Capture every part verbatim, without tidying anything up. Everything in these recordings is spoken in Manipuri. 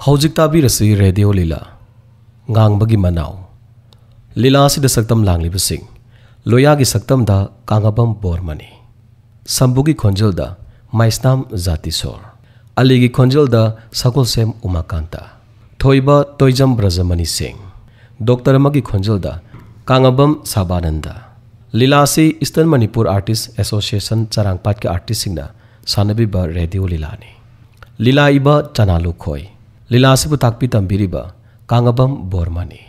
ꯍꯧꯖꯤꯛ ꯇꯥꯕꯤꯔꯁꯤ ꯔꯦꯗꯤꯑꯣ ꯂꯤꯂꯥ, ꯉꯥꯡꯕꯒꯤ ꯃꯅꯥꯎ꯫ ꯂꯤꯂꯥ ꯑꯁꯤꯗ ꯁꯛꯇꯝ ꯂꯥꯡꯂꯤꯕꯁꯤꯡ: ꯂꯣꯌꯥꯒꯤ ꯁꯛꯇꯝꯗ ꯀꯥꯉꯕꯝ ꯕꯣꯔꯃꯅꯤ, ꯁꯝꯕꯨꯒꯤ ꯈꯣꯟꯖꯦꯜꯗ ꯃꯥꯏꯁꯅꯥꯝ ꯖꯥꯇꯤꯁꯣꯔ, ꯑꯂꯤꯒꯤ ꯈꯣꯟꯖꯦꯜꯗ ꯁꯒꯣꯜꯁꯦꯝ ꯎꯃꯥꯀꯥꯟꯇ, ꯊꯣꯏꯕ ꯇꯣꯏꯖꯝ ꯕ꯭ꯔꯖꯃꯅꯤ ꯁꯤꯡ, ꯗꯣꯛꯇꯔ ꯑꯃꯒꯤ ꯈꯣꯟꯖꯦꯜꯗ ꯀꯥꯉꯕꯝ ꯁꯥꯕꯥꯅꯟꯗ꯫ ꯂꯤꯂꯥ ꯑꯁꯤ ꯏꯁꯇꯔꯟ ꯃꯅꯤꯄꯨꯔ ꯑꯥꯔꯇꯤꯁ ꯑꯦꯁꯣꯁꯤꯌꯦꯁꯟ ꯆꯔꯥꯡꯄꯥꯠꯀꯤ ꯑꯥꯔꯇꯤꯁꯁꯤꯡꯅ ꯁꯥꯟꯅꯕꯤꯕ ꯔꯦꯗꯤꯑꯣ ꯂꯤꯂꯥꯅꯤ꯫ ꯂꯤꯂꯥ ꯏꯕ ꯆꯅꯥ ꯂꯨꯈꯣꯏ꯫ ꯂꯤꯂꯥ ꯑꯁꯤꯕꯨ ꯇꯥꯛꯄꯤ ꯇꯝꯕꯤꯔꯤꯕ ꯀꯥꯉꯕꯝ ꯕꯣꯔꯃꯥꯅꯤ꯫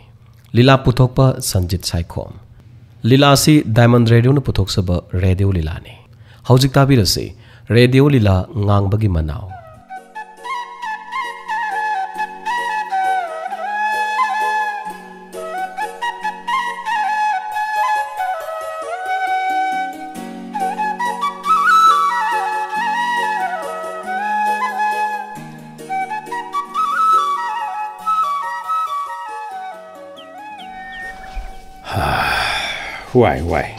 ꯂꯤꯂꯥ ꯄꯨꯊꯣꯛꯄ ꯁꯟꯖꯤꯠ ꯁꯥꯏꯈꯣꯝ꯫ ꯂꯤꯂꯥ ꯑꯁꯤ ꯗꯥꯏꯃꯟ ꯔꯦꯗꯤꯑꯣꯅ ꯄꯨꯊꯣꯛꯆꯕ ꯔꯦꯗꯤꯑꯣ ꯂꯤꯂꯥꯅꯤ꯫ ꯍꯧꯖꯤꯛ ꯇꯥꯕꯤꯔꯁꯤ ꯔꯦꯗꯤꯑꯣ ꯂꯤꯂꯥ ꯉꯥꯡꯕꯒꯤ ꯃꯅꯥꯎ꯫ ꯋꯥꯏ, ꯋꯥꯏ꯫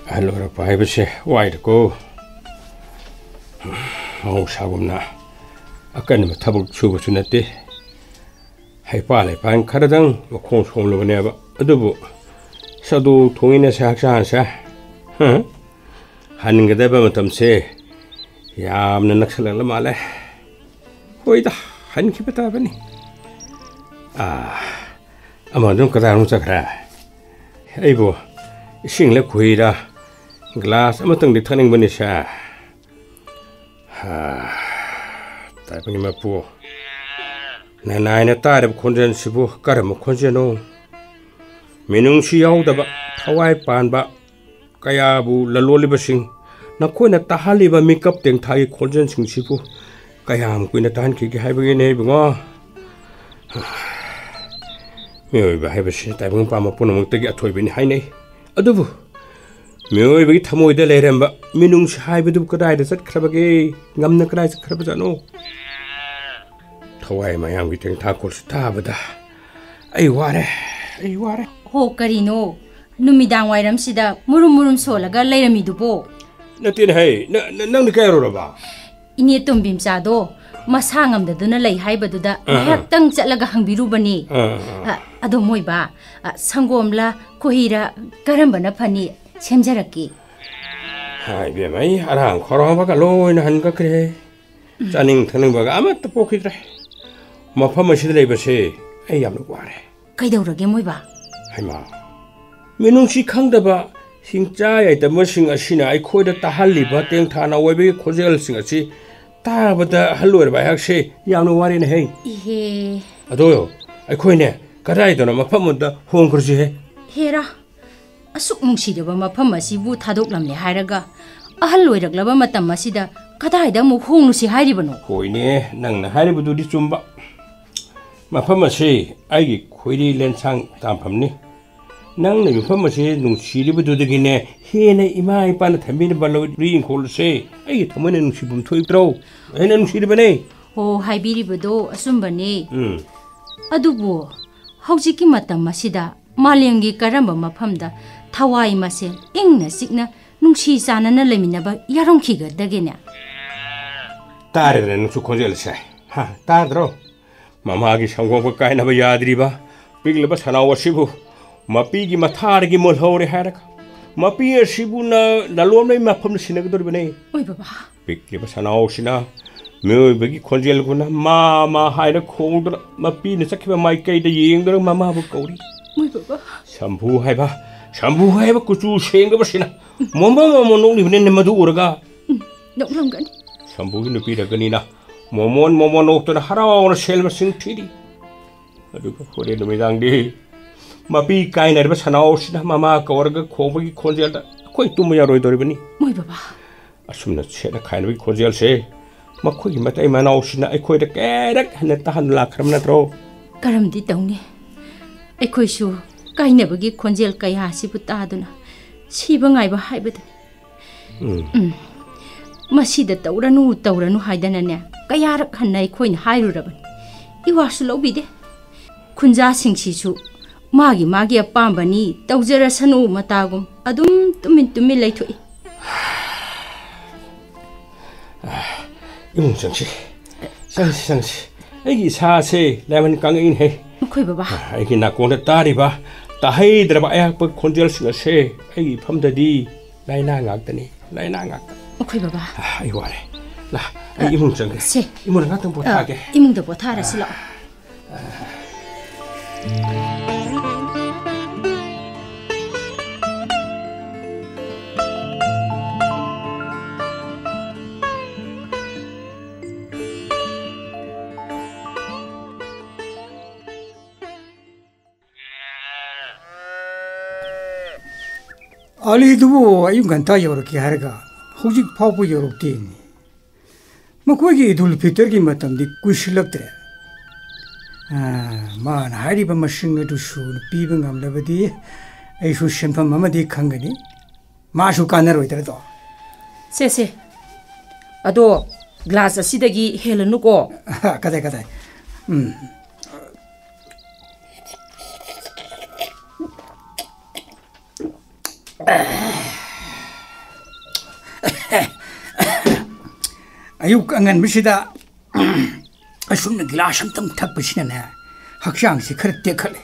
ꯑꯍꯜ ꯑꯣꯏꯔꯛꯄ ꯍꯥꯏꯕꯁꯦ ꯋꯥꯏꯗꯀꯣ꯫ ꯃꯍꯧꯁꯥꯒꯨꯝꯅ ꯑꯀꯟꯕ ꯊꯕꯛ ꯁꯨꯕꯁꯨ ꯅꯠꯇꯦ꯫ ꯍꯩꯄꯥ ꯂꯩꯄꯥꯟ ꯈꯔꯗꯪ ꯃꯈꯣꯡ ꯁꯣꯝꯂꯨꯕꯅꯦꯕ꯫ ꯑꯗꯨꯕꯨ ꯆꯥꯗꯣꯛ ꯊꯣꯡꯉꯤꯅꯦ ꯁꯦ ꯍꯛꯆꯥꯡꯁꯦ꯫ ꯍꯝ꯫ ꯍꯟꯒꯗꯕ ꯃꯇꯝꯁꯦ ꯌꯥꯝꯅ ꯅꯛꯁꯜꯂꯛꯂ ꯃꯥꯜꯂꯦ꯫ ꯍꯣꯏꯗ, ꯍꯟꯈꯤꯕ ꯇꯥꯕꯅꯤ꯫ ꯑꯥ, ꯑꯃꯗꯨꯅ ꯀꯗꯥꯏꯔꯣꯝ ꯆꯠꯈ꯭ꯔꯦ? ꯑꯩꯕꯨ ꯏꯁꯤꯡꯂ ꯈꯣꯍꯤꯔ ꯒ꯭ꯂꯥꯁ ꯑꯃꯇꯪꯗꯤ ꯊꯛꯅꯤꯡꯕꯅꯤ ꯁꯦ꯫ ꯍꯥ, ꯇꯥꯏꯕꯪꯒꯤ ꯃꯄꯨ, ꯅꯅꯥꯏꯅ ꯇꯥꯔꯤꯕ ꯈꯣꯟꯖꯦꯜꯁꯤꯕꯨ ꯀꯔꯝꯕ ꯈꯣꯟꯖꯦꯜꯅꯣ? ꯃꯤꯅꯨꯡꯁꯤ ꯌꯥꯎꯗꯕ, ꯊꯋꯥꯏ ꯄꯥꯟꯕ ꯀꯌꯥꯕꯨ ꯂꯂꯣꯜꯂꯤꯕꯁꯤꯡ, ꯅꯈꯣꯏꯅ ꯇꯥꯍꯜꯂꯤꯕ ꯃꯤꯀꯞ ꯇꯦꯡꯊꯥꯒꯤ ꯈꯣꯟꯖꯦꯜꯁꯤꯡꯁꯤꯕꯨ ꯀꯌꯥꯝ ꯀꯨꯏꯅ ꯇꯥꯍꯟꯈꯤꯒꯦ ꯍꯥꯏꯕꯒꯤꯅꯦ, ꯏꯕꯨꯡꯉꯣ? ꯃꯤꯑꯣꯏꯕ ꯍꯥꯏꯕꯁꯤ ꯇꯥꯏꯕꯪ ꯄꯥꯟꯕ ꯄꯨꯝꯅꯃꯛꯇꯒꯤ ꯑꯊꯣꯏꯕꯅꯤ ꯍꯥꯏꯅꯩ꯫ ꯑꯗꯨꯕꯨ ꯃꯤꯑꯣꯏꯕꯒꯤ ꯊꯃꯣꯏꯗ ꯂꯩꯔꯝꯕ ꯃꯤꯅꯨꯡꯁꯤ ꯍꯥꯏꯕꯗꯨ ꯀꯗꯥꯏꯗ ꯆꯠꯈ꯭ꯔꯕꯒꯦ? ꯉꯝꯅ ꯀꯗꯥꯏ ꯆꯠꯈ꯭ꯔꯕꯖꯥꯠꯅꯣ? ꯊꯋꯥꯏ ꯃꯌꯥꯝꯒꯤ ꯇꯦꯡꯊꯥꯈꯣꯜꯁꯤ ꯇꯥꯕꯗ ꯑꯩ ꯋꯥꯔꯦ, ꯑꯩ ꯋꯥꯔꯦ꯫ ꯍꯣ, ꯀꯔꯤꯅꯣ ꯅꯨꯃꯤꯗꯥꯡ ꯋꯥꯏꯔꯝꯁꯤꯗ ꯃꯨꯔꯨꯝ ꯃꯨꯔꯨꯝ ꯁꯣꯜꯂꯒ ꯂꯩꯔꯝꯃꯤꯗꯨꯕꯣ? ꯅꯠꯇꯦꯅꯦ ꯍꯦ, ꯅ-, ꯅ-, ꯅꯪꯗꯤ ꯀꯥꯏ ꯌꯧꯔꯕ? ꯏꯅꯦ ꯇꯣꯝꯕꯤ ꯃꯆꯥꯗꯣ ꯃꯁꯥ ꯉꯝꯗꯗꯨꯅ ꯂꯩ ꯍꯥꯏꯕꯗꯨꯗ ꯑꯥ, ꯑꯥ꯫ ꯉꯥꯏꯍꯥꯛꯇꯪ ꯆꯠꯂꯒ ꯍꯪꯕꯤꯔꯨꯕꯅꯤ꯫ ꯑꯥ, ꯑꯥ꯫ ꯑ, ꯑꯗꯣ ꯃꯣꯏꯕ, ꯑ, ꯁꯪꯒꯣꯝꯂ ꯈꯣꯏꯍꯤꯔ ꯀꯔꯝꯕꯅ ꯐꯅꯤ? ꯁꯦꯝꯖꯔꯛꯀꯦ꯫ ꯍꯥꯏ ꯏꯕꯦꯝꯃ, ꯑꯩ ꯑꯔꯥꯡ ꯈꯧꯔꯥꯡꯕꯒ ꯂꯣꯏꯅ ꯍꯟꯒꯠꯈ꯭ꯔꯦ꯫ ꯆꯥꯅꯤꯡ ꯊꯛꯅꯤꯡꯕꯒ ꯑꯃꯠꯇ ꯄꯣꯛꯈꯤꯗ꯭ꯔꯦ꯫ ꯃꯐꯝ ꯑꯁꯤꯗ ꯂꯩꯕꯁꯦ ꯑꯩ ꯌꯥꯝꯅ ꯋꯥꯔꯦ꯫ ꯀꯩꯗꯧꯔꯒꯦ ꯃꯣꯏꯕ? ꯍꯩꯃꯥ, ꯃꯤꯅꯨꯡꯁꯤ ꯈꯪꯗꯕ ꯍꯤꯡꯆꯥ ꯌꯥꯏꯇꯝꯕꯁꯤꯡ ꯑꯁꯤꯅ ꯑꯩꯈꯣꯏꯗ ꯇꯥꯍꯜꯂꯤꯕ ꯇꯦꯡꯊꯥꯅ ꯑꯣꯏꯕꯒꯤ ꯈꯣꯟꯖꯦꯜꯁꯤꯡ ꯑꯁꯤ ꯇꯥꯕꯗ ꯑꯍꯜ ꯑꯣꯏꯔꯕ ꯑꯩꯍꯥꯛꯁꯦ ꯌꯥꯝꯅ ꯋꯥꯔꯦꯅꯦ ꯍꯦ꯫ ꯏꯍꯦ꯫ ꯑꯗꯣ ꯑꯩꯈꯣꯏꯅꯦ, ꯀꯗꯥꯏꯗꯅꯣ ꯃꯐꯝ ꯑꯃꯗ ꯍꯣꯡꯈ꯭ꯔꯁꯤ ꯍꯦ꯫ ꯍꯦꯔꯥ, ꯑꯁꯨꯛ ꯅꯨꯡꯁꯤꯔꯕ ꯃꯐꯝ ꯑꯁꯤꯕꯨ ꯊꯥꯗꯣꯛꯂꯝꯂꯦ ꯍꯥꯏꯔꯒ ꯑꯍꯜ ꯑꯣꯏꯔꯛꯂꯕ ꯃꯇꯝ ꯑꯁꯤꯗ ꯀꯗꯥꯏꯗ ꯑꯃꯨꯛ ꯍꯣꯡꯂꯨꯁꯤ ꯍꯥꯏꯔꯤꯕꯅꯣ? ꯍꯣꯏꯅꯦ, ꯅꯪꯅ ꯍꯥꯏꯔꯤꯕꯗꯨꯗꯤ ꯆꯨꯝꯕ꯫ ꯃꯐꯝ ꯑꯁꯤ ꯑꯩꯒꯤ ꯈꯣꯏꯔꯤ ꯂꯦꯟꯁꯥꯡ ꯇꯥꯟꯐꯝꯅꯤ꯫ ꯅꯪꯅ ꯃꯐꯝ ꯑꯁꯤ ꯅꯨꯡꯁꯤꯔꯤꯕꯗꯨꯗꯒꯤꯅꯦ ꯍꯦꯟꯅ ꯏꯃꯥ ꯏꯄꯥꯅ ꯊꯝꯕꯤꯔꯝꯕ ꯂꯧꯔꯤ ꯏꯪꯈꯣꯜ ꯑꯁꯦ ꯑꯩꯒꯤ ꯊꯃꯣꯏꯅ ꯅꯨꯡꯁꯤꯐꯝ ꯊꯣꯛꯇ꯭ꯔꯣ? ꯑꯩꯅ ꯅꯨꯡꯁꯤꯔꯤꯕꯅꯦ꯫ ꯍꯣ, ꯍꯥꯏꯕꯤꯔꯤꯕꯗꯣ ꯑꯆꯨꯝꯕꯅꯦ꯫ ꯎꯝ꯫ ꯑꯗꯨꯕꯨ ꯍꯧꯖꯤꯛꯀꯤ ꯃꯇꯝ ꯑꯁꯤꯗ ꯃꯥꯂꯦꯝꯒꯤ ꯀꯔꯝꯕ ꯃꯐꯝꯗ ꯊꯋꯥꯏ ꯃꯁꯦꯜ ꯏꯪꯅ ꯆꯤꯛꯅ ꯅꯨꯡꯁꯤ ꯆꯥꯟꯅꯅ ꯂꯩꯃꯤꯟꯅꯕ ꯌꯥꯔꯝꯈꯤꯒꯗꯒꯦꯅꯦ? ꯇꯥꯔꯦꯗꯅ ꯅꯨꯡꯁꯨ ꯈꯣꯟꯖꯦꯜꯁꯦ꯫ ꯍꯥ, ꯇꯥꯗ꯭ꯔꯣ? ꯃꯃꯥꯒꯤ ꯁꯪꯒꯣꯝꯒ ꯀꯥꯏꯅꯕ ꯌꯥꯗ꯭ꯔꯤꯕ ꯄꯤꯛꯂꯤꯕ ꯁꯅꯥꯎ ꯑꯁꯤꯕꯨ ꯃꯄꯤꯒꯤ ꯃꯊꯥꯗꯒꯤ ꯃꯨꯜꯍꯧꯔꯦ ꯍꯥꯏꯔꯒ ꯃꯄꯤ ꯑꯁꯤꯕꯨ ꯅ-, ꯂꯂꯣꯟꯕꯒꯤ ꯃꯐꯝꯗ ꯁꯤꯟꯅꯒꯗꯧꯔꯤꯕꯅꯦ꯫ ꯑꯣꯏ ꯕꯕꯥ꯫ ꯄꯤꯛꯂꯤꯕ ꯁꯅꯥꯎꯁꯤꯅ ꯃꯤꯑꯣꯏꯕꯒꯤ ꯈꯣꯟꯖꯦꯜꯒꯨꯝꯅ ꯃꯥ ꯃꯥ ꯍꯥꯏꯅ ꯈꯣꯡꯗꯨꯅ ꯃꯄꯤꯅ ꯆꯠꯈꯤꯕ ꯃꯥꯏꯀꯩꯗ ꯌꯦꯡꯗꯨꯅ ꯃꯃꯥꯕꯨ ꯀꯧꯔꯤ꯫ ꯑꯣꯏ ꯕꯕꯥ꯫ ꯁꯝꯕꯨ ꯍꯥꯏꯕ, ꯁꯝꯕꯨ ꯍꯥꯏꯕ ꯀꯨꯆꯨ ꯁꯦꯡꯗꯕꯁꯤꯅ ꯃꯣꯃꯣꯟ ꯃꯣꯃꯣꯟ ꯅꯣꯛꯂꯤꯕꯅꯤꯅꯦ ꯃꯗꯨ ꯎꯔꯒ꯫ ꯅꯣꯛꯂꯝꯒꯅꯤ꯫ ꯁꯝꯕꯨꯒꯤ ꯅꯨꯄꯤꯔꯒꯅꯤꯅ ꯃꯣꯃꯣꯟ ꯃꯣꯃꯣꯟ ꯅꯣꯛꯇꯨꯅ ꯍꯔꯥꯎꯅ ꯁꯦꯜ ꯃꯁꯤꯡ ꯊꯤꯔꯤ꯫ ꯑꯗꯨꯒ ꯍꯣꯔꯦꯟ ꯅꯨꯃꯤꯗꯥꯡꯗꯤ ꯃꯄꯤ ꯀꯥꯏꯅꯔꯤꯕ ꯁꯅꯥꯎꯁꯤꯅ ꯃꯃꯥ ꯀꯧꯔꯒ ꯈꯣꯡꯕꯒꯤ ꯈꯣꯟꯖꯦꯜꯗ ꯑꯩꯈꯣꯏ ꯇꯨꯝꯕ ꯌꯥꯔꯣꯏꯗꯧꯔꯤꯕꯅꯤ꯫ ꯃꯣꯏ ꯕꯕꯥ꯫ ꯑꯁꯨꯝꯅ ꯁꯦꯠꯅ ꯈꯥꯏꯅꯕꯒꯤ ꯈꯣꯟꯖꯦꯜꯁꯦ ꯃꯈꯣꯏꯒꯤ ꯃꯇꯩ ꯃꯅꯥꯎꯁꯤꯅ ꯑꯩꯈꯣꯏꯗ ꯀꯌꯥꯔꯛ ꯍꯟꯅ ꯇꯥꯍꯟ ꯂꯥꯛꯈ꯭ꯔꯕ ꯅꯠꯇ꯭ꯔꯣ? ꯀꯔꯝꯗꯤ ꯇꯧꯅꯤ? ꯑꯩꯈꯣꯏꯁꯨ ꯀꯥꯏꯅꯕꯒꯤ ꯈꯣꯟꯖꯦꯜ ꯀꯌꯥ ꯑꯁꯤꯕꯨ ꯇꯥꯗꯨꯅ ꯁꯤꯕ ꯉꯥꯏꯕ ꯍꯥꯏꯕꯗꯨꯅꯤ꯫ ꯎꯝ꯫ ꯎꯝ꯫ ꯃꯁꯤꯗ ꯇꯧꯔꯅꯨ, ꯇꯧꯔꯅꯨ ꯍꯥꯏꯗꯅꯅꯦ ꯀꯌꯥꯔꯛ ꯍꯟꯅ ꯑꯩꯈꯣꯏꯅ ꯍꯥꯏꯔꯨꯔꯕꯅꯤ꯫ ꯏꯋꯥꯁꯨ ꯂꯧꯕꯤꯗꯦ꯫ ꯈꯨꯟꯖꯥꯁꯤꯡꯁꯤꯁꯨ ꯃꯥꯒꯤ ꯃꯥꯒꯤ ꯑꯄꯥꯝꯕꯅꯤ, ꯇꯧꯖꯔꯁꯅꯨ ꯃꯇꯥꯒꯨꯝ ꯑꯗꯨꯝ ꯇꯨꯃꯤꯟ ꯇꯨꯃꯤꯟ ꯂꯩꯊꯣꯛꯏ꯫ ꯏꯃꯨꯡ ꯆꯪꯁꯤ꯫ ꯆꯪꯁꯤ, ꯆꯪꯁꯤ꯫ ꯑꯩꯒꯤ ꯏꯁꯥꯁꯦ ꯂꯥꯏꯃꯟ ꯀꯥꯡꯉꯛꯏꯅꯦꯍꯦ꯫ ꯃꯈꯣꯏ ꯕꯕꯥ꯫ ꯑꯩꯒꯤ ꯅꯥꯀꯣꯡꯗ ꯇꯥꯔꯤꯕ ꯇꯥꯍꯩꯗ꯭ꯔꯕ ꯑꯌꯥꯛꯄ ꯈꯣꯟꯖꯦꯜꯁꯤꯡ ꯑꯁꯦ ꯑꯩꯒꯤ ꯏꯐꯝꯗꯗꯤ ꯂꯥꯏꯅꯥ ꯉꯥꯛꯇꯅꯤ, ꯂꯥꯏꯅꯥ ꯉꯥꯛꯇ꯫ ꯃꯈꯣꯏ ꯕꯕꯥ꯫ ꯑꯩ ꯋꯥꯔꯦ꯫ ꯂꯥ, ꯑꯩ ꯏꯃꯨꯡ ꯆꯪꯒꯦ꯫ ꯁꯦ꯫ ꯏꯃꯨꯡꯗ ꯉꯥꯛꯇꯪ ꯄꯣꯊꯥꯒꯦ꯫ ꯏꯃꯨꯡꯗ ꯄꯣꯊꯥꯔꯁꯤ ꯂꯥꯛꯑꯣ꯫ ꯑꯂꯤꯗꯨꯕꯨ ꯑꯌꯨꯛ ꯉꯟꯇꯥ ꯌꯧꯔꯛꯀꯦ ꯍꯥꯏꯔꯒ ꯍꯧꯖꯤꯛ ꯐꯥꯎꯕ ꯌꯧꯔꯛꯇꯦꯅꯦ꯫ ꯃꯈꯣꯏꯒꯤ ꯏꯗꯨꯜ ꯐꯤꯇꯔꯒꯤ ꯃꯇꯝꯗꯤ ꯀꯨꯏꯁꯤꯜꯂꯛꯇ꯭ꯔꯦ꯫ ꯑꯥ, ꯃꯥꯅ ꯍꯥꯏꯔꯤꯕ ꯃꯁꯤꯡ ꯑꯗꯨ ꯁꯨꯅ ꯄꯤꯕ ꯉꯝꯂꯕꯗꯤ ꯑꯩꯁꯨ ꯁꯦꯟꯐꯝ ꯑꯃꯗꯤ ꯈꯪꯒꯅꯤ꯫ ꯃꯥꯁꯨ ꯀꯥꯟꯅꯔꯣꯏꯗ꯭ꯔꯗꯣ? ꯁꯦ, ꯁꯦ꯫ ꯑꯗꯣ ꯒ꯭ꯂꯥꯁ ꯑꯁꯤꯗꯒꯤ ꯍꯦꯜꯂꯅꯨꯀꯣ꯫ ꯀꯗꯥꯏ, ꯀꯗꯥꯏ? ꯎꯝ꯫ ꯑꯌꯨꯛ ꯑꯉꯟꯕꯁꯤꯗ ꯑꯁꯨꯝꯅ ꯒꯤꯂꯥꯁ ꯑꯝꯇꯪ ꯊꯛꯄꯁꯤꯅꯅꯦ, ꯍꯛꯆꯥꯡꯁꯤ ꯈꯔ ꯇꯦꯛꯈꯠꯂꯦ꯫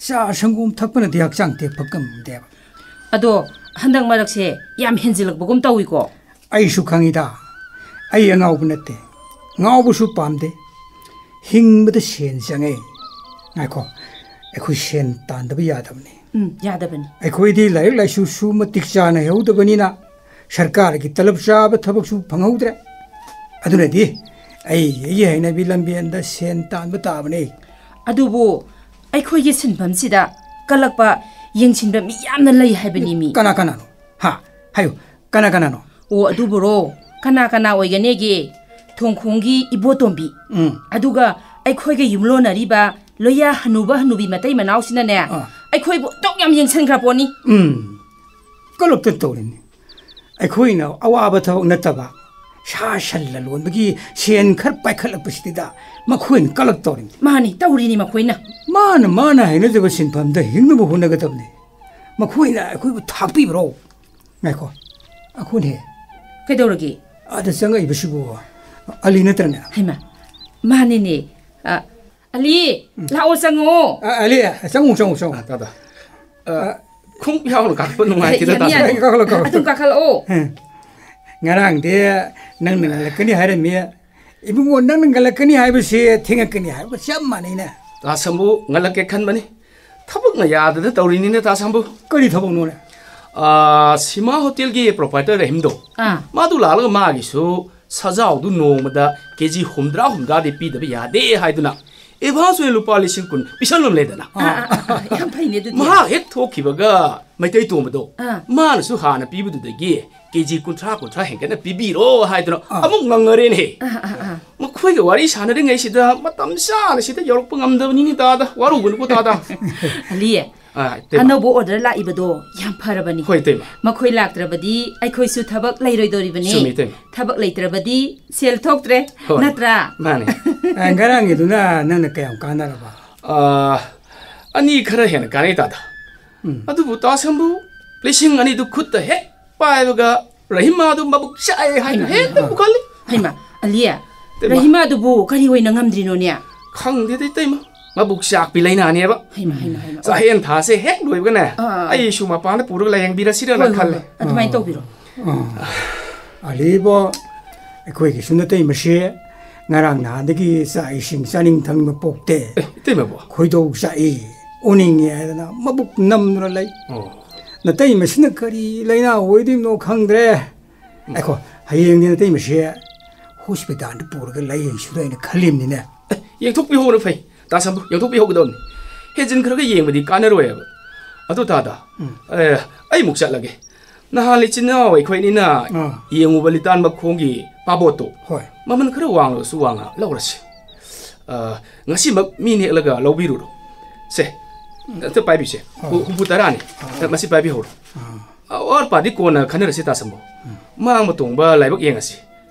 ꯆꯥ ꯁꯪꯒꯣꯝ ꯊꯛꯄꯅꯗꯤ ꯍꯛꯆꯥꯡ ꯇꯦꯛꯄ ꯉꯝꯗꯦꯕ꯫ ꯑꯗꯣ ꯍꯟꯗꯛ ꯃꯔꯛꯁꯦ ꯌꯥꯝ ꯍꯦꯟꯖꯤꯜꯂꯛꯄꯒꯨꯝ ꯇꯧꯏꯀꯣ꯫ ꯑꯩꯁꯨ ꯈꯪꯉꯤꯗ, ꯑꯩ ꯑꯉꯥꯎꯕ ꯅꯠꯇꯦ꯫ ꯉꯥꯎꯕꯁꯨ ꯄꯥꯝꯗꯦ꯫ ꯍꯤꯡꯕꯗ ꯁꯦꯟ ꯆꯪꯉꯦ꯫ ꯉꯥꯏꯈꯣ, ꯑꯩꯈꯣꯏ ꯁꯦꯟ ꯇꯥꯟꯗꯕ ꯌꯥꯗꯕꯅꯤ꯫ ꯎꯝ, ꯌꯥꯗꯕꯅꯤ꯫ ꯑꯩꯈꯣꯏꯗꯤ ꯂꯥꯏꯔꯤꯛ ꯂꯥꯏꯁꯨꯁꯨ ꯃꯇꯤꯛ ꯆꯥꯅ ꯍꯩꯍꯧꯗꯕꯅꯤꯅ ꯁꯔꯀꯥꯔꯒꯤ ꯇꯂꯕ ꯆꯥꯕ ꯊꯕꯛꯁꯨ ꯐꯪꯍꯧꯗ꯭ꯔꯦ꯫ ꯑꯗꯨꯅꯗꯤ ꯑꯩ ꯑꯩꯒꯤ ꯍꯩꯅꯕꯤ ꯂꯝꯕꯦꯟꯗ ꯁꯦꯟ ꯇꯥꯟꯕ ꯇꯥꯕꯅꯤ꯫ ꯑꯗꯨꯕꯨ ꯑꯩꯈꯣꯏꯒꯤ ꯁꯤꯟꯐꯝꯁꯤꯗ ꯀꯜꯂꯛꯄ, ꯌꯦꯡꯁꯤꯟꯕ ꯃꯤ ꯌꯥꯝꯅ ꯂꯩ ꯍꯥꯏꯕꯅꯤ ꯃꯤ꯫ ꯀꯅꯥ ꯀꯅꯥꯅꯣ? ꯍꯥ? ꯍꯥꯏꯌꯨ, ꯀꯅꯥ ꯀꯅꯥꯅꯣ? ꯑꯣ, ꯑꯗꯨꯕꯨꯔꯣ, ꯀꯅꯥ ꯀꯅꯥ ꯑꯣꯏꯒꯅꯦꯒꯦ? ꯊꯣꯡꯈꯣꯡꯒꯤ ꯏꯕꯣꯇꯣꯝꯕꯤ꯫ ꯎꯝ꯫ ꯑꯗꯨꯒ ꯑꯩꯈꯣꯏꯒ ꯌꯨꯝꯂꯣꯟꯅꯔꯤꯕ ꯂꯣꯌꯥ ꯍꯅꯨꯕ ꯍꯅꯨꯕꯤ ꯃꯇꯩ ꯃꯅꯥꯎꯁꯤꯅꯅꯦ, ꯑꯥ꯫ ꯑꯩꯈꯣꯏꯕꯨ ꯑꯣꯟꯊꯣꯛ ꯌꯥꯝ ꯌꯦꯡꯁꯤꯟꯈ꯭ꯔ ꯄꯣꯠꯅꯤ꯫ ꯎꯝ꯫ ꯀꯂꯛꯇ ꯇꯧꯔꯤꯅꯤ꯫ ꯑꯩꯈꯣꯏꯅ ꯑꯋꯥꯕ ꯊꯕꯛ ꯅꯠꯇꯕ ꯁꯥ ꯁꯟ ꯂꯂꯣꯟꯕꯒꯤ ꯁꯦꯟ ꯈꯔ ꯄꯥꯏꯈꯠꯂꯛꯄꯁꯤꯗ ꯃꯈꯣꯏꯅ ꯀꯂꯛ ꯇꯧꯔꯤꯅꯤ꯫ ꯃꯥꯅꯤ, ꯇꯧꯔꯤꯅꯤ ꯃꯈꯣꯏꯅ꯫ ꯃꯥꯅ, ꯃꯥꯅ ꯍꯩꯅꯖꯕ ꯁꯤꯟꯐꯝꯗ ꯍꯤꯡꯅꯕ ꯍꯣꯠꯅꯒꯗꯕꯅꯤ꯫ ꯃꯈꯣꯏꯅ ꯑꯩꯈꯣꯏꯕꯨ ꯊꯥꯛꯄꯤꯕ꯭ꯔꯣ? ꯉꯥꯏꯈꯣ, ꯑꯩꯈꯣꯏꯅꯦ꯫ ꯀꯩꯗꯧꯔꯒꯦ? ꯑꯥꯗ ꯆꯪꯉꯛꯏꯕꯁꯤꯕꯨ ꯑꯂꯤ ꯅꯠꯇ꯭ꯔꯅꯦ? ꯍꯩꯃꯥ, ꯃꯥꯅꯤꯅꯦ꯫ ꯑ, ꯑꯂꯤ, ꯎꯝ꯫ ꯂꯥꯛꯑꯣ, ꯆꯪꯉꯣ꯫ ꯑ, ꯑꯂꯤ, ꯆꯪꯉꯨ, ꯆꯪꯉꯨ, ꯆꯪꯉꯨ꯫ ꯑ, ꯇꯥꯗ꯫ ꯑ, ꯑ, ꯈꯣꯡꯎꯞ ꯌꯥꯎꯅ ꯀꯥꯈꯠꯄ ꯅꯨꯡꯉꯥꯏꯇꯦꯗ, ꯌꯥꯅꯤ, ꯇꯥꯗ꯫ ꯌꯥꯅꯤ꯫ ꯀꯥꯈꯠꯂꯣ, ꯀꯥꯈꯠꯂꯣ, ꯀꯥꯈꯠꯂꯣ꯫ ꯑꯗꯨꯝ ꯀꯥꯈꯠꯂꯛꯑꯣ꯫ ꯎꯝ꯫ ꯉꯔꯥꯡꯗꯤ ꯅꯪꯅ ꯉꯜꯂꯛꯀꯅꯤ ꯍꯥꯏꯔꯝꯃꯤ꯫ ꯏꯕꯨꯡꯉꯣ, ꯅꯪꯅ ꯉꯜꯂꯛꯀꯅꯤ ꯍꯥꯏꯕꯁꯤ ꯊꯦꯡꯉꯛꯀꯅꯤ ꯍꯥꯏꯕꯒ ꯆꯞ ꯃꯥꯟꯅꯩꯅꯦ꯫ ꯇꯥ ꯁꯝꯕꯨ, ꯉꯜꯂꯛꯀꯦ ꯈꯟꯕꯅꯤ꯫ ꯊꯕꯛꯅ ꯌꯥꯗꯗꯅ ꯇꯧꯔꯤꯅꯤꯅꯦ, ꯇꯥ ꯁꯝꯕꯨ꯫ ꯀꯔꯤ ꯊꯕꯛꯅꯣꯅꯦ? ꯑꯥ, ꯁꯤꯃꯥ ꯍꯣꯇꯦꯜꯒꯤ proprietor ꯔꯍꯤꯝꯗꯣ꯫ ꯑꯥ꯫ ꯃꯥꯗꯨ ꯂꯥꯛꯂꯒ ꯃꯥꯒꯤꯁꯨ ꯁꯖꯥꯎꯗꯨ ꯅꯣꯡꯃꯗ ꯀꯦ ꯖꯤ ꯍꯨꯝꯗ꯭ꯔꯥ ꯍꯨꯝꯗ꯭ꯔꯥꯗꯤ ꯄꯤꯗꯕ ꯌꯥꯗꯦ ꯍꯥꯏꯗꯨꯅ advance ꯑꯣꯏꯅ ꯂꯨꯄꯥ ꯂꯤꯁꯤꯡ ꯀꯨꯟ ꯄꯤꯁꯜꯂꯝꯂꯦꯗꯅ꯫ ꯑꯥ, ꯑꯥ, ꯑꯥ, ꯑꯥ, ꯌꯥꯝ ꯐꯩꯅꯦ ꯑꯗꯨꯗꯤ꯫ ꯃꯍꯥꯛ ꯍꯦꯛ ꯊꯣꯛꯈꯤꯕꯒ ꯃꯩꯇꯩ ꯇꯣꯝꯕꯗꯣ, ꯑꯥ꯫ ꯃꯥꯅꯁꯨ ꯍꯥꯟꯅ ꯄꯤꯕꯗꯨꯗꯒꯤ ꯀꯦ ꯖꯤ ꯀꯨꯟꯊ꯭ꯔꯥ, ꯀꯨꯟꯊ꯭ꯔꯥ ꯍꯦꯟꯒꯠꯅ ꯄꯤꯕꯤꯔꯣ ꯍꯥꯏꯗꯨꯅ ꯑꯥ꯫ ꯑꯃꯨꯛ ꯉꯪꯉꯔꯦꯅꯦꯍꯦ꯫ ꯑꯥ, ꯑꯥ, ꯑꯥ꯫ ꯃꯈꯣꯏꯒ ꯋꯥꯔꯤ ꯁꯥꯟꯅꯔꯤꯉꯩꯁꯤꯗ ꯃꯇꯝ ꯆꯥꯅ ꯁꯤꯗ ꯌꯧꯔꯛꯄ ꯉꯝꯗꯕꯅꯤꯅꯦ ꯇꯥꯗ꯫ ꯋꯥꯔꯧꯒꯅꯨꯀꯣ ꯇꯥꯗ꯫ ꯑꯂꯤ, ꯑꯥ, ꯏꯇꯩꯃ꯫ ꯑꯅꯧꯕ order ꯂꯥꯛꯏꯕꯗꯣ ꯌꯥꯝ ꯐꯔꯕꯅꯤ꯫ ꯍꯣꯏ, ꯏꯇꯩꯃ꯫ ꯃꯈꯣꯏ ꯂꯥꯛꯇ꯭ꯔꯕꯗꯤ ꯑꯩꯈꯣꯏꯁꯨ ꯊꯕꯛ ꯂꯩꯔꯣꯏꯗꯧꯔꯤꯕꯅꯤ꯫ ꯆꯨꯝꯃꯤ, ꯏꯇꯩꯃ꯫ ꯊꯕꯛ ꯂꯩꯇ꯭ꯔꯕꯗꯤ ꯁꯦꯜ ꯊꯣꯛꯇ꯭ꯔꯦ, ꯍꯣꯏ꯫ ꯅꯠꯇ꯭ꯔꯥ? ꯃꯥꯅꯦ꯫ ꯑꯦ, ꯉꯔꯥꯡꯒꯤꯗꯨꯅ ꯅꯪꯅ ꯀꯌꯥꯝ ꯀꯥꯟꯅꯔꯕ? ꯑꯥ, ꯑꯅꯤ ꯈꯔ ꯍꯦꯟꯅ ꯀꯥꯟꯅꯩ ꯇꯥꯗ꯫ ꯎꯝ꯫ ꯑꯗꯨꯕꯨ ꯇꯥ ꯁꯝꯕꯨ, ꯂꯤꯁꯤꯡ ꯑꯅꯤꯗꯨ ꯈꯨꯠꯇ ꯍꯦꯛ ꯄꯥꯏꯕꯒ ꯔꯍꯤꯃꯥꯗꯨ ꯃꯕꯨꯛ ꯆꯥꯛꯑꯦ ꯍꯥꯏꯅ ꯍꯩꯃꯥ, ꯍꯦꯛꯇ ꯍꯩꯃꯥ꯫ ꯄꯨꯈꯠꯂꯤ꯫ ꯍꯩꯃꯥ, ꯑꯂꯤ, ꯏꯇꯩꯃ꯫ ꯔꯍꯤꯃꯥꯗꯨꯕꯨ ꯀꯔꯤ ꯑꯣꯏꯅ ꯉꯝꯗ꯭ꯔꯤꯅꯣꯅꯦ? ꯈꯪꯗꯦꯗ ꯏꯇꯩꯃ, ꯃꯕꯨꯛ ꯆꯥꯛꯄꯤ ꯂꯥꯏꯅꯥꯅꯦꯕ꯫ ꯍꯩꯃꯥ, ꯍꯩꯃꯥ, ꯍꯩꯃꯥ꯫ ꯆꯥꯛꯍꯦꯟ ꯊꯥꯁꯦ ꯍꯦꯛ ꯂꯣꯏꯕꯒꯅꯦ, ꯑꯥ, ꯑꯥ꯫ ꯑꯩꯁꯨ ꯃꯄꯥꯟꯗ ꯄꯨꯔꯒ ꯂꯥꯌꯦꯡꯕꯤꯔꯁꯤꯔꯅ ꯍꯣꯏ, ꯍꯣꯏ, ꯈꯜꯂꯦ꯫ ꯍꯣꯏ꯫ ꯑꯗꯨꯃꯥꯏꯅ ꯇꯧꯕꯤꯔꯣ꯫ ꯑꯥ꯫ ꯑꯂꯤꯕꯣ, ꯑꯩꯈꯣꯏꯒꯤꯁꯨ ꯅꯇꯩꯃꯁꯦ ꯉꯔꯥꯡ ꯅꯍꯥꯟꯗꯒꯤ ꯆꯥꯛ ꯏꯁꯤꯡ ꯆꯥꯅꯤꯡ ꯊꯛꯅꯤꯡꯕ ꯄꯣꯛꯇꯦ꯫ ꯑꯦ, ꯏꯇꯩꯃꯕꯣ? ꯈꯣꯏꯗꯧ ꯆꯥꯛꯏ, ꯑꯣꯅꯤꯡꯉꯦ ꯍꯥꯏꯗꯅ ꯃꯕꯨꯛ ꯅꯝꯗꯨꯅ ꯂꯩ꯫ ꯑꯣ꯫ ꯅꯇꯩꯃꯁꯤꯅ ꯀꯔꯤ ꯂꯥꯏꯅꯥ ꯑꯣꯏꯗꯣꯏꯅꯣ ꯈꯪꯗ꯭ꯔꯦ꯫ ꯎꯝ꯫ ꯉꯥꯏꯈꯣ, ꯍꯌꯦꯡꯗꯤ ꯅꯇꯩꯃꯁꯦ hospitalꯗ ꯄꯨꯔꯒ ꯂꯥꯌꯦꯡꯁꯤꯔ ꯍꯥꯏꯅ ꯈꯜꯂꯤꯕꯅꯤꯅꯦ꯫ ꯑꯦ, ꯌꯦꯡꯊꯣꯛꯄꯤꯍꯧꯕꯅ ꯐꯩ꯫ ꯇꯥ ꯁꯝꯕꯨ, ꯌꯦꯡꯊꯣꯛꯄꯤꯍꯧꯒꯗꯕꯅꯤ꯫ ꯍꯦꯟꯖꯤꯟꯈ꯭ꯔꯒ ꯌꯦꯡꯕꯗꯤ ꯀꯥꯟꯅꯔꯣꯏ ꯍꯥꯏꯕ꯫ ꯑꯗꯨ ꯇꯥꯗ, ꯎꯝ꯫ ꯑꯦ, ꯑꯩ ꯑꯃꯨꯛ ꯆꯠꯂꯒꯦ꯫ ꯅꯍꯥꯟ ꯏꯆꯤꯟ ꯏꯅꯥꯎ ꯑꯩꯈꯣꯏ ꯑꯅꯤꯅ ꯑꯥ꯫ ꯌꯦꯡꯉꯨꯕ ꯂꯤꯇꯥꯟ ꯃꯈꯣꯡꯒꯤ ꯄꯥꯕꯣꯠꯇꯣ ꯍꯣꯏ꯫ ꯃꯃꯜ ꯈꯔ ꯋꯥꯡꯂꯒꯁꯨ ꯋꯥꯡꯅ ꯂꯧꯔꯁꯤ꯫ ꯑ, ꯉꯁꯤꯃꯛ ꯃꯤ ꯅꯦꯛꯂꯒ ꯂꯧꯕꯤꯔꯨꯔꯣ꯫ ꯁꯦ, ꯎꯝ꯫ ꯑꯝꯇ ꯄꯥꯏꯕꯤꯁꯦ꯫ ꯑꯥ꯫ ꯍꯨ-, ꯍꯨꯝꯐꯨ ꯇꯔꯥꯅꯤ꯫ ꯑꯥ꯫ ꯃꯁꯤ ꯄꯥꯏꯕꯤꯍꯧꯔꯣ꯫ ꯑꯥ꯫ ꯑ, ꯑꯋꯥꯠ ꯑꯄꯥꯗꯤ ꯀꯣꯟꯅ ꯈꯟꯅꯔꯁꯤ, ꯇꯥ ꯁꯝꯕꯨ꯫ ꯎꯝ꯫ ꯃꯥꯡꯕ ꯇꯣꯡꯕ ꯂꯥꯏꯕꯛ ꯌꯦꯡꯉꯁꯤ꯫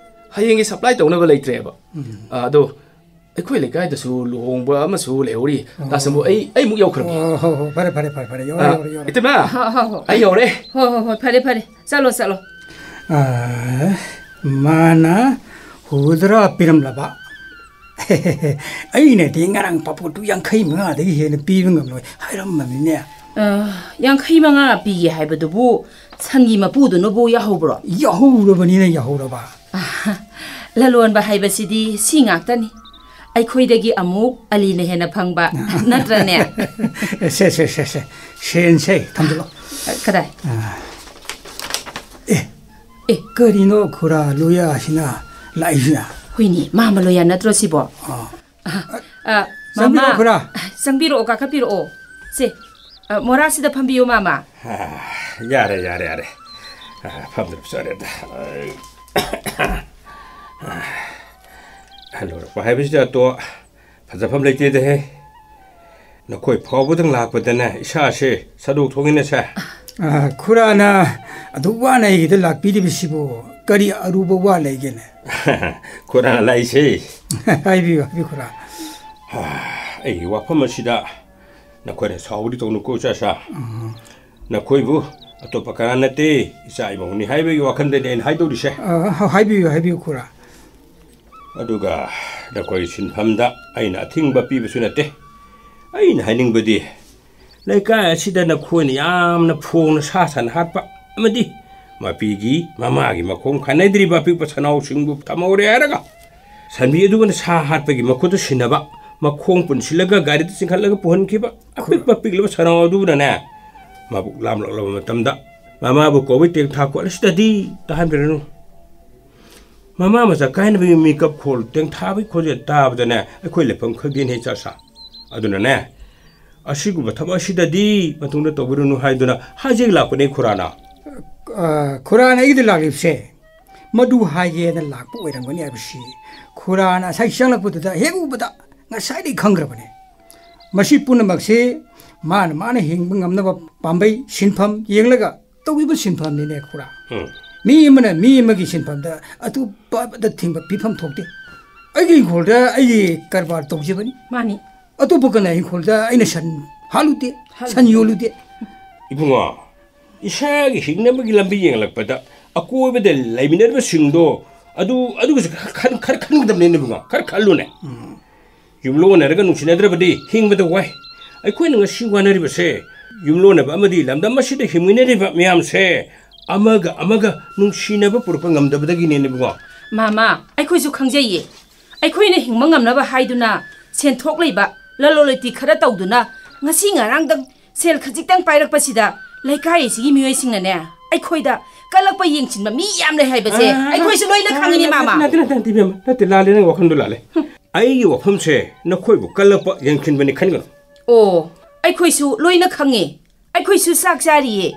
ꯍꯌꯦꯡꯒꯤ supply ꯇꯧꯅꯕ ꯂꯩꯇ꯭ꯔꯦꯕ꯫ ꯎꯝ꯫ ꯑ, ꯑꯗꯣ ꯑꯩꯈꯣꯏ ꯂꯩꯀꯥꯏꯗꯁꯨ ꯂꯨꯍꯣꯡꯕ ꯑꯃꯁꯨ ꯂꯩꯍꯧꯔꯤ꯫ ꯑꯣ꯫ ꯇꯥ ꯁꯝꯕꯨ, ꯑꯩ, ꯑꯩꯃꯨꯛ ꯌꯧꯈ꯭ꯔꯒꯦ꯫ ꯑꯣ, ꯍꯣ, ꯍꯣ, ꯐꯔꯦ, ꯐꯔꯦ, ꯐꯔꯦ, ꯐꯔꯦ, ꯌꯧꯔꯦ, ꯑ, ꯌꯧꯔꯦ, ꯌꯧꯔꯦ꯫ ꯏꯇꯩꯃ, ꯍꯣ, ꯍꯣ, ꯍꯣ, ꯍꯣ꯫ ꯑꯩ ꯌꯧꯔꯦ꯫ ꯍꯣ, ꯍꯣ, ꯍꯣ, ꯐꯔꯦ, ꯐꯔꯦ, ꯆꯠꯂꯣ, ꯆꯠꯂꯣ꯫ ꯑ, ꯃꯥꯅ ꯍꯨꯝꯐꯨꯇꯔꯥ ꯄꯤꯔꯝꯂꯕ? ꯑꯩꯅꯗꯤ ꯉꯔꯥꯡ ꯄꯥꯄꯣꯠꯇꯨ ꯌꯥꯡꯈꯩ ꯃꯉꯥꯗꯒꯤ ꯍꯦꯟꯅ ꯄꯤꯕ ꯉꯝꯂꯣꯏ ꯍꯥꯏꯔꯝꯃꯕꯅꯤꯅꯦ꯫ ꯑ, ꯌꯥꯡꯈꯩ ꯃꯉꯥ ꯄꯤꯒꯦ ꯍꯥꯏꯕꯗꯨꯕꯨ ꯁꯟꯒꯤ ꯃꯄꯨꯗꯨꯅꯕꯨ ꯌꯥꯍꯧꯕ꯭ꯔꯣ? ꯌꯥꯍꯧꯔꯕꯅꯤꯅ ꯌꯥꯍꯧꯔꯕ꯫ ꯑ, ꯂꯂꯣꯟꯕ ꯍꯥꯏꯕꯁꯤꯗꯤ ꯁꯤ ꯉꯥꯛꯇꯅꯤ꯫ ꯑꯩꯈꯣꯏꯗꯒꯤ ꯑꯃꯨꯛ ꯑꯂꯤꯅ ꯍꯦꯟꯅ ꯐꯪꯕ, ꯅꯠꯇ꯭ꯔꯅꯦ? ꯁꯦ, ꯁꯦ, ꯁꯦ, ꯁꯦ꯫ ꯁꯦꯟꯁꯦ ꯊꯝꯖꯤꯜꯂꯣ꯫ ꯑ, ꯀꯗꯥꯏ? ꯑ, ꯑꯦ, ꯑꯦ꯫ ꯀꯔꯤꯅꯣ ꯈꯨꯔꯥ ꯂꯣꯌꯥꯁꯤꯅ ꯂꯥꯛꯏꯁꯤꯅ? ꯍꯣꯏꯅꯦ, ꯃꯥꯃ ꯂꯣꯌꯥ ꯅꯠꯇ꯭ꯔꯣ ꯁꯤꯕꯣ? ꯑ꯫ ꯑ, ꯑ, ꯆꯪꯕꯤꯔꯣ, ꯃꯥꯃ꯫ ꯈꯨꯔꯥ꯫ ꯆꯪꯕꯤꯔꯛꯑꯣ, ꯀꯥꯈꯠꯄꯤꯔꯛꯑꯣ꯫ ꯁꯦ, ꯑ, ꯃꯣꯔꯥꯁꯤꯗ ꯐꯝꯕꯤꯌꯨ, ꯃꯥꯃ꯫ ꯑ, ꯌꯥꯔꯦ, ꯌꯥꯔꯦ, ꯌꯥꯔꯦ꯫ ꯑ, ꯐꯝꯗꯅ ꯆꯠꯂꯦꯗ꯫ ꯑ, ꯂꯣꯏꯔꯛꯄ ꯍꯥꯏꯕꯁꯤꯗ ꯑꯇꯣ ꯐꯖꯐꯝ ꯂꯩꯇꯦꯗꯍꯦ꯫ ꯅꯈꯣꯏ ꯐꯥꯎꯕꯗꯪ ꯂꯥꯛꯄꯗꯅꯦ ꯏꯁꯥꯁꯦ ꯁꯥꯗꯣꯛ ꯊꯣꯛꯏꯅꯦꯁꯦ꯫ ꯑ, ꯈꯨꯔꯥꯅ ꯑꯗꯨꯛ ꯋꯥꯅ ꯑꯩꯒꯤꯗ ꯂꯥꯛꯄꯤꯔꯤꯕꯁꯤꯕꯨ ꯀꯔꯤ ꯑꯔꯨꯕ ꯋꯥ ꯂꯩꯒꯦꯅꯦ? ꯈꯨꯔꯥꯅ ꯂꯥꯛꯏꯁꯦ꯫ ꯍꯥꯏꯕꯤꯌꯨ, ꯍꯥꯏꯕꯤꯌꯨ, ꯈꯨꯔꯥ꯫ ꯑꯩꯒꯤ ꯋꯥꯐꯝ ꯑꯁꯤꯗ ꯅꯈꯣꯏꯅ ꯁꯥꯎꯕꯗꯤ ꯇꯧꯅꯨꯀꯣ, ꯏꯆꯥꯁꯥ꯫ ꯎꯝ꯫ ꯅꯈꯣꯏꯕꯨ ꯑꯇꯣꯞꯄ ꯀꯅꯥ ꯅꯠꯇꯦ, ꯏꯆꯥ ꯏꯃꯧꯅꯤ ꯍꯥꯏꯕꯒꯤ ꯋꯥꯈꯜꯗꯅꯤ ꯑꯩꯅ ꯍꯥꯏꯗꯧꯔꯤꯁꯦ꯫ ꯑ, ꯍ-, ꯍꯥꯏꯕꯤꯌꯨ, ꯍꯥꯏꯕꯤꯌꯨ, ꯈꯨꯔꯥ꯫ ꯑꯗꯨꯒ ꯅꯈꯣꯏ ꯁꯤꯟꯐꯝꯗ ꯑꯩꯅ ꯑꯊꯤꯡꯕ ꯄꯤꯕꯁꯨ ꯅꯠꯇꯦ꯫ ꯑꯩꯅ ꯍꯥꯏꯅꯤꯡꯕꯗꯤ, ꯂꯩꯀꯥꯏ ꯑꯁꯤꯗ ꯅꯈꯣꯏꯅ ꯌꯥꯝꯅ ꯐꯣꯡꯅ ꯁꯥ ꯁꯟ ꯍꯥꯠꯄ ꯑꯃꯗꯤ ꯃꯄꯤꯒꯤ ꯃꯃꯥꯒꯤ ꯃꯈꯣꯡ ꯈꯥꯏꯅꯗ꯭ꯔꯤꯕ ꯑꯄꯤꯛꯄ ꯁꯅꯥꯎꯁꯤꯡꯕꯨ ꯊꯝꯍꯧꯔꯦ ꯍꯥꯏꯔꯒ, ꯁꯟꯕꯤ ꯑꯗꯨꯒꯅ ꯁꯥ ꯍꯥꯠꯄꯒꯤ ꯃꯈꯨꯠꯇ ꯁꯤꯟꯅꯕ, ꯃꯈꯣꯡ ꯄꯨꯟꯁꯤꯜꯂꯒ ꯒꯥꯔꯤꯗ ꯆꯤꯡꯈꯠꯂꯒ ꯄꯨꯍꯟꯈꯤꯕ ꯑꯄꯤꯛꯄ ꯄꯤꯛꯂꯕ ꯁꯅꯥꯎ ꯑꯗꯨꯕꯨꯅꯅꯦ, ꯃꯕꯨꯛ ꯂꯥꯝꯂꯛꯂꯕ ꯃꯇꯝꯗ ꯃꯃꯥꯕꯨ ꯀꯧꯕꯩ ꯇꯦꯡꯊꯥ ꯈꯣꯠ ꯑꯁꯤꯗꯗꯤ ꯇꯥꯍꯟꯕꯤꯔꯅꯨ꯫ ꯃꯃꯥ ꯃꯆꯥ ꯀꯥꯏꯅꯕꯒꯤ ꯃꯤꯀꯞ ꯈꯣꯜ, ꯇꯦꯡꯊꯥꯕꯒꯤ ꯈꯣꯟꯖꯦꯜ ꯇꯥꯕꯗꯅꯦ, ꯑꯩꯈꯣꯏ ꯂꯩꯐꯝ ꯈꯪꯗꯦꯅꯦ, ꯏꯆꯥꯁꯥ꯫ ꯑꯗꯨꯅꯅꯦ, ꯑꯁꯤꯒꯨꯝꯕ ꯊꯕꯛ ꯑꯁꯤꯗꯗꯤ ꯃꯇꯨꯡꯗ ꯇꯧꯕꯤꯔꯨꯅꯨ ꯍꯥꯏꯗꯨꯅ ꯍꯥꯏꯖꯒꯦ ꯂꯥꯛꯄꯅꯦ, ꯈꯨꯔꯥꯅ꯫ ꯑ, ꯈꯨꯔꯥꯅ ꯑꯩꯒꯤꯗ ꯂꯥꯛꯂꯤꯕꯁꯦ ꯃꯗꯨ ꯍꯥꯏꯒꯦꯅ ꯂꯥꯛꯄ ꯑꯣꯏꯔꯝꯒꯅꯤ ꯍꯥꯏꯕꯁꯤ ꯈꯨꯔꯥꯅ ꯉꯁꯥꯏ ꯆꯪꯂꯛꯄꯗꯨꯗ ꯍꯦꯛ ꯎꯕꯗ ꯉꯁꯥꯏꯗꯒꯤ ꯈꯪꯈ꯭ꯔꯕꯅꯦ꯫ ꯃꯁꯤ ꯄꯨꯝꯅꯃꯛꯁꯦ ꯃꯥꯅ, ꯃꯥꯅ ꯍꯤꯡꯕ ꯉꯝꯅꯕ ꯄꯥꯝꯕꯩ, ꯁꯤꯟꯐꯝ ꯌꯦꯡꯂꯒ ꯇꯧꯈꯤꯕ ꯁꯤꯟꯐꯝꯅꯤꯅꯦ, ꯈꯨꯔꯥ꯫ ꯎꯝ꯫ ꯃꯤ ꯑꯃꯅ ꯃꯤ ꯑꯃꯒꯤ ꯁꯤꯟꯐꯝꯗ ꯑꯇꯣꯞꯄꯗ ꯊꯤꯡꯕ ꯄꯤꯐꯝ ꯊꯣꯛꯇꯦ꯫ ꯑꯩꯒꯤ ꯏꯪꯈꯣꯜꯗ ꯑꯩꯒꯤ ꯀꯔꯕꯥꯔ ꯇꯧꯖꯕꯅꯤ꯫ ꯃꯥꯅꯤ꯫ ꯑꯇꯣꯞꯄ ꯀꯅꯥ ꯏꯪꯈꯣꯜꯗ ꯑꯩꯅ ꯁꯟ ꯍꯥꯠꯂꯨꯗꯦ, ꯍꯥꯠꯂꯨꯗꯦ꯫ ꯁꯟ ꯌꯣꯜꯂꯨꯗꯦ꯫ ꯏꯕꯨꯡꯉꯣ, ꯏꯁꯥꯒꯤ ꯍꯤꯡꯅꯕꯒꯤ ꯂꯝꯕꯤ ꯌꯦꯡꯂꯛꯄꯗ ꯑꯀꯣꯏꯕꯗ ꯂꯩꯃꯤꯟꯅꯔꯤꯕꯁꯤꯡꯗꯣ ꯑꯗꯨ, ꯑꯗꯨꯒꯤꯁꯨ ꯈꯔ ꯈꯟ-, ꯈꯔ ꯈꯟꯒꯗꯕꯅꯦ, ꯏꯕꯨꯡꯉꯣ, ꯈꯔ ꯈꯜꯂꯨꯅꯦ꯫ ꯎꯝ꯫ ꯌꯨꯝꯂꯣꯟꯅꯔꯒ ꯅꯨꯡꯁꯤꯅꯗ꯭ꯔꯕꯗꯤ ꯍꯤꯡꯕꯗ ꯋꯥꯏ꯫ ꯑꯩꯈꯣꯏꯅ ꯉꯁꯤ ꯋꯥꯅꯔꯤꯕꯁꯦ, ꯌꯨꯝꯂꯣꯟꯅꯕ ꯑꯃꯗꯤ ꯂꯝꯗꯝ ꯑꯁꯤꯗ ꯍꯤꯡꯃꯤꯟꯅꯔꯤꯕ ꯃꯌꯥꯝꯁꯦ ꯑꯃꯒ ꯑꯃꯒ ꯅꯨꯡꯁꯤꯅꯕ ꯄꯨꯔꯛꯄ ꯉꯝꯗꯕꯗꯒꯤꯅꯦ, ꯏꯕꯨꯡꯉꯣ꯫ ꯃꯥꯃꯥ, ꯑꯩꯈꯣꯏꯁꯨ ꯈꯪꯖꯩꯌꯦ꯫ ꯑꯩꯈꯣꯏꯅ ꯍꯤꯡꯕ ꯉꯝꯅꯕ ꯍꯥꯏꯗꯨꯅ ꯁꯦꯟꯊꯣꯛ ꯂꯩꯕ, ꯂꯂꯣꯟ ꯏꯇꯤꯛ ꯈꯔ ꯇꯧꯗꯨꯅ ꯉꯁꯤ ꯉꯔꯥꯡꯗꯪ ꯁꯦꯜ ꯈꯖꯤꯛꯇꯪ ꯄꯥꯏꯔꯛꯄꯁꯤꯗ ꯂꯩꯀꯥꯏ ꯑꯁꯤꯒꯤ ꯃꯤꯑꯣꯏꯁꯤꯡꯅꯅꯦ, ꯑꯩꯈꯣꯏꯗ ꯀꯜꯂꯛꯄ ꯌꯦꯡꯁꯤꯟꯕ ꯃꯤ ꯌꯥꯝ ꯂꯩ ꯍꯥꯏꯕꯁꯦ ꯑꯥ, ꯑꯩꯈꯣꯏꯁꯨ ꯂꯣꯏꯅ ꯑꯥ, ꯈꯪꯉꯤꯅꯦ, ꯅꯠꯇꯦ, ꯃꯥꯃꯥ꯫ ꯅꯠꯇꯦ, ꯅꯠꯇꯦ, ꯅꯠꯇꯦ, ꯏꯕꯦꯝꯃ, ꯅꯠꯇꯦ, ꯂꯥꯜꯂꯦ, ꯅꯪ ꯋꯥꯈꯜꯗꯣ ꯂꯥꯜꯂꯦ꯫ ꯍꯨꯝ꯫ ꯑꯩꯒꯤ ꯋꯥꯐꯝꯁꯦ ꯅꯈꯣꯏꯕꯨ ꯀꯜꯂꯛꯄ ꯌꯦꯡꯁꯤꯟꯕꯅꯤ ꯈꯟꯒꯅꯨ꯫ ꯑꯣ, ꯑꯩꯈꯣꯏꯁꯨ ꯂꯣꯏꯅ ꯈꯪꯉꯦ꯫ ꯑꯩꯈꯣꯏꯁꯨ ꯆꯥꯛ ꯆꯥꯔꯤꯌꯦ꯫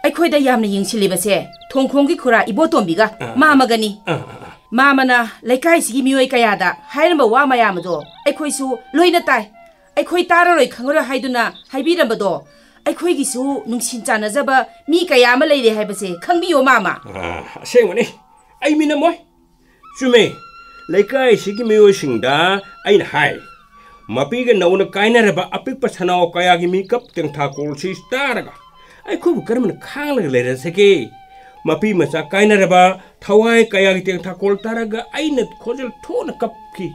ꯑꯩꯈꯣꯏꯗ ꯌꯥꯝꯅ ꯌꯦꯡꯁꯤꯜꯂꯤꯕꯁꯦ ꯊꯣꯡꯈꯣꯡꯒꯤ ꯈꯨꯔꯥ ꯏꯕꯣꯇꯣꯝꯕꯤꯒ ꯑꯥ, ꯑꯥ꯫ ꯃꯥꯃꯒꯅꯤ꯫ ꯑꯥ, ꯑꯥ, ꯑꯥ꯫ ꯃꯥꯃꯅ ꯂꯩꯀꯥꯏꯁꯤꯒꯤ ꯃꯤꯑꯣꯏ ꯀꯌꯥꯗ ꯍꯥꯏꯔꯝꯕ ꯋꯥ ꯃꯌꯥꯝ ꯑꯗꯣ ꯑꯩꯈꯣꯏꯁꯨ ꯂꯣꯏꯅ ꯇꯥꯏ꯫ ꯑꯩꯈꯣꯏ ꯇꯥꯔꯔꯣꯏ ꯈꯪꯉꯔꯣꯏ ꯍꯥꯏꯗꯨꯅ ꯍꯥꯏꯕꯤꯔꯝꯕꯗꯣ, ꯑꯩꯈꯣꯏꯒꯤꯁꯨ ꯅꯨꯡꯁꯤ ꯆꯥꯟꯅꯖꯕ ꯃꯤ ꯀꯌꯥ ꯑꯃ ꯂꯩꯔꯦ ꯍꯥꯏꯕꯁꯦ ꯈꯪꯕꯤꯌꯣ, ꯃꯥꯃ꯫ ꯑꯥ, ꯑꯁꯦꯡꯕꯅꯤ꯫ ꯑꯩ ꯃꯤ ꯅꯝꯃꯣꯏ꯫ ꯆꯨꯝꯃꯦ꯫ ꯂꯩꯀꯥꯏꯁꯤꯒꯤ ꯃꯤꯑꯣꯏꯁꯤꯡꯗ ꯑꯩꯅ ꯍꯥꯏ, ꯃꯄꯤꯒ ꯅꯧꯅ ꯀꯥꯏꯅꯔꯕ ꯑꯄꯤꯛꯄ ꯁꯅꯥꯎ ꯀꯌꯥꯒꯤ ꯃꯤꯀꯞ ꯇꯦꯡꯊꯥꯀꯣꯜꯁꯤ ꯇꯥꯔꯒ ꯑꯩꯈꯣꯏꯕꯨ ꯀꯔꯝꯅ ꯈꯥꯡꯂꯒ ꯂꯩꯔꯁꯤꯒꯦ? ꯃꯄꯤ ꯃꯆꯥ ꯀꯥꯏꯅꯔꯕ ꯊꯋꯥꯏ ꯀꯌꯥꯒꯤ ꯇꯦꯡꯊꯥꯀꯣꯜ ꯇꯥꯔꯒ ꯑꯩꯅ ꯈꯣꯟꯖꯦꯜ ꯊꯣꯛꯅ ꯀꯞꯈꯤ꯫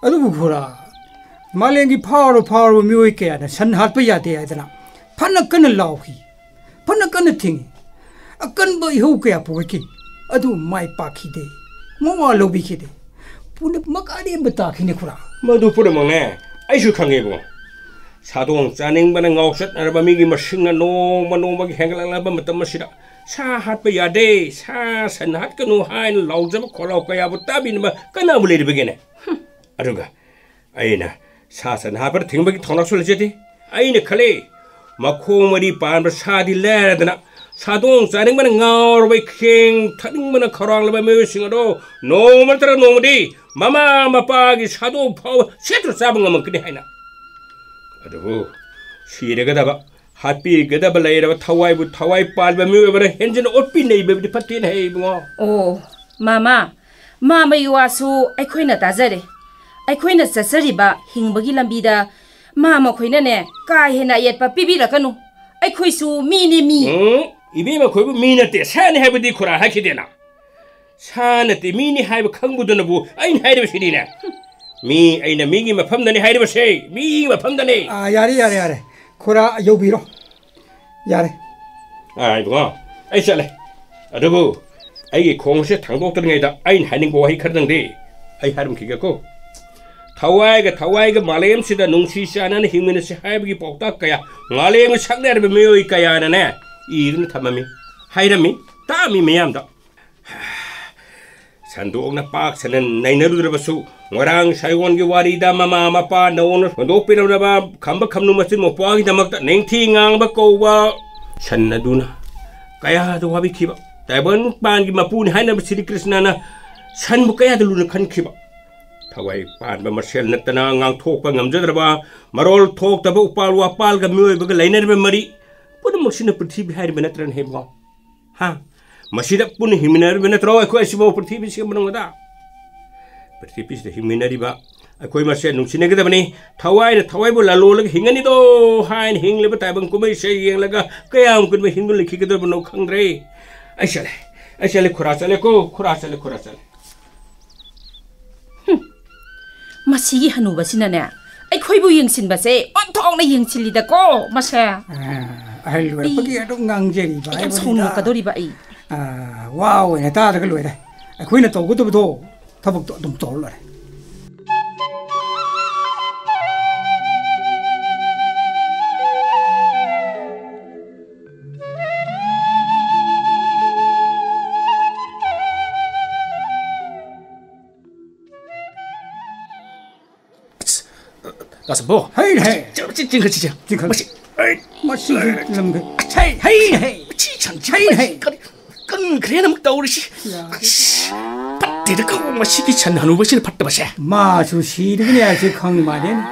ꯑꯗꯨꯕꯨ ꯈꯨꯔꯥ, ꯃꯥꯂꯦꯝꯒꯤ ꯐꯥꯎꯔꯕ ꯐꯥꯎꯔꯕ ꯃꯤꯑꯣꯏ ꯀꯌꯥꯅ ꯁꯟ ꯍꯥꯠꯄ ꯌꯥꯗꯦ ꯍꯥꯏꯗꯅ ꯐꯅ ꯀꯟꯅ ꯂꯥꯎꯈꯤ, ꯐꯅ ꯀꯟꯅ ꯊꯤꯡꯉꯤ꯫ ꯑꯀꯟꯕ ꯏꯍꯧ ꯀꯌꯥ ꯄꯨꯔꯛꯈꯤ, ꯑꯗꯨ ꯃꯥꯏ ꯄꯥꯛꯈꯤꯗꯦ, ꯃꯋꯥ ꯂꯧꯕꯤꯈꯤꯗꯦ꯫ ꯄꯨꯝꯅꯃꯛ ꯑꯔꯦꯝꯕ ꯇꯥꯈꯤꯅꯦ ꯈꯨꯔꯥ꯫ ꯃꯗꯨ ꯄꯨꯝꯅꯃꯛꯅꯦ, ꯑꯩꯁꯨ ꯈꯪꯉꯦ ꯏꯕꯨꯡꯉꯣ꯫ ꯁꯥꯗꯣꯡ ꯆꯥꯅꯤꯡꯕꯅ ꯉꯥꯎ ꯆꯠꯅꯔꯕ ꯃꯤꯒꯤ ꯃꯁꯤꯡꯅ ꯅꯣꯡꯃ ꯅꯣꯡꯃꯒꯤ ꯍꯦꯟꯒꯠꯂꯛꯂꯕ ꯃꯇꯝ ꯑꯁꯤꯗ ꯁꯥ ꯍꯥꯠꯄ ꯌꯥꯗꯦ, ꯁꯥ ꯁꯟ ꯍꯥꯠꯀꯅꯨ ꯍꯥꯏꯅ ꯂꯥꯎꯖꯕ ꯈꯣꯜꯂꯥꯎ ꯀꯌꯥꯕꯨ ꯇꯥꯕꯤꯅꯕ ꯀꯅꯥꯕꯨ ꯂꯩꯔꯤꯕꯒꯦꯅꯦ? ꯍꯨꯝ꯫ ꯑꯗꯨꯒ ꯑꯩꯅ ꯁꯥ ꯁꯟ ꯍꯥꯠꯄꯗ ꯊꯤꯡꯕꯒꯤ ꯊꯧꯅꯥꯁꯨ ꯂꯩꯖꯗꯦ꯫ ꯑꯩꯅ ꯈꯜꯂꯤ, ꯃꯈꯣꯡ ꯃꯔꯤ ꯄꯥꯟꯕ ꯁꯥꯗꯤ ꯂꯥꯏꯔꯗꯅ, ꯁꯥꯗꯣꯡ ꯆꯥꯅꯤꯡꯕꯅ ꯉꯥꯎꯔꯕ ꯏꯈꯦꯡ ꯊꯛꯅꯤꯡꯕꯅ ꯈꯧꯔꯥꯡꯂꯕ ꯃꯤꯑꯣꯏꯁꯤꯡ ꯑꯗꯣ ꯅꯣꯡꯃ ꯅꯠꯇ꯭ꯔꯒ ꯅꯣꯡꯃꯗꯤ ꯃꯃꯥ ꯃꯄꯥꯒꯤ ꯁꯥꯗꯣꯡ ꯐꯥꯎꯕ ꯁꯦꯠꯇꯨꯅ ꯆꯥꯕ ꯉꯝꯃꯛꯀꯅꯤ ꯍꯥꯏꯅ꯫ ꯑꯗꯨꯕꯨ ꯁꯤꯔꯒꯗꯕ, ꯍꯥꯠꯄꯤꯒꯗꯕ ꯂꯩꯔꯕ ꯊꯋꯥꯏꯕꯨ ꯊꯋꯥꯏ ꯄꯥꯟꯕ ꯃꯤꯑꯣꯏꯕꯅ ꯍꯦꯟꯖꯤꯟꯅ ꯑꯣꯠꯄꯤ ꯅꯩꯕꯗꯤ ꯐꯠꯇꯦꯅ ꯍꯥꯏ ꯏꯕꯨꯡꯉꯣ꯫ ꯑꯣ, ꯃꯃꯥ, ꯃꯥꯃꯒꯤ ꯋꯥꯁꯨ ꯑꯩꯈꯣꯏꯅ ꯇꯥꯖꯔꯦ꯫ ꯑꯩꯈꯣꯏꯅ ꯆꯠꯆꯔꯤꯕ ꯍꯤꯡꯕꯒꯤ ꯂꯝꯕꯤꯗ ꯃꯥꯃ ꯈꯣꯏꯅꯅꯦ ꯀꯥ ꯍꯦꯟꯅ ꯑꯌꯦꯠꯄ ꯄꯤꯕꯤꯔꯛꯀꯅꯨ꯫ ꯑꯩꯈꯣꯏꯁꯨ ꯃꯤꯅꯤ, ꯃꯤ꯫ ꯎꯝ, ꯏꯕꯦꯝꯃ ꯈꯣꯏꯕꯨ ꯃꯤ ꯅꯠꯇꯦ, ꯁꯥꯅꯤ ꯍꯥꯏꯕꯗꯤ ꯈꯨꯔꯥ ꯍꯥꯏꯈꯤꯗꯦꯅ꯫ ꯁꯥ ꯅꯠꯇꯦ, ꯃꯤꯅꯤ ꯍꯥꯏꯕ ꯈꯪꯕꯗꯨꯅꯕꯨ ꯑꯩꯅ ꯍꯥꯏꯔꯤꯕꯁꯤꯅꯤꯅꯦ꯫ ꯃꯤ ꯑꯩꯅ ꯃꯤꯒꯤ ꯃꯐꯝꯗꯅꯤ ꯍꯥꯏꯔꯤꯕꯁꯦ, ꯃꯤꯒꯤ ꯃꯐꯝꯗꯅꯤ꯫ ꯑꯥ, ꯌꯥꯔꯦ, ꯌꯥꯔꯦ, ꯌꯥꯔꯦ꯫ ꯈꯨꯔꯥ ꯌꯧꯕꯤꯔꯣ꯫ ꯌꯥꯔꯦ꯫ ꯑꯥ, ꯏꯕꯨꯡꯉꯣ, ꯑꯩ ꯆꯠꯂꯦ꯫ ꯑꯗꯨꯕꯨ ꯑꯩꯒꯤ ꯈꯣꯡꯁꯦ ꯊꯥꯡꯗꯣꯛꯇ꯭ꯔꯤꯉꯩꯗ ꯑꯩꯅ ꯍꯥꯏꯅꯤꯡꯕ ꯋꯥꯍꯩ ꯈꯔꯗꯪꯗꯤ ꯑꯩ ꯍꯥꯏꯔꯝꯈꯤꯒꯦꯀꯣ꯫ ꯊꯋꯥꯏꯒ ꯊꯋꯥꯏꯒ ꯃꯥꯂꯦꯝꯁꯤꯗ ꯅꯨꯡꯁꯤ ꯆꯥꯟꯅꯅ ꯍꯤꯡꯃꯤꯟꯅꯁꯤ ꯍꯥꯏꯕꯒꯤ ꯄꯥꯎꯇꯥꯛ ꯀꯌꯥ ꯃꯥꯂꯦꯝꯒ ꯁꯛꯅꯔꯕ ꯃꯤꯑꯣꯏ ꯀꯌꯥꯅꯅꯦ ꯏꯗꯨꯅ ꯊꯝꯃꯝꯃꯤ, ꯍꯥꯏꯔꯝꯃꯤ, ꯇꯥꯛꯑꯝꯃꯤ ꯃꯌꯥꯝꯗ꯫ ꯁꯟꯗꯣꯛꯅ ꯄꯥꯛ ꯁꯟꯅ ꯅꯩꯅꯔꯨꯗ꯭ꯔꯕꯁꯨ, ꯉꯔꯥꯡ ꯁꯥꯏꯑꯣꯟꯒꯤ ꯋꯥꯔꯤꯗ ꯃꯃꯥ ꯃꯄꯥ ꯅꯧꯅ ꯍꯨꯟꯗꯣꯛꯄꯤꯔꯝꯂꯕ ꯈꯝꯕ ꯈꯝꯅꯨ ꯃꯆꯤꯟ ꯃꯧꯄ꯭ꯋꯥꯒꯤꯗꯃꯛꯇ ꯅꯤꯡꯊꯤ ꯉꯥꯡꯕ ꯀꯧꯕ ꯁꯟ ꯑꯗꯨꯅ ꯀꯌꯥꯗ ꯋꯥꯕꯤꯈꯤꯕ, ꯇꯥꯏꯕꯪ ꯄꯥꯟꯒꯤ ꯃꯄꯨꯅꯤ ꯍꯥꯏꯅꯕ ꯁ꯭ꯔꯤ ꯀ꯭ꯔꯤꯁꯅꯅ ꯁꯟꯕꯨ ꯀꯌꯥꯗ ꯂꯨꯅ ꯈꯟꯈꯤꯕ꯫ ꯊꯋꯥꯏ ꯄꯥꯟꯕ ꯃꯁꯦꯜ ꯅꯠꯇꯅ ꯉꯥꯡꯊꯣꯛꯄ ꯉꯝꯖꯗ꯭ꯔꯕ, ꯃꯔꯣꯜ ꯊꯣꯛꯇꯕ ꯎꯄꯥꯜ ꯋꯥꯄꯥꯜꯒ ꯃꯤꯑꯣꯏꯕꯒ ꯂꯩꯅꯔꯤꯕ ꯃꯔꯤ ꯄꯨꯝꯅꯃꯛꯁꯤꯅ ꯄ꯭ꯔꯤꯊꯤꯕꯤ ꯍꯥꯏꯔꯤꯕ ꯅꯠꯇ꯭ꯔꯅꯦ ꯍꯦꯕꯣ? ꯍꯥ? ꯃꯁꯤꯗ ꯄꯨꯟꯅ ꯍꯤꯡꯃꯤꯟꯅꯔꯤꯕ ꯅꯠꯇ꯭ꯔꯣ ꯑꯩꯈꯣꯏ ꯑꯁꯤꯐꯥꯎ ꯄ꯭ꯔꯤꯊꯤꯕꯤꯁꯤꯒꯤ ꯃꯅꯨꯡꯗ? ꯄ꯭ꯔꯤꯊꯤꯕꯤꯁꯤꯗ ꯍꯤꯡꯃꯤꯟꯅꯔꯤꯕ ꯑꯩꯈꯣꯏ ꯃꯁꯦꯜ ꯅꯨꯡꯁꯤꯅꯒꯗꯕꯅꯤ꯫ ꯊꯋꯥꯏꯅ ꯊꯋꯥꯏꯕꯨ ꯂꯥꯂꯣꯜꯂꯒ ꯍꯤꯡꯒꯅꯤꯗꯣ ꯍꯥꯏꯅ ꯍꯤꯡꯂꯤꯕ ꯇꯥꯏꯕꯪ ꯀꯨꯝꯍꯩꯁꯦ ꯌꯦꯡꯂꯒ ꯀꯌꯥꯝ ꯀꯨꯏꯅ ꯍꯤꯡꯗꯨꯅ ꯂꯩꯈꯤꯒꯗꯕꯅꯣ ꯈꯪꯗ꯭ꯔꯦ꯫ ꯑꯩ ꯆꯠꯂꯦ, ꯑꯩ ꯆꯠꯂꯦ, ꯈꯨꯔꯥ ꯆꯠꯂꯦꯀꯣ, ꯈꯨꯔꯥ ꯆꯠꯂꯦ, ꯈꯨꯔꯥ ꯆꯠꯂꯦ꯫ ꯃꯁꯤꯒꯤ ꯍꯅꯨꯕꯁꯤꯅꯅꯦ, ꯑꯩꯈꯣꯏꯕꯨ ꯌꯦꯡꯁꯤꯟꯕꯁꯦ ꯑꯣꯟꯊꯣꯛꯅ ꯌꯦꯡꯁꯤꯜꯂꯤꯗꯀꯣ ꯃꯁꯦ꯫ ꯑꯍꯜ ꯑꯣꯏꯔꯛꯄꯒꯤ ꯑꯗꯨꯝ ꯉꯥꯡꯖꯔꯤꯕ ꯑꯩ ꯌꯥꯝ ꯍꯥꯏꯕꯅꯤꯗ꯫ ꯁꯥꯎꯅꯤꯡꯉꯛꯀꯗꯧꯔꯤꯕ ꯑꯩ꯫ ꯋꯥ ꯑꯣꯏꯅ ꯇꯥꯗ꯭ꯔꯒ ꯂꯣꯏꯔꯦ꯫ ꯑꯩꯈꯣꯏꯅ ꯇꯧꯒꯗꯕꯗꯣ ꯊꯕꯛꯇꯣ ꯑꯗꯨꯝ ꯇꯧꯔ ꯂꯣꯏꯔꯦ꯫ ꯗꯥ ꯁꯝꯕꯣ꯫ ꯍꯩ ꯍꯩ꯫ ꯆꯤꯡ-, ꯆꯤꯡ-, ꯆꯤꯡꯈꯠ-, ꯆꯤꯡꯈꯠ-, ꯆꯤꯡꯈꯠ-, ꯃꯁꯤ, ꯑꯩ, ꯃꯁꯤ ꯂꯝꯒ-, ꯍꯩ, ꯍꯩ ꯍꯩ꯫ ꯃꯁꯤ ꯁꯟꯁꯤ ꯍꯩ ꯍꯩ꯫ ꯀꯔꯤ ꯀꯟꯈ꯭ꯔꯦꯅ ꯑꯃꯨꯛ ꯇꯧꯔꯤꯁꯤ꯫ ꯌꯥꯔꯦ꯫ ꯑꯁ, ꯐꯠꯇꯦꯗꯀꯣ ꯃꯁꯤꯒꯤ ꯁꯟ ꯍꯅꯨꯕꯁꯤꯅ ꯐꯠꯇꯕꯁꯦ꯫ ꯃꯥꯁꯨ ꯁꯤꯔꯒꯅꯤ ꯍꯥꯏꯁꯦ ꯈꯪꯉꯤ ꯃꯥꯜꯂꯦꯅꯦ꯫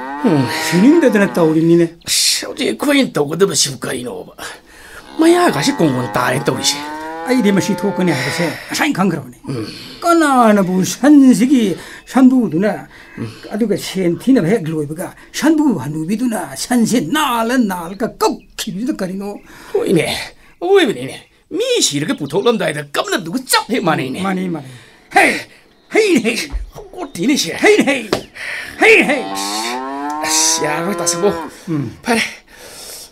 ꯁꯤꯅꯤꯡꯗꯗꯅ ꯇꯧꯔꯤꯅꯤꯅꯦ꯫ ꯑꯁ, ꯍꯧꯖꯤꯛ ꯑꯩꯈꯣꯏꯅ ꯇꯧꯒꯗꯕꯁꯤꯕꯨ ꯀꯔꯤꯅꯣꯕ? ꯃꯌꯥꯒꯥꯁꯤ ꯀꯣꯡꯒꯣꯟ ꯇꯥꯔꯦꯅ ꯇꯧꯔꯤꯁꯦ꯫ ꯑꯩꯗꯤ ꯃꯁꯤ ꯊꯣꯛꯀꯅꯤ ꯍꯥꯏꯕꯁꯦ ꯉꯁꯥꯏꯅ ꯈꯪꯈ꯭ꯔꯕꯅꯤ꯫ ꯀꯅꯥꯅꯕꯨ ꯁꯟꯁꯤꯒꯤ ꯁꯝꯕꯨꯗꯨꯅ ꯑꯗꯨꯒ ꯁꯦꯟ ꯊꯤꯅꯕ ꯍꯦꯛ ꯂꯣꯏꯕꯒ ꯁꯟꯕꯨ ꯍꯅꯨꯕꯤꯗꯨꯅ ꯁꯟꯁꯦ ꯅꯥꯜꯂ ꯅꯥꯜꯂꯒ ꯀꯞꯈꯤꯕꯗꯨꯅ ꯀꯔꯤꯅꯣ? ꯍꯣꯏꯅꯦ, ꯑꯣꯏꯕꯅꯤꯅꯦ꯫ ꯃꯤ ꯁꯤꯔꯒ ꯄꯨꯊꯣꯛꯂꯝꯗꯥꯏꯗ ꯀꯞꯅꯕꯗꯨꯒ ꯆꯞ ꯍꯦꯛ ꯃꯥꯟꯅꯩꯅꯦ꯫ ꯃꯥꯟꯅꯩ, ꯃꯥꯟꯅꯩ꯫ ꯍꯦ! ꯍꯩꯅꯦ ꯍꯩ! ꯀꯣꯇꯤꯅꯦ ꯁꯦ꯫ ꯍꯩꯅꯦ ꯍꯩ! ꯍꯩꯅꯦ ꯍꯩ! ꯑꯁ, ꯌꯥꯔꯔꯣꯏ, ꯇꯥ ꯁꯝꯕꯨ꯫ ꯎꯝ꯫ ꯐꯔꯦ,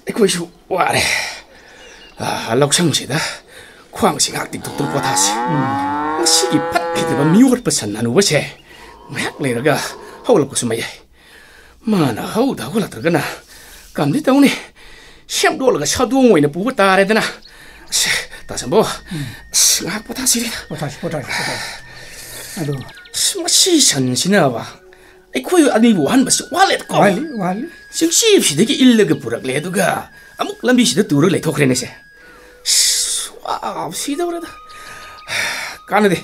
ꯑꯩꯈꯣꯏꯁꯨ ꯋꯥꯔꯦ꯫ ꯑꯥ, ꯂꯧꯁꯪꯁꯤꯗ ꯈ꯭ꯋꯥꯡꯁꯤ ꯉꯥꯏꯍꯥꯛ ꯇꯤꯡꯊꯣꯛꯇꯨꯅ ꯄꯣꯊꯥꯁꯤ꯫ ꯎꯝ꯫ ꯉꯁꯤꯒꯤ ꯐꯠꯈꯤꯗꯕ ꯃꯤꯑꯣꯠꯄ ꯁꯟ ꯍꯅꯨꯕꯁꯦ ꯉꯥꯏꯍꯥꯛ ꯂꯩꯔꯒ ꯍꯧꯒꯠꯂꯛꯄꯁꯨ ꯃꯌꯥꯏ꯫ ꯃꯥꯅ ꯍꯧꯗ ꯍꯧꯒꯠꯂꯛꯇ꯭ꯔꯒꯅ ꯀꯝꯗꯤ ꯇꯧꯅꯤ? ꯁꯦꯝꯗꯣꯛꯂꯒ ꯁꯥꯗꯣꯡ ꯑꯣꯏꯅ ꯄꯨꯕ ꯇꯥꯔꯦꯗꯅ꯫ ꯑꯁ, ꯇꯥ ꯁꯝꯕꯨ, ꯎꯝ꯫ ꯑꯁ, ꯉꯥꯏꯍꯥꯛ ꯄꯣꯊꯥꯁꯤꯔꯦ꯫ ꯄꯣꯊꯥꯁꯤ, ꯄꯣꯊꯥꯁꯤ, ꯄꯣꯊꯥꯁꯤ꯫ ꯑꯗꯨ ꯑꯁ, ꯃꯁꯤ ꯁꯟꯁꯤꯅꯕ ꯑꯩꯈꯣꯏ ꯑꯅꯤꯕꯨ ꯋꯥꯍꯟꯕꯁꯤ ꯋꯥꯠꯂꯦꯗꯀꯣ꯫ ꯋꯥꯠꯂꯤ, ꯋꯥꯠꯂꯤ꯫ ꯆꯤꯡꯁꯤꯁꯤꯗꯒꯤ ꯏꯜꯂꯒ ꯄꯨꯔꯛꯂꯦ, ꯑꯗꯨꯒ ꯑꯃꯨꯛ ꯂꯝꯕꯤꯁꯤꯗ ꯇꯨꯔꯒ ꯂꯩꯊꯣꯛꯈ꯭ꯔꯦꯅꯦ ꯁꯦ꯫ ꯑꯁ, ꯋꯥꯕ ꯁꯤꯗꯧꯔꯦꯗ꯫ ꯀꯥꯟꯅꯗꯦ,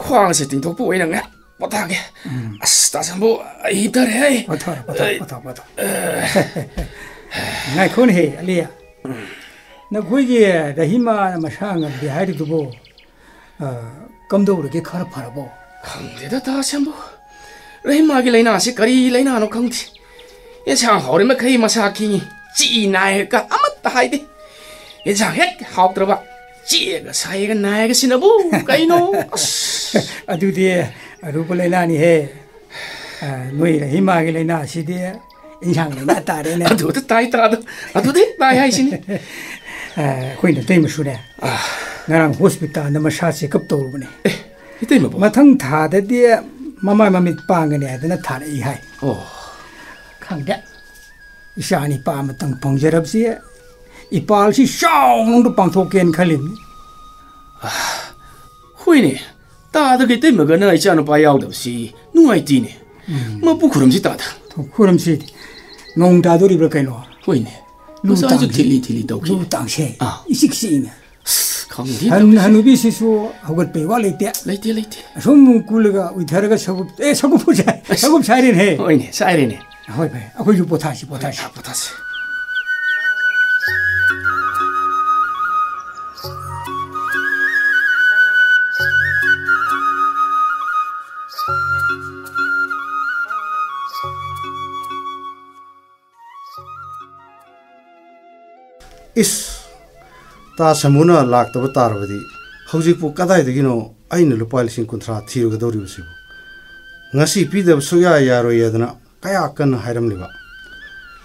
ꯈ꯭ꯋꯥꯡꯁꯦ ꯇꯤꯡꯊꯣꯛꯄ ꯑꯣꯏꯅ ꯉꯥꯏꯍꯥꯛ ꯄꯣꯊꯥꯒꯦ꯫ ꯎꯝ꯫ ꯑꯁ, ꯇꯥ ꯁꯝꯕꯨ, ꯑꯩ ꯍꯤꯞꯊꯔꯦ ꯍꯦ꯫ ꯄꯣꯊꯥꯔꯣ, ꯄꯣꯊꯥꯔꯣ, ꯑꯩ ꯄꯣꯊꯥꯔꯣ, ꯄꯣꯊꯥꯔꯣ꯫ ꯉꯥꯏꯈꯣꯅꯦꯍꯦ, ꯑꯂꯤ꯫ ꯅꯈꯣꯏꯒꯤ ꯔꯍꯤꯃꯥ ꯃꯁꯥ ꯉꯝꯗꯦ ꯍꯥꯏꯔꯤꯗꯨꯕꯨ, ꯑ, ꯀꯝꯗꯧꯔꯒꯦ, ꯈꯔ ꯐꯔꯕꯣ? ꯈꯪꯗꯦꯗ, ꯇꯥ ꯁꯝꯕꯨ꯫ ꯔꯍꯤꯃꯥꯒꯤ ꯂꯥꯏꯅꯥꯁꯤ ꯀꯔꯤ ꯂꯥꯏꯅꯥꯅꯣ ꯈꯪꯗꯦ꯫ ꯌꯦꯟꯁꯥꯡ ꯍꯥꯎꯔꯤ ꯃꯈꯩ ꯃꯁꯥ ꯈꯤꯡꯉꯤ꯫ ꯆꯤ ꯅꯥꯏꯒ ꯑꯃꯠꯇ ꯍꯥꯏꯗꯦ꯫ ꯌꯦꯟꯁꯥꯡ ꯍꯦꯛ ꯍꯥꯎꯇ꯭ꯔꯕ, ꯆꯤꯒ ꯁꯥꯏꯒ ꯅꯥꯏꯒ ꯁꯤꯅꯕꯨ ꯀꯩꯅꯣ? ꯑꯁ꯫ ꯑꯗꯨꯗꯤ ꯑꯔꯨꯕ ꯂꯥꯏꯅꯥꯅꯤꯍꯦ꯫ ꯑ, ꯅꯣꯏ ꯔꯍꯤꯃꯥꯒꯤ ꯂꯥꯏꯅꯥꯁꯤꯗꯤ ꯏꯟꯁꯥꯡ ꯂꯥꯏꯅꯥ ꯇꯥꯔꯦꯅꯦ꯫ ꯑꯗꯨꯗ ꯇꯥꯏ ꯇꯥꯗꯣ, ꯑꯗꯨꯗꯤ ꯇꯥꯏ ꯍꯥꯏꯁꯤꯅꯤ꯫ ꯑ, ꯑꯩꯈꯣꯏ ꯅꯇꯩꯃꯁꯨꯅꯦ, ꯑ꯫ ꯉꯔꯥꯡ ꯍꯣꯁꯄꯤꯇꯥꯜꯗ ꯃꯁꯥ ꯆꯦꯛꯑꯞ ꯇꯧꯔꯨꯕꯅꯦ꯫ ꯑꯦ, ꯏꯇꯩꯃꯕꯨ? ꯃꯊꯪ ꯊꯥꯗꯗꯤ ꯃꯃꯥꯏ ꯃꯃꯤꯠ ꯄꯥꯡꯒꯅꯤ ꯍꯥꯏꯗꯅ ꯊꯥꯔꯛꯏ ꯍꯥꯏ꯫ ꯑꯣ꯫ ꯈꯪꯗꯦ꯫ ꯏꯆꯥ ꯅꯤꯄꯥ ꯑꯃꯇꯪ ꯐꯪꯖꯔꯕꯁꯤ, ꯏꯄꯥꯜꯁꯤ ꯆꯥꯎꯅ ꯑꯝꯇ ꯄꯥꯡꯊꯣꯛꯀꯦꯅ ꯈꯜꯂꯤꯕꯅꯤ꯫ ꯑ, ꯍꯣꯏꯅꯦ, ꯇꯥꯗꯒ ꯏꯇꯩꯃꯒꯅ ꯏꯆꯥꯅꯨꯄꯥ ꯌꯥꯎꯗꯕꯁꯤ ꯅꯨꯡꯉꯥꯏꯇꯦꯅꯦ꯫ ꯎꯝ꯫ ꯃꯄꯨ ꯈꯨꯔꯝꯁꯤ ꯇꯥꯗ꯫ ꯈꯨꯔꯝꯁꯤꯗꯤ ꯅꯣꯡ ꯇꯥꯗꯣꯔꯤꯕ꯭ꯔꯥ ꯀꯩꯅꯣ? ꯍꯣꯏꯅꯦ꯫ ꯂꯨ ꯃꯆꯥꯁꯨ ꯇꯥꯡꯁꯦ꯫ ꯊꯤꯠꯂꯤ ꯊꯤꯠꯂꯤ ꯇꯧꯈꯤ꯫ ꯂꯨ ꯇꯥꯡꯁꯦ꯫ ꯑꯥ꯫ ꯏꯆꯤꯛ ꯆꯤꯛꯏꯅꯦ꯫ ꯑꯁ, ꯈꯪꯗꯦ ꯍꯟ-, ꯇꯧꯔꯤꯁꯦ꯫ ꯍꯅꯨꯕꯤꯁꯤꯁꯨ ꯍꯧꯒꯠꯄꯩ ꯋꯥ ꯂꯩꯇꯦ꯫ ꯂꯩꯇꯦ, ꯂꯩꯇꯦ꯫ ꯑꯁꯨꯝ ꯀꯨꯜꯂꯒ ꯎꯏꯊꯔꯒ ꯁꯒꯨꯞ, ꯑꯦ, ꯁꯒꯨꯞ ꯄꯨꯖꯥꯏ꯫ ꯑꯁ꯫ ꯁꯒꯨꯞ ꯁꯥꯏꯔꯦꯅꯦ꯫ ꯍꯣꯏꯅꯦ, ꯁꯥꯏꯔꯦꯅꯦ꯫ ꯍꯣꯏ ꯚꯥꯏ, ꯑꯩꯈꯣꯏꯁꯨ ꯄꯣꯊꯥꯁꯤ, ꯄꯣꯊꯥꯁꯤ꯫ ꯄꯣꯊꯥꯁꯤ꯫ ꯏꯁ, ꯇꯥ ꯁꯃꯨꯅ ꯂꯥꯛꯇꯕ ꯇꯥꯔꯕꯗꯤ ꯍꯧꯖꯤꯛꯄꯨ ꯀꯗꯥꯏꯗꯒꯤꯅꯣ ꯑꯩꯅ ꯂꯨꯄꯥ ꯂꯤꯁꯤꯡ ꯀꯨꯟꯊ꯭ꯔꯥ ꯊꯤꯔꯨꯒꯗꯧꯔꯤꯕꯁꯤꯕꯨ? ꯉꯁꯤ ꯄꯤꯗꯕ ꯁꯨꯛꯌꯥ ꯌꯥꯔꯣꯏ ꯍꯥꯏꯗꯅ ꯀꯌꯥ ꯀꯟꯅ ꯍꯥꯏꯔꯝꯂꯤꯕ?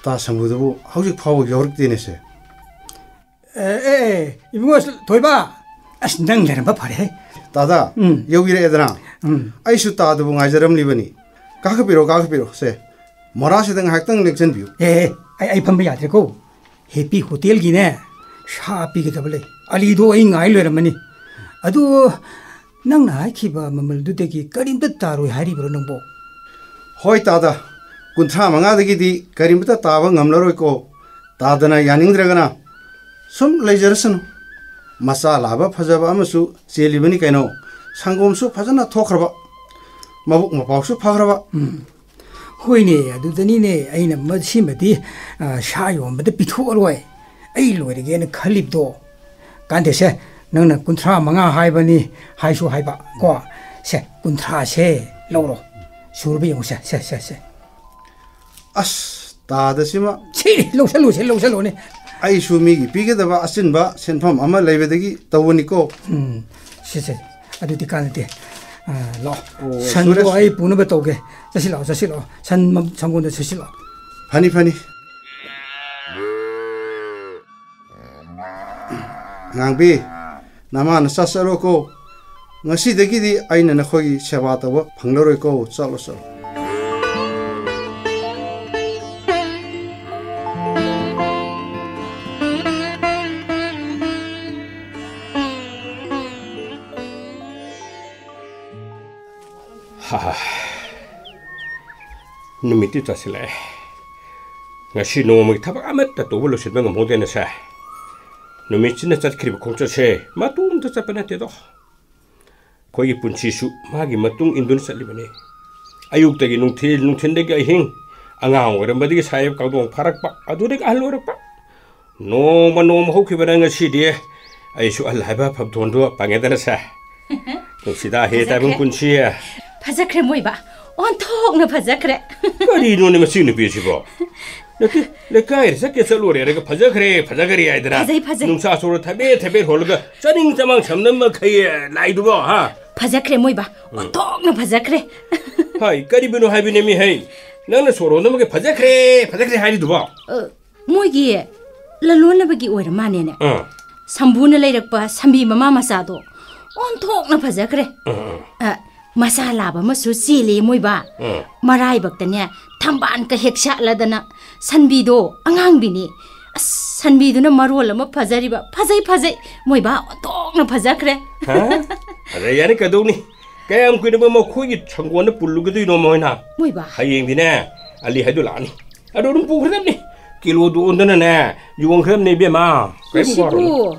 ꯇꯥ ꯁꯃꯨꯗꯨꯕꯨ ꯍꯧꯖꯤꯛ ꯐꯥꯎꯕ ꯌꯧꯔꯛꯇꯦꯅꯦꯁꯦ꯫ ꯑꯦ, ꯑꯦ, ꯑꯦ, ꯏꯕꯨꯡꯉꯣ ꯊꯣꯏꯕ, ꯑꯁ, ꯅꯪ ꯂꯩꯔꯝꯕ ꯐꯔꯦꯍꯦ꯫ ꯇꯥꯗ, ꯎꯝ꯫ ꯌꯧꯕꯤꯔꯛꯑꯦꯗꯅ? ꯎꯝ꯫ ꯑꯩꯁꯨ ꯇꯥꯗꯕꯨ ꯉꯥꯏꯖꯔꯝꯂꯤꯕꯅꯤ꯫ ꯀꯥꯈꯠꯄꯤꯔꯣ, ꯀꯥꯈꯠꯄꯤꯔꯣ꯫ ꯁꯦ, ꯃꯣꯔꯥꯁꯤꯗ ꯉꯥꯏꯍꯥꯛꯇꯪ ꯂꯦꯡꯁꯤꯟꯕꯤꯌꯨ꯫ ꯑꯦ, ꯑꯦ, ꯑꯩ, ꯑꯩ ꯐꯝꯕ ꯌꯥꯗ꯭ꯔꯦꯀꯣ꯫ ꯍꯦꯄꯤ ꯍꯣꯇꯦꯜꯒꯤꯅꯦ, ꯁꯥ ꯄꯤꯒꯗꯕ ꯂꯩ꯫ ꯑꯂꯤꯗꯣ ꯑꯩ ꯉꯥꯏ ꯂꯣꯏꯔꯝꯃꯅꯤ꯫ ꯑꯗꯨ ꯅꯪꯅ ꯍꯥꯏꯈꯤꯕ ꯃꯃꯜꯗꯨꯗꯒꯤ ꯀꯔꯤꯝꯇ ꯇꯥꯔꯣꯏ ꯍꯥꯏꯔꯤꯕ꯭ꯔꯣ ꯅꯪꯕꯣ? ꯍꯣꯏ ꯇꯥꯗ, ꯀꯨꯟꯊ꯭ꯔꯥ ꯃꯉꯥꯗꯒꯤꯗꯤ ꯀꯔꯤꯃꯇ ꯇꯥꯕ ꯉꯝꯂꯔꯣꯏꯀꯣ꯫ ꯇꯥꯗꯅ ꯌꯥꯅꯤꯡꯗ꯭ꯔꯒꯅ ꯁꯨꯝ ꯂꯩꯖꯔꯁꯅꯨ꯫ ꯃꯆꯥ ꯂꯥꯕ ꯐꯖꯕ ꯑꯃꯁꯨ ꯆꯦꯜꯂꯤꯕꯅꯤ ꯀꯩꯅꯣ꯫ ꯁꯪꯒꯣꯝꯁꯨ ꯐꯖꯅ ꯊꯣꯛꯈ꯭ꯔꯕ, ꯃꯕꯨꯛ ꯃꯄꯥꯎꯁꯨ ꯐꯈ꯭ꯔꯕ꯫ ꯎꯝ꯫ ꯍꯣꯏꯅꯦ, ꯑꯗꯨꯗꯅꯤꯅꯦ ꯑꯩꯅ ꯃꯁꯤꯃꯗꯤ, ꯑ, ꯁꯥ ꯌꯣꯟꯕꯗ ꯄꯤꯊꯣꯛꯑꯔꯣꯏ, ꯑꯩ ꯂꯣꯏꯔꯒꯦꯅ ꯈꯜꯂꯤꯕꯗꯣ꯫ ꯀꯥꯟꯗꯦꯁꯦ, ꯅꯪꯅ ꯀꯨꯟꯊ꯭ꯔꯥ ꯃꯉꯥ ꯍꯥꯏꯕꯅꯤ, ꯍꯥꯏꯁꯨ ꯍꯥꯏꯕ ꯀꯣ꯫ ꯁꯦ, ꯀꯨꯟꯊ꯭ꯔꯥꯁꯦ ꯂꯧꯔꯣ, ꯁꯨꯔꯕ ꯌꯦꯡꯉꯨꯁꯦ꯫ ꯁꯦ, ꯁꯦ, ꯁꯦ꯫ ꯑꯁ, ꯇꯥꯗꯁꯤꯃ꯫ ꯁꯤ, ꯂꯧꯁꯜꯂꯨꯁꯦ, ꯂꯧꯁꯜꯂꯨꯅꯦ꯫ ꯑꯩꯁꯨ ꯃꯤꯒꯤ ꯄꯤꯒꯗꯕ ꯑꯆꯤꯟꯕ ꯁꯦꯟꯐꯝ ꯑꯃ ꯂꯩꯕꯗꯒꯤ ꯇꯧꯕꯅꯤꯀꯣ꯫ ꯎꯝ, ꯁꯦ, ꯁꯦ, ꯑꯗꯨꯗꯤ ꯀꯥꯟꯅꯗꯦ꯫ ꯑ, ꯂꯥꯛꯑꯣ꯫ ꯑꯣ, ꯁꯟꯗꯣ ꯁꯨꯔꯦ, ꯁꯨꯔꯦ꯫ ꯑꯩ ꯄꯨꯅꯕ ꯇꯧꯒꯦ꯫ ꯆꯠꯁꯤ ꯂꯥꯛꯑꯣ, ꯆꯠꯁꯤ ꯂꯥꯛꯑꯣ꯫ ꯁꯟ ꯃ-, ꯁꯪꯒꯣꯟꯗ ꯆꯠꯁꯤ ꯂꯥꯛꯑꯣ꯫ ꯐꯅꯤ, ꯐꯅꯤ꯫ ꯑꯉꯥꯡꯕꯤ, ꯅꯃꯥ ꯅꯆꯥ ꯆꯠꯂꯣꯀꯣ꯫ ꯉꯁꯤꯗꯒꯤꯗꯤ ꯑꯩꯅ ꯅꯈꯣꯏꯒꯤ ꯁꯦꯕꯥ ꯇꯧꯕ ꯐꯪꯂꯔꯣꯏꯀꯣ꯫ ꯆꯠꯂꯣ, ꯆꯠꯂꯣ꯫ ꯍꯥ꯫ ꯅꯨꯃꯤꯠꯇꯤ ꯇꯥꯁꯤꯜꯂꯛꯑꯦ꯫ ꯉꯁꯤ ꯅꯣꯡꯃꯒꯤ ꯊꯕꯛ ꯑꯃꯠꯇ ꯇꯧꯕ ꯂꯣꯏꯁꯤꯟꯕ ꯉꯝꯍꯧꯗꯦꯅꯦ ꯁꯦ꯫ ꯅꯨꯃꯤꯠꯁꯤꯅ ꯆꯠꯈ꯭ꯔꯤꯕ ꯈꯣꯡꯆꯠꯁꯦ ꯃꯇꯣꯝꯇ ꯆꯠꯄ ꯅꯠꯇꯦꯗꯣ꯫ ꯑꯩꯈꯣꯏꯒꯤ ꯄꯨꯟꯁꯤꯁꯨ ꯃꯥꯒꯤ ꯃꯇꯨꯡ ꯏꯟꯗꯨꯅ ꯆꯠꯂꯤꯕꯅꯤ꯫ ꯑꯌꯨꯛꯇꯒꯤ ꯅꯨꯡꯊꯤꯜ, ꯅꯨꯡꯊꯤꯜꯗꯒꯤ ꯑꯍꯤꯡ, ꯑꯉꯥꯡ ꯑꯣꯏꯔꯝꯕꯗꯒꯤ ꯁꯥꯏꯕ ꯀꯥꯡꯗꯣꯡ ꯐꯥꯔꯛꯄ, ꯑꯗꯨꯗꯒꯤ ꯑꯍꯜ ꯑꯣꯏꯔꯛꯄ꯫ ꯅꯣꯡꯃ ꯅꯣꯡꯃ ꯍꯧꯈꯤꯕꯅ ꯉꯁꯤꯗꯤ ꯑꯩꯁꯨ ꯑꯍꯜ ꯍꯥꯏꯕ ꯐꯝꯊꯣꯟꯗꯣ ꯐꯪꯉꯦꯗꯅ ꯁꯦ꯫ ꯅꯨꯡꯁꯤꯗ ꯍꯦ ꯇꯥꯏꯕꯪ ꯐꯖꯈ꯭ꯔꯦ꯫ ꯄꯨꯟꯁꯤ꯫ ꯐꯖꯈ꯭ꯔꯦ ꯃꯣꯏꯕ, ꯑꯣꯟꯊꯣꯛꯅ ꯐꯖꯈ꯭ꯔꯦ꯫ ꯀꯔꯤꯅꯣꯅꯦ ꯃꯁꯤ ꯅꯨꯄꯤꯁꯤꯕꯣ? ꯅꯠꯇꯦ, ꯂꯩꯀꯥꯏꯗ ꯆꯠꯀꯦ ꯆꯠꯂꯨꯔꯦ ꯍꯥꯏꯔꯒ "ꯐꯖꯈ꯭ꯔꯦ, ꯐꯖꯈ꯭ꯔꯦ" ꯍꯥꯏꯗꯅ꯫ ꯐꯖꯩ, ꯐꯖꯩ꯫ ꯅꯨꯡꯁꯥ ꯁꯣꯔ ꯊꯕꯦꯠ ꯊꯕꯦꯠ ꯍꯣꯜꯂꯒ ꯆꯥꯅꯤꯡ ꯆꯃꯥꯡ ꯁꯝꯅ ꯃꯈꯩ ꯂꯥꯛꯏꯗꯨꯕꯣ, ꯍꯥ? ꯐꯖꯈ꯭ꯔꯦ ꯃꯣꯏꯕꯥ꯫ ꯑꯣꯟꯊꯣꯛꯅ ꯐꯖꯈ꯭ꯔꯦ꯫ ꯍꯥꯏ, ꯀꯔꯤꯕꯨꯅꯣ ꯍꯥꯏꯕꯅꯦꯃꯤ, ꯍꯩ? ꯅꯪꯅ ꯁꯣꯔ ꯍꯣꯟꯕ ꯃꯈꯩ "ꯐꯖꯈ꯭ꯔꯦ, ꯐꯖꯈ꯭ꯔꯦ" ꯍꯥꯏꯔꯤꯗꯨꯕꯣ? ꯑ, ꯃꯣꯏꯒꯤ ꯂꯂꯣꯟꯅꯕꯒꯤ ꯑꯣꯏꯔ ꯃꯥꯅꯦꯅꯦ꯫ ꯑꯥ꯫ ꯁꯝꯕꯨꯅ ꯂꯩꯔꯛꯄ ꯁꯝꯕꯤ ꯃꯃꯥ ꯃꯆꯥꯗꯣ ꯑꯣꯟꯊꯣꯛꯅ ꯐꯖꯈ꯭ꯔꯦ꯫ ꯑꯥ, ꯑꯥ꯫ ꯑ, ꯃꯆꯥ ꯂꯥꯕ ꯑꯃꯁꯨ ꯆꯦꯜꯂꯦ ꯃꯣꯏꯕꯥ꯫ ꯑꯥ꯫ ꯃꯔꯥꯏꯕꯛꯇꯅꯦ ꯊꯝꯕꯥꯜꯒ ꯍꯦꯛ ꯁꯥꯠꯂꯗꯅ ꯁꯟꯕꯤꯗꯣ ꯑꯉꯥꯡꯕꯤꯅꯤ꯫ ꯑꯁ, ꯁꯟꯕꯤꯗꯨꯅ ꯃꯔꯣꯜ ꯑꯃ ꯐꯖꯔꯤꯕ꯫ ꯐꯖꯩ, ꯐꯖꯩ꯫ ꯃꯣꯏꯕꯥ ꯑꯣꯟꯊꯣꯛꯅ ꯐꯖꯈ꯭ꯔꯦ꯫ ꯍꯥ? ꯐꯖꯩ ꯌꯥꯅꯤ ꯀꯩꯗꯧꯅꯤ? ꯀꯌꯥꯝ ꯀꯨꯏꯔꯕ ꯃꯈꯣꯏꯒꯤ ꯁꯪꯒꯣꯟꯗ ꯄꯨꯜꯂꯨꯒꯗꯣꯏꯅꯣ ꯃꯣꯏꯅ? ꯃꯣꯏꯕꯥ꯫ ꯍꯌꯦꯡꯗꯤꯅꯦ, ꯑꯂꯤ ꯍꯥꯏꯗꯣ ꯂꯥꯛꯑꯅꯤ꯫ ꯑꯗꯨ ꯑꯗꯨꯝ ꯄꯨꯈ꯭ꯔꯗꯕꯅꯤ꯫ ꯀꯤꯂꯣꯗꯨ ꯑꯣꯟꯗꯅꯅꯦ, ꯌꯣꯟꯈ꯭ꯔꯗꯕꯅꯤ ꯏꯕꯦꯝꯃ꯫ ꯀꯔꯤꯝ ꯃꯁꯤꯕꯨ ꯋꯥꯔꯨꯅꯨ꯫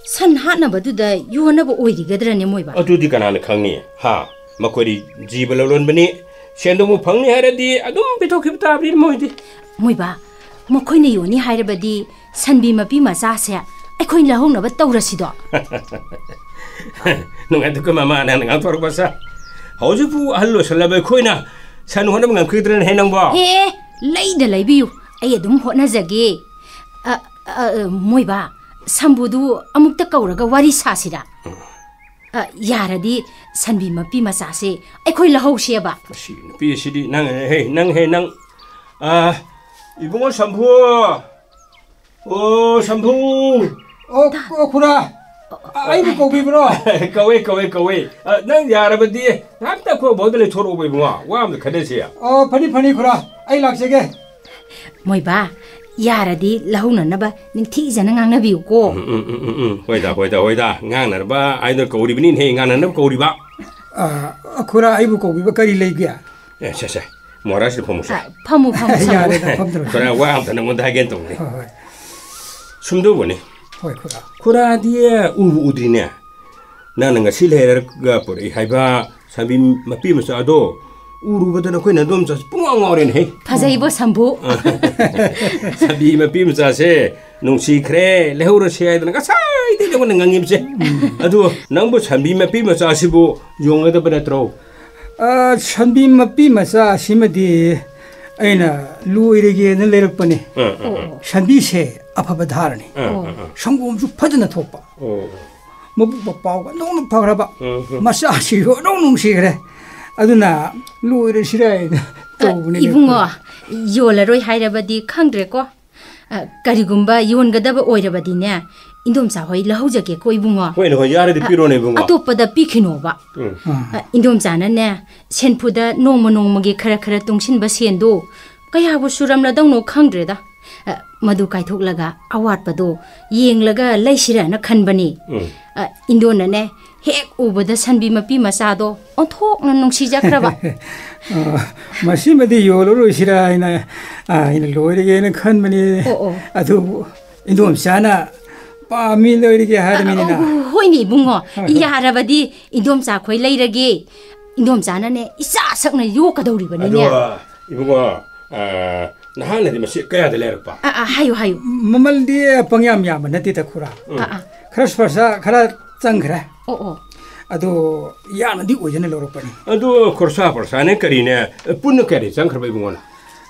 ꯁꯟ ꯍꯥꯠꯅꯕꯗꯨꯗ ꯌꯣꯟꯅꯕ ꯑꯣꯏꯔꯤꯒꯗ꯭ꯔꯅꯦ ꯃꯣꯏꯕꯥ? ꯑꯗꯨꯗꯤ ꯀꯅꯥꯅ ꯈꯪꯅꯤ? ꯍꯥ? ꯃꯈꯣꯏꯗꯤ ꯖꯤꯕ ꯂꯂꯣꯟꯕꯅꯤ꯫ ꯁꯦꯟꯗꯣꯡꯕꯨ ꯐꯪꯅꯤ ꯍꯥꯏꯔꯗꯤ ꯑꯗꯨꯝ ꯄꯤꯊꯣꯛꯈꯤꯕ ꯇꯥꯕꯅꯤ ꯃꯣꯏꯗꯤ꯫ ꯃꯣꯏꯕꯥ, ꯃꯈꯣꯏꯅ ꯌꯣꯟꯅꯤ ꯍꯥꯏꯔꯕꯗꯤ ꯁꯟꯕꯤ ꯃꯄꯤ ꯃꯆꯥꯁꯦ ꯑꯩꯈꯣꯏ ꯂꯧꯍꯧꯅꯕ ꯇꯧꯔꯁꯤꯗꯣ꯫ ꯅꯨꯡꯉꯥꯏꯇꯦꯀꯣ ꯃꯃꯥ, ꯅꯪꯅ ꯉꯥꯡꯊꯣꯔꯛꯄꯁꯦ꯫ ꯍꯧꯖꯤꯛꯄꯨ ꯑꯍꯜ ꯑꯣꯏꯁꯜꯂꯕ ꯑꯩꯈꯣꯏꯅ ꯁꯟ ꯍꯣꯠꯅꯕ ꯉꯝꯈꯤꯗ꯭ꯔꯅꯦ ꯍꯦ ꯅꯪꯕꯣ? ꯑꯦ, ꯂꯩꯗ ꯂꯩꯕꯤꯌꯨ, ꯑꯩ ꯑꯗꯨꯝ ꯍꯣꯠꯅꯖꯒꯦ꯫ ꯑ, ꯑ, ꯑ, ꯃꯣꯏꯕꯥ, ꯁꯝꯕꯨꯗꯨ ꯑꯃꯨꯛꯇ ꯀꯧꯔꯒ ꯋꯥꯔꯤ ꯁꯥꯁꯤꯔꯥ? ꯑ, ꯌꯥꯔꯗꯤ ꯁꯟꯕꯤ ꯃꯄꯤ ꯃꯆꯥꯁꯦ ꯑꯩꯈꯣꯏ ꯂꯧꯍꯧꯁꯦꯕ꯫ ꯃꯁꯤ ꯅꯨꯄꯤ ꯑꯁꯤꯗꯤ ꯅꯪ ꯍꯦ, ꯅꯪ ꯍꯦ, ꯅꯪ꯫ ꯑ, ꯏꯕꯨꯡꯉꯣ ꯁꯝꯕꯨ꯫ ꯑꯣ, ꯁꯝꯕꯨ꯫ ꯑꯣ, ꯑꯣ, ꯈꯨꯔꯥ꯫ ꯑ, ꯑꯩꯕꯨ ꯀꯧꯕꯤꯕ꯭ꯔꯣ? ꯀꯧꯋꯦ, ꯀꯧꯋꯦ, ꯀꯧꯋꯦ꯫ ꯑ, ꯅꯪ ꯌꯥꯔꯕꯗꯤ ꯉꯥꯏꯍꯥꯛꯇ ꯑꯩꯈꯣꯏ ꯐꯥꯎꯗ ꯂꯩꯊꯣꯔꯛꯑꯣ ꯏꯕꯨꯡꯉꯣ꯫ ꯋꯥ ꯑꯝꯇ ꯈꯟꯅꯁꯤ꯫ ꯑꯣ, ꯐꯅꯤ, ꯐꯅꯤ, ꯈꯨꯔꯥ꯫ ꯑꯩ ꯂꯥꯛꯆꯒꯦ꯫ ꯃꯣꯏꯕꯥ, ꯌꯥꯔꯗꯤ ꯂꯧꯍꯧꯅꯅꯕ ꯅꯤꯡꯊꯤꯖꯅ ꯉꯥꯡꯅꯕꯤꯌꯨꯀꯣ꯫ ꯎꯝ, ꯎꯝ, ꯎꯝ, ꯎꯝ, ꯎꯝ꯫ ꯍꯣꯏꯗ, ꯍꯣꯏꯗ, ꯍꯣꯏꯗ꯫ ꯉꯥꯡꯅꯅꯕ ꯍꯥꯏꯗꯨꯅ ꯀꯧꯔꯤꯕꯅꯤꯅꯦꯍꯦ, ꯉꯥꯡꯅꯅꯕ ꯀꯧꯔꯤꯕ꯫ ꯑ, ꯈꯨꯔꯥ, ꯑꯩꯕꯨ ꯀꯧꯕꯤꯕ ꯀꯔꯤ ꯂꯩꯒꯦ? ꯑꯦ, ꯁꯦ, ꯁꯦ꯫ ꯃꯣꯔꯥꯁꯤꯗ ꯐꯝꯃꯨꯁꯦ꯫ ꯑ, ꯐꯝꯃꯨ, ꯐꯝꯃꯨ, ꯁꯝꯕꯨ꯫ ꯌꯥꯔꯦꯗ, ꯐꯝꯗ꯭ꯔꯁꯨ꯫ ꯈꯨꯔꯥ, ꯋꯥ ꯑꯝꯇ ꯅꯪꯉꯣꯟꯗ ꯍꯥꯏꯒꯦꯅ ꯇꯧꯕꯅꯦ꯫ ꯍꯣꯏ, ꯍꯣꯏ꯫ ꯁꯨꯝꯗꯧꯕꯅꯤ꯫ ꯍꯣꯏ, ꯈꯨꯔꯥ꯫ ꯈꯨꯔꯥꯗꯤ ꯎꯕꯨ ꯎꯗ꯭ꯔꯤꯅꯦ꯫ ꯅꯪꯅ ꯉꯁꯤ ꯂꯩꯔꯒ ꯄꯨꯔꯛꯏ ꯍꯥꯏꯕ ꯁꯥꯕꯤ ꯃꯄꯤ ꯃꯆꯥꯗꯣ ꯎꯔꯨꯕꯗ ꯅꯈꯣꯏ ꯅꯗꯣꯝꯆꯥꯁꯦ ꯄꯨꯡꯉꯥꯎ ꯉꯥꯎꯔꯦꯅꯦꯍꯦ꯫ ꯐꯖꯩꯕꯣ, ꯁꯝꯕꯨ꯫ ꯁꯥꯕꯤ ꯃꯄꯤ ꯃꯆꯥꯁꯦ ꯅꯨꯡꯁꯤꯈ꯭ꯔꯦ, ꯂꯩꯍꯧꯔꯁꯦ ꯍꯥꯏꯗꯅ ꯉꯁꯥꯏꯗꯩ ꯅꯉꯣꯟꯗ ꯉꯥꯡꯉꯤꯕꯁꯦ꯫ ꯎꯝ꯫ ꯑꯗꯨ ꯅꯪꯕꯨ ꯁꯥꯕꯤ ꯃꯄꯤ ꯃꯆꯥꯁꯤꯕꯨ ꯌꯣꯟꯒꯗꯕ ꯅꯠꯇ꯭ꯔꯣ? ꯑ, ꯁꯥꯕꯤ ꯃꯄꯤ ꯃꯆꯥ ꯑꯁꯤꯃꯗꯤ ꯑꯩꯅ ꯂꯣꯏꯔꯒꯦꯅ ꯂꯩꯔꯛꯄꯅꯦ꯫ ꯑꯥ, ꯑꯥ, ꯑꯥ꯫ ꯑꯣ꯫ ꯁꯟꯕꯤꯁꯦ ꯑꯐꯕ ꯙꯥꯔꯅꯤ꯫ ꯑꯥ, ꯑꯣ꯫ ꯑꯥ, ꯑꯥ꯫ ꯁꯪꯒꯣꯝꯁꯨ ꯐꯖꯅ ꯊꯣꯛꯄ꯫ ꯑꯣ꯫ ꯃꯕꯨꯛ ꯃꯄꯥꯎꯒ ꯅꯧꯅ ꯐꯈ꯭ꯔꯕ꯫ ꯎꯝ, ꯎꯝ꯫ ꯃꯆꯥꯁꯤꯁꯨ ꯑꯗꯨꯝ ꯅꯨꯡꯁꯤꯈ꯭ꯔꯦ꯫ ꯑꯗꯨꯅ ꯂꯣꯏꯔꯁꯤꯔ ꯍꯥꯏꯅ ꯑ, ꯇꯧꯕꯅꯤꯅꯦ꯫ ꯏꯕꯨꯡꯉꯣ, ꯌꯣꯜꯂꯔꯣꯏ ꯍꯥꯏꯔꯕꯗꯤ ꯈꯪꯗ꯭ꯔꯦꯀꯣ꯫ ꯑ, ꯀꯔꯤꯒꯨꯝꯕ ꯌꯣꯟꯒꯗꯕ ꯑꯣꯏꯔꯕꯗꯤꯅꯦ, ꯏꯟꯗꯣꯝꯆꯥ ꯍꯣꯏ ꯂꯧꯍꯧꯖꯒꯦꯀꯣ, ꯏꯕꯨꯡꯉꯣ꯫ ꯍꯣꯏꯅꯦ, ꯍꯣꯏ, ꯌꯥꯔꯗꯤ ꯑ, ꯄꯤꯔꯣꯅꯦ, ꯏꯕꯨꯡꯉꯣ꯫ ꯑꯇꯣꯞꯄꯗ ꯄꯤꯈꯤꯅꯣꯕ꯫ ꯎꯝ꯫ ꯑꯥ꯫ ꯑ, ꯏꯟꯗꯣꯝꯆꯥꯅꯅꯦ, ꯁꯦꯟꯐꯨꯗ ꯅꯣꯡꯃ ꯅꯣꯡꯃꯒꯤ ꯈꯔ ꯈꯔ ꯇꯨꯡꯁꯤꯟꯕ ꯁꯦꯟꯗꯣ ꯀꯌꯥꯕꯨ ꯁꯨꯔꯝꯂꯗꯧꯅꯣ ꯈꯪꯗ꯭ꯔꯦꯗ꯫ ꯑ, ꯃꯗꯨ ꯀꯥꯏꯊꯣꯛꯂꯒ ꯑꯋꯥꯠꯄꯗꯣ ꯌꯦꯡꯂꯒ ꯂꯩꯁꯤꯔꯅ ꯈꯟꯕꯅꯤ꯫ ꯎꯝ꯫ ꯑ, ꯏꯟꯗꯣꯟꯅꯅꯦ, ꯍꯦꯛ ꯎꯕꯗ ꯁꯟꯕꯤ ꯃꯄꯤ ꯃꯆꯥꯗꯣ ꯑꯣꯟꯊꯣꯛꯅ ꯅꯨꯡꯁꯤꯖꯈ꯭ꯔꯕ꯫ ꯑ, ꯃꯁꯤꯃꯗꯤ ꯌꯣꯜꯂꯔꯣꯏꯁꯤꯔꯥ ꯍꯥꯏꯅ, ꯑ, ꯑꯩꯅ ꯂꯣꯏꯔꯒꯦꯅ ꯈꯟꯕꯅꯤ꯫ ꯑꯣ, ꯑꯣ꯫ ꯑꯗꯨꯕꯨ ꯏꯟꯗꯣꯝꯆꯥꯅ ꯄꯥꯝꯃꯤ ꯂꯣꯏꯔꯒꯦ ꯍꯥꯏꯔꯃꯤꯅꯤꯅ꯫ ꯑ, ꯑ, ꯍꯣꯏꯅꯦ, ꯏꯕꯨꯡꯉꯣ꯫ ꯍꯣꯏ, ꯍꯣꯏ꯫ ꯌꯥꯔꯕꯗꯤ ꯏꯟꯗꯣꯝꯆꯥ ꯈꯣꯏ ꯂꯩꯔꯒꯦ꯫ ꯏꯟꯗꯣꯝꯆꯥꯅꯅꯦ, ꯏꯆꯥ ꯁꯛꯅ ꯌꯣꯛꯀꯗꯧꯔꯤꯕꯅꯤꯅꯦ꯫ ꯑꯗꯣ, ꯏꯕꯨꯡꯉꯣ, ꯑ, ꯅꯍꯥꯟꯅꯗꯤ ꯃꯁꯤ ꯀꯌꯥꯗ ꯂꯩꯔꯛꯄ? ꯑ, ꯑ, ꯍꯥꯏꯌꯨ, ꯍꯥꯏꯌꯨ꯫ ꯃꯃꯜꯗꯤ ꯄꯪꯌꯥꯝ ꯌꯥꯝꯕ ꯅꯠꯇꯦꯗ, ꯈꯨꯔꯥ꯫ ꯎꯝ꯫ ꯑ, ꯑ꯫ ꯈꯔ ꯄꯩꯁꯥ ꯈꯔ ꯆꯪꯈ꯭ꯔꯦ꯫ ꯑꯣ, ꯑꯣ꯫ ꯑꯗꯣ ꯌꯥꯝꯅꯗꯤ ꯑꯣꯏꯗꯅ ꯂꯧꯔꯛꯄꯅꯤ꯫ ꯑꯗꯣ ꯈꯣꯔꯁꯥ ꯄꯔꯁꯥꯅꯦ ꯀꯔꯤꯅꯦ ꯄꯨꯟꯅ ꯀꯌꯥꯗꯤ ꯆꯪꯈ꯭ꯔꯕ ꯏꯕꯨꯡꯉꯣꯅ?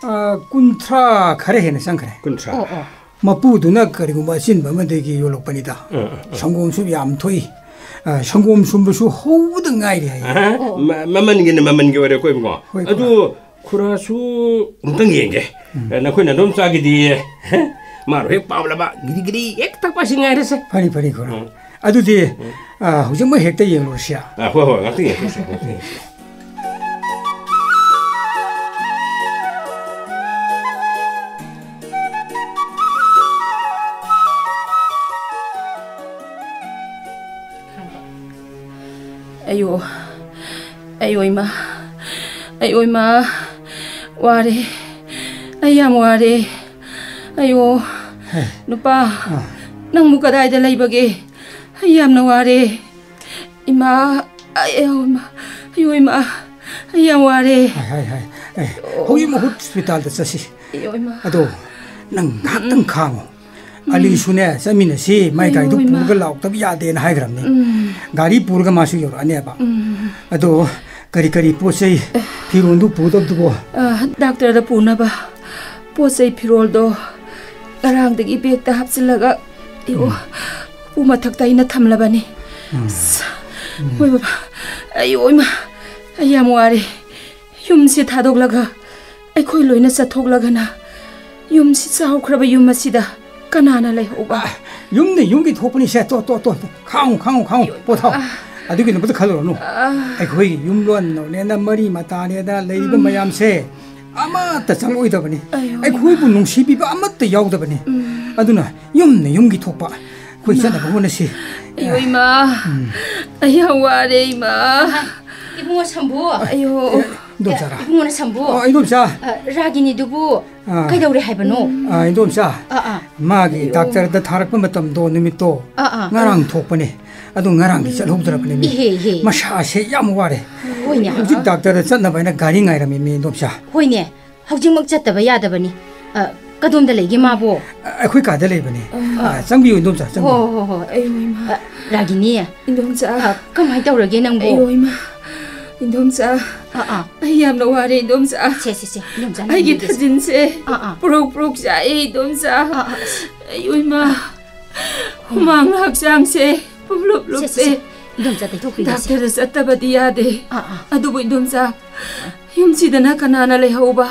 ꯑ, ꯀꯨꯟꯊ꯭ꯔꯥ ꯈꯔ ꯍꯦꯟꯅ ꯆꯪꯈ꯭ꯔꯦ꯫ ꯀꯨꯟꯊ꯭ꯔꯥ꯫ ꯑꯣ, ꯑꯣ꯫ ꯃꯄꯨꯗꯨꯅ ꯀꯔꯤꯒꯨꯝꯕ ꯑꯆꯤꯟꯕ ꯑꯃꯗꯒꯤ ꯌꯣꯜꯂꯛꯄꯅꯤꯗ꯫ ꯑ, ꯑ, ꯑ꯫ ꯁꯪꯒꯣꯝꯁꯨ ꯌꯥꯝ ꯊꯣꯛꯏ꯫ ꯑ, ꯁꯪꯒꯣꯝ ꯁꯨꯝꯕꯁꯨ ꯍꯧꯕꯗ ꯉꯥꯏꯔꯤ ꯍꯥꯏꯌꯦ꯫ ꯑꯍ, ꯑꯣ꯫ ꯃ-, ꯃꯃꯜꯒꯤꯅ ꯃꯃꯜꯒꯤ ꯑꯣꯏꯔꯦꯀꯣ, ꯏꯕꯨꯡꯉꯣ꯫ ꯍꯣꯏ, ꯑꯗꯨ ꯈꯨꯔꯥꯁꯨ ꯑꯃꯨꯛꯇꯪ ꯌꯦꯡꯒꯦ꯫ ꯎꯝ꯫ ꯑ, ꯅꯈꯣꯏꯅ ꯑꯗꯨꯝ ꯆꯥꯈꯤꯗꯤ, ꯃꯥꯔꯣ ꯍꯦꯛ ꯄꯥꯝꯂꯕ ꯒꯤꯔꯤ ꯒꯤꯔꯤ ꯍꯦꯛ ꯊꯛꯄ ꯑꯁꯤ ꯉꯥꯏꯔꯁꯦ꯫ ꯐꯅꯤ, ꯐꯅꯤ, ꯈꯨꯔꯥ꯫ ꯎꯝ꯫ ꯑꯗꯨꯗꯤ, ꯎꯝ꯫ ꯑ, ꯍꯧꯖꯤꯛꯃꯛ ꯍꯦꯛꯇ ꯌꯦꯡꯂꯨꯔꯁꯤ꯫ ꯑ, ꯍꯣꯏ, ꯍꯣꯏ, ꯉꯥꯛꯇꯪ ꯌꯦꯡꯊꯣꯛꯁꯤ, ꯉꯥꯛꯇꯪ ꯌꯦꯡꯊꯣꯛꯁꯤ꯫ ꯑꯌꯣ, ꯑꯌꯣ ꯏꯃꯥ, ꯑꯌꯣ ꯏꯃꯥ, ꯋꯥꯔꯦ, ꯑꯩ ꯌꯥꯝ ꯋꯥꯔꯦ꯫ ꯑꯌꯣ, ꯍꯦ꯫ ꯅꯨꯄꯥ, ꯑꯥ꯫ ꯅꯪꯕꯨ ꯀꯗꯥꯏꯗ ꯂꯩꯕꯒꯦ? ꯑꯩ ꯌꯥꯝꯅ ꯋꯥꯔꯦ꯫ ꯏꯃꯥ, ꯑꯩ, ꯑꯌꯣ ꯏꯃꯥ, ꯑꯌꯣ ꯏꯃꯥ, ꯑꯩ ꯌꯥꯝ ꯋꯥꯔꯦ꯫ ꯍꯥꯏ, ꯍꯥꯏ, ꯍꯥꯏ꯫ ꯑꯦ, ꯑꯣ꯫ ꯍꯧꯖꯤꯛꯃꯛ ꯍꯣꯁꯄꯤꯇꯥꯜꯗ ꯆꯠꯁꯤ꯫ ꯑꯌꯣ ꯏꯃꯥ꯫ ꯑꯗꯣ ꯅꯪ ꯉꯥꯏꯍꯥꯛꯇꯪ ꯎꯝ꯫ ꯈꯥꯡꯉꯣ꯫ ꯎꯝ꯫ ꯑꯂꯤꯁꯨꯅꯦ, ꯆꯠꯃꯤꯟꯅꯁꯤ, ꯃꯥꯏ ꯑꯌꯣ ꯒꯥꯔꯤꯗꯨ ꯏꯃꯥ꯫ ꯄꯨꯔꯒ ꯂꯥꯛꯇꯕ ꯌꯥꯗꯦꯅ ꯍꯥꯏꯈ꯭ꯔꯕꯅꯤ꯫ ꯎꯝ꯫ ꯒꯥꯔꯤ ꯄꯨꯔꯒ ꯃꯥꯁꯨ ꯌꯧꯔꯛꯑꯅꯦꯕ꯫ ꯎꯝ꯫ ꯑꯗꯣ ꯀꯔꯤ ꯀꯔꯤ ꯄꯣꯠ ꯆꯩ, ꯐꯤꯔꯣꯟꯗꯨ ꯄꯨꯗꯕꯗꯨꯕꯣ? ꯑ, ꯗꯥꯛꯇꯔꯗ ꯄꯨꯅꯕ ꯄꯣꯠ ꯆꯩ ꯐꯤꯔꯣꯜꯗꯣ ꯉꯔꯥꯡꯗꯒꯤ ꯕꯦꯒꯇ ꯍꯥꯞꯆꯤꯜꯂꯒ, ꯑꯌꯣ, ꯎꯝ꯫ ꯎ ꯃꯊꯛꯇ ꯑꯩꯅ ꯊꯝꯂꯕꯅꯤ꯫ ꯎꯝ꯫ ꯑꯁ, ꯎꯝ꯫ ꯍꯣꯏ ꯕꯕꯥ, ꯑꯌꯣ ꯏꯃꯥ, ꯑꯩ ꯌꯥꯝ ꯋꯥꯔꯦ꯫ ꯌꯨꯝꯁꯤ ꯊꯥꯗꯣꯛꯂꯒ ꯑꯩꯈꯣꯏ ꯂꯣꯏꯅ ꯆꯠꯊꯣꯛꯂꯒꯅ ꯌꯨꯝꯁꯤ, ꯆꯥꯎꯈ꯭ꯔꯕ ꯌꯨꯝ ꯑꯁꯤꯗ ꯀꯅꯥꯅ ꯂꯩꯍꯧꯕ? ꯑ, ꯌꯨꯝꯅ ꯌꯨꯝꯒꯤ ꯊꯣꯛꯄꯅꯤ꯫ ꯁꯦ, ꯇꯣ, ꯇꯣ, ꯇꯣ, ꯇꯣ꯫ ꯈꯥꯡꯉꯨ, ꯈꯥꯡꯉꯨ, ꯈꯥꯡꯉꯨ, ꯄꯣꯊꯥꯎ꯫ ꯑ꯫ ꯑꯗꯨꯒꯤꯗꯃꯛꯇ ꯈꯜꯂꯨꯔꯅꯨ꯫ ꯑ꯫ ꯑꯩꯈꯣꯏꯒꯤ ꯌꯨꯝꯂꯣꯟꯅꯧꯅꯦꯅ, ꯃꯔꯤ ꯃꯇꯥꯅꯦꯅ ꯂꯩꯔꯤꯕ ꯎꯝ꯫ ꯃꯌꯥꯝꯁꯦ ꯑꯃꯠꯇ ꯆꯪꯂꯛꯑꯣꯏꯗꯕꯅꯤ꯫ ꯑꯌꯣ, ꯑꯩꯈꯣꯏꯕꯨ ꯏꯃꯥ꯫ ꯅꯨꯡꯁꯤꯕꯤꯕ ꯑꯃꯠꯇ ꯌꯥꯎꯗꯕꯅꯤ꯫ ꯎꯝ꯫ ꯑꯗꯨꯅ ꯌꯨꯝꯅ ꯌꯨꯝꯒꯤ ꯊꯣꯛꯄ ꯑꯩꯈꯣꯏ ꯏꯃꯥ꯫ ꯆꯠꯅꯕ ꯍꯣꯠꯅꯁꯤ꯫ ꯑꯌꯣ, ꯏꯃꯥ꯫ ꯎꯝ꯫ ꯑꯩ ꯌꯥꯝ ꯋꯥꯔꯦ, ꯏꯃꯥ꯫ ꯏꯃꯥ, ꯏꯕꯨꯡꯉꯣ ꯁꯝꯕꯨ꯫ ꯑꯌꯣ꯫ ꯑꯦ, ꯏꯟꯗꯣꯝꯆꯥꯔꯥ? ꯏꯕꯨꯡꯉꯣꯅ ꯁꯝꯕꯨ꯫ ꯑꯣ, ꯏꯟꯗꯣꯝꯆꯥ꯫ ꯑ, ꯔꯥꯒꯤꯅꯤꯗꯨꯕꯨ ꯑꯥ꯫ ꯀꯩꯗꯧꯔꯦ ꯍꯥꯏꯕꯅꯣ? ꯑꯥ, ꯏꯟꯗꯣꯝꯆꯥ, ꯑꯥ, ꯑꯥ꯫ ꯃꯥꯒꯤ ꯑꯌꯣ꯫ ꯗꯥꯛꯇꯔꯗ ꯊꯥꯔꯛꯄ ꯃꯇꯝꯗꯣ ꯅꯨꯃꯤꯠꯇꯣ ꯑꯥ, ꯑꯥ꯫ ꯉꯔꯥꯡ ꯊꯣꯛꯄꯅꯦ꯫ ꯑꯗꯨ ꯉꯔꯥꯡꯗꯤ ꯆꯠꯍꯧꯗ꯭ꯔꯕꯅꯦ ꯃꯤ꯫ ꯏꯍꯦ, ꯏꯍꯦ꯫ ꯃꯁꯥꯁꯦ ꯌꯥꯝ ꯋꯥꯔꯦ꯫ ꯍꯣꯏꯅꯦ꯫ ꯍꯧꯖꯤꯛ ꯗꯥꯛꯇꯔꯗ ꯆꯠꯅꯕ ꯍꯥꯏꯅ ꯒꯥꯔꯤ ꯉꯥꯏꯔꯝꯃꯤ ꯃꯤ, ꯏꯟꯗꯣꯝꯆꯥ꯫ ꯍꯣꯏꯅꯦ꯫ ꯍꯧꯖꯤꯛꯃꯛ ꯆꯠꯇꯕ ꯌꯥꯗꯕꯅꯤ꯫ ꯑ, ꯀꯗꯣꯝꯗ ꯂꯩꯒꯦ ꯃꯥꯕꯣ? ꯑ, ꯑꯩꯈꯣꯏ ꯀꯥꯗ ꯂꯩꯕꯅꯦ꯫ ꯑꯥ꯫ ꯑ, ꯆꯪꯕꯤꯌꯨ, ꯏꯟꯗꯣꯝꯆꯥ, ꯆꯪꯕꯤꯌꯨ꯫ ꯍꯣꯏ, ꯍꯣꯏ, ꯍꯣꯏ꯫ ꯑꯌꯣ, ꯏꯃꯥ꯫ ꯑ, ꯔꯥꯒꯤꯅꯤ꯫ ꯏꯟꯗꯣꯝꯆꯥ꯫ ꯑ, ꯀꯃꯥꯏ ꯇꯧꯔꯒꯦ ꯅꯪꯕꯣ? ꯑꯌꯣ, ꯏꯃꯥ꯫ ꯏꯟꯗꯣꯝꯆꯥ꯫ ꯑꯥ, ꯑꯥ꯫ ꯑꯩ ꯌꯥꯝꯅ ꯋꯥꯔꯦ, ꯏꯟꯗꯣꯝꯆꯥ꯫ ꯁꯦ, ꯁꯦ, ꯁꯦ, ꯏꯟꯗꯣꯝꯆꯥ, ꯑꯩꯒꯤ ꯅꯪꯕꯨꯗꯤ ꯁꯦ꯫ ꯊꯥꯖꯤꯟꯁꯦ ꯑꯥ, ꯑꯥ꯫ ꯄꯨꯔꯣꯛ ꯄꯨꯔꯣꯛ ꯆꯥꯛꯑꯦ, ꯏꯟꯗꯣꯝꯆꯥ꯫ ꯑꯥ, ꯑꯥ, ꯑꯁ꯫ ꯑꯌꯣ, ꯏꯃꯥ꯫ ꯍꯨꯃꯥꯡꯅ ꯍꯛꯆꯥꯡꯁꯦ ꯄꯨꯝꯂꯨꯞ ꯁꯦ, ꯁꯦ, ꯂꯨꯞꯄꯦ꯫ ꯁꯦ꯫ ꯏꯟꯗꯣꯝꯆꯥ ꯇꯩꯊꯣꯛꯄꯤꯒꯦꯁꯦ꯫ ꯗꯥꯛꯇꯔꯗ ꯆꯠꯇꯕꯗꯤ ꯌꯥꯗꯦ꯫ ꯑꯥ, ꯑꯥ꯫ ꯑꯗꯨꯕꯨ ꯏꯟꯗꯣꯝꯆꯥ, ꯌꯨꯝꯁꯤꯗꯅ ꯀꯅꯥꯅ ꯂꯩꯍꯧꯕ?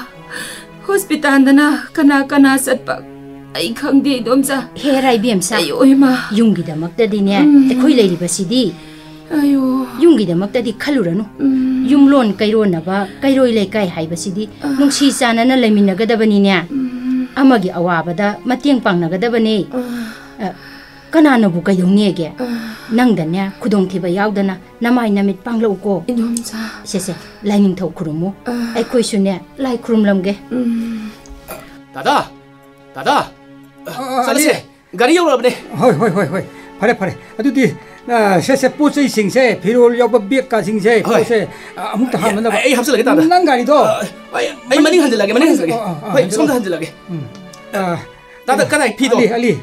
ꯍꯣꯁꯄꯤꯇꯥꯜꯗꯅ ꯀꯅꯥ ꯀꯅꯥ ꯆꯠꯄ? ꯑꯩ ꯈꯪꯗꯦ, ꯏꯟꯗꯣꯝꯆꯥ꯫ ꯍꯦꯔꯥ ꯏꯕꯦꯝꯆꯥ꯫ ꯑꯩ, ꯑꯣꯏꯃ꯫ ꯌꯨꯝꯒꯤꯗꯃꯛꯇꯗꯤꯅꯦ, ꯎꯝ꯫ ꯑꯩꯈꯣꯏ ꯂꯩꯔꯤꯕꯁꯤꯗꯤ꯫ ꯑꯌꯣ꯫ ꯌꯨꯝꯒꯤꯗꯃꯛꯇꯗꯤ ꯈꯜꯂꯨꯔꯅꯨ꯫ ꯎꯝ꯫ ꯌꯨꯝꯂꯣꯟ ꯀꯩꯔꯣꯟꯅꯕ, ꯀꯩꯔꯣꯏ ꯂꯩꯀꯥꯏ ꯍꯥꯏꯕꯁꯤꯗꯤ ꯑꯥ꯫ ꯅꯨꯡꯁꯤ ꯆꯥꯟꯅꯅ ꯂꯩꯃꯤꯟꯅꯒꯗꯕꯅꯤꯅꯦ꯫ ꯎꯝ꯫ ꯑꯃꯒꯤ ꯑꯋꯥꯕꯗ ꯃꯇꯦꯡ ꯄꯥꯡꯅꯒꯗꯕꯅꯤ꯫ ꯑꯥ꯫ ꯑ, ꯀꯅꯥꯅꯕꯨ ꯀꯩꯗꯧꯅꯦꯒꯦ? ꯑꯥ꯫ ꯅꯪꯗꯅꯦ, ꯈꯨꯗꯣꯡꯊꯤꯕ ꯌꯥꯎꯗꯅ ꯅꯃꯥꯏ ꯅꯃꯤꯠ ꯄꯥꯡꯂꯛꯎꯀꯣ꯫ ꯏꯟꯗꯣꯝꯆꯥ꯫ ꯁꯦ, ꯁꯦ, ꯂꯥꯏꯅꯤꯡꯊꯧ ꯈꯨꯔꯨꯝꯃꯨ꯫ ꯑꯥ꯫ ꯑꯩꯈꯣꯏꯁꯨꯅꯦ, ꯂꯥꯏ ꯈꯨꯔꯨꯝꯂꯝꯒꯦ꯫ ꯎꯝ꯫ ꯗꯥꯗꯥ! ꯗꯥꯗꯥ! ꯑ, ꯑ, ꯆꯠꯂꯁꯦ! ꯑꯂꯤ꯫ ꯒꯥꯔꯤ ꯌꯧꯔꯛꯑꯕꯅꯦ꯫ ꯍꯣꯏ, ꯍꯣꯏ, ꯍꯣꯏ, ꯍꯣꯏ꯫ ꯐꯔꯦ, ꯐꯔꯦ꯫ ꯑꯗꯨꯗꯤ, ꯑ, ꯁꯦ, ꯁꯦ, ꯄꯣꯠ ꯆꯩꯁꯤꯡꯁꯦ, ꯐꯤꯔꯣꯜ ꯌꯥꯎꯕ ꯕꯦꯒꯀꯥꯁꯤꯡꯁꯦ, ꯍꯣꯏ꯫ ꯄꯣꯠꯁꯦ, ꯑ, ꯑꯃꯨꯛꯇ ꯍꯥꯡꯅꯅꯕ꯫ ꯑꯩ ꯍꯥꯞꯆꯜꯂꯒꯦ, ꯇꯥꯗ꯫ ꯅꯪ ꯒꯥꯔꯤꯗꯣ ꯑ, ꯑꯩ, ꯑꯩ ꯃꯅꯤꯡ ꯍꯟꯖꯜꯂꯛꯑꯒꯦ, ꯃꯅꯤꯡ ꯍꯟꯖꯜꯂꯛꯑꯒꯦ꯫ ꯑ, ꯑ, ꯑ, ꯍꯣꯏ, ꯍꯟꯖꯜꯂꯣ꯫ ꯁꯣꯝꯗ ꯍꯟꯖꯜꯂꯛꯑꯒꯦ꯫ ꯎꯝ꯫ ꯑ, ꯇꯥꯗ, ꯀꯗꯥꯏ ꯐꯤꯗꯣ? ꯑꯂꯤ, ꯑꯂꯤ꯫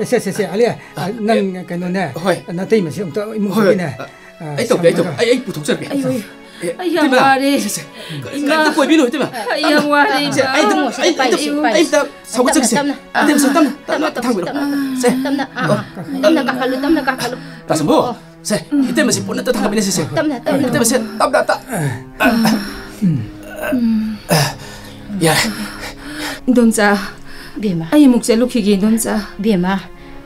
ꯁꯦ, ꯁꯦ, ꯁꯦ, ꯑꯂꯤ, ꯑ, ꯑ, ꯅꯪ ꯀꯩꯅꯣꯅꯦ, ꯍꯣꯏ꯫ ꯅꯇꯩꯃꯁꯦ ꯑꯝꯇ ꯍꯣꯏ, ꯍꯣꯏ꯫ ꯏꯃꯨꯡꯗꯒꯤꯅꯦ, ꯑ, ꯑ, ꯑꯩ ꯇꯧꯒꯦ, ꯑꯩ ꯇꯧꯒꯦ꯫ ꯁꯝꯃꯒ꯫ ꯑꯩ, ꯑꯩ ꯄꯨꯊꯣꯛꯆꯔꯛꯀꯦ꯫ ꯑꯩ, ꯑꯩ, ꯑꯩ ꯌꯥꯝ ꯏꯇꯩꯃ, ꯋꯥꯔꯦ꯫ ꯁꯦ, ꯁꯦ, ꯏꯃꯥ꯫ ꯀꯩꯝꯇ ꯀꯣꯏꯕꯤꯅꯨ, ꯏꯇꯩꯃ꯫ ꯑꯩ ꯌꯥꯝ ꯋꯥꯔꯦ, ꯁꯦ, ꯏꯃꯥ꯫ ꯑꯩ ꯑꯗꯨꯝ, ꯑꯩ, ꯑꯩ, ꯄꯥꯏꯁꯤ, ꯑꯩ, ꯄꯥꯏꯁꯤ꯫ ꯑꯩ ꯑꯝꯇ ꯁꯧꯒꯠꯆꯒꯦꯁꯦ꯫ ꯇꯞꯅ, ꯇꯞꯅ, ꯏꯇꯩꯃ, ꯁꯦ, ꯇꯞꯅ, ꯇꯞꯅ, ꯇꯞꯅ, ꯇꯞꯅ ꯊꯥꯡꯕꯤꯔꯣ꯫ ꯇꯞꯅ, ꯁꯦ꯫ ꯇꯞꯅ, ꯑꯥ, ꯑꯣ꯫ ꯇꯞꯅ ꯀꯥꯈꯠꯂꯨ, ꯇꯞꯅ ꯀꯥꯈꯠꯂꯨ꯫ ꯇꯥ ꯁꯝꯕꯨ, ꯑꯣ꯫ ꯁꯦ, ꯏꯇꯩꯃꯁꯦ ꯄꯨꯟꯅ ꯑꯝꯇ ꯊꯥꯡꯒꯠꯃꯤꯟꯅꯁꯤ, ꯁꯦ꯫ ꯇꯞꯅ, ꯇꯞꯅ꯫ ꯏꯇꯩꯃꯁꯦ, ꯇꯞꯅ, ꯇꯞ-, ꯌꯥꯔꯦ꯫ ꯏꯟꯗꯣꯝꯆꯥ, ꯕꯦꯝꯃ꯫ ꯑꯩ ꯑꯃꯨꯛ ꯆꯠꯂꯨꯈꯤꯒꯦ, ꯏꯟꯗꯣꯝꯆꯥ꯫ ꯕꯦꯝꯃ,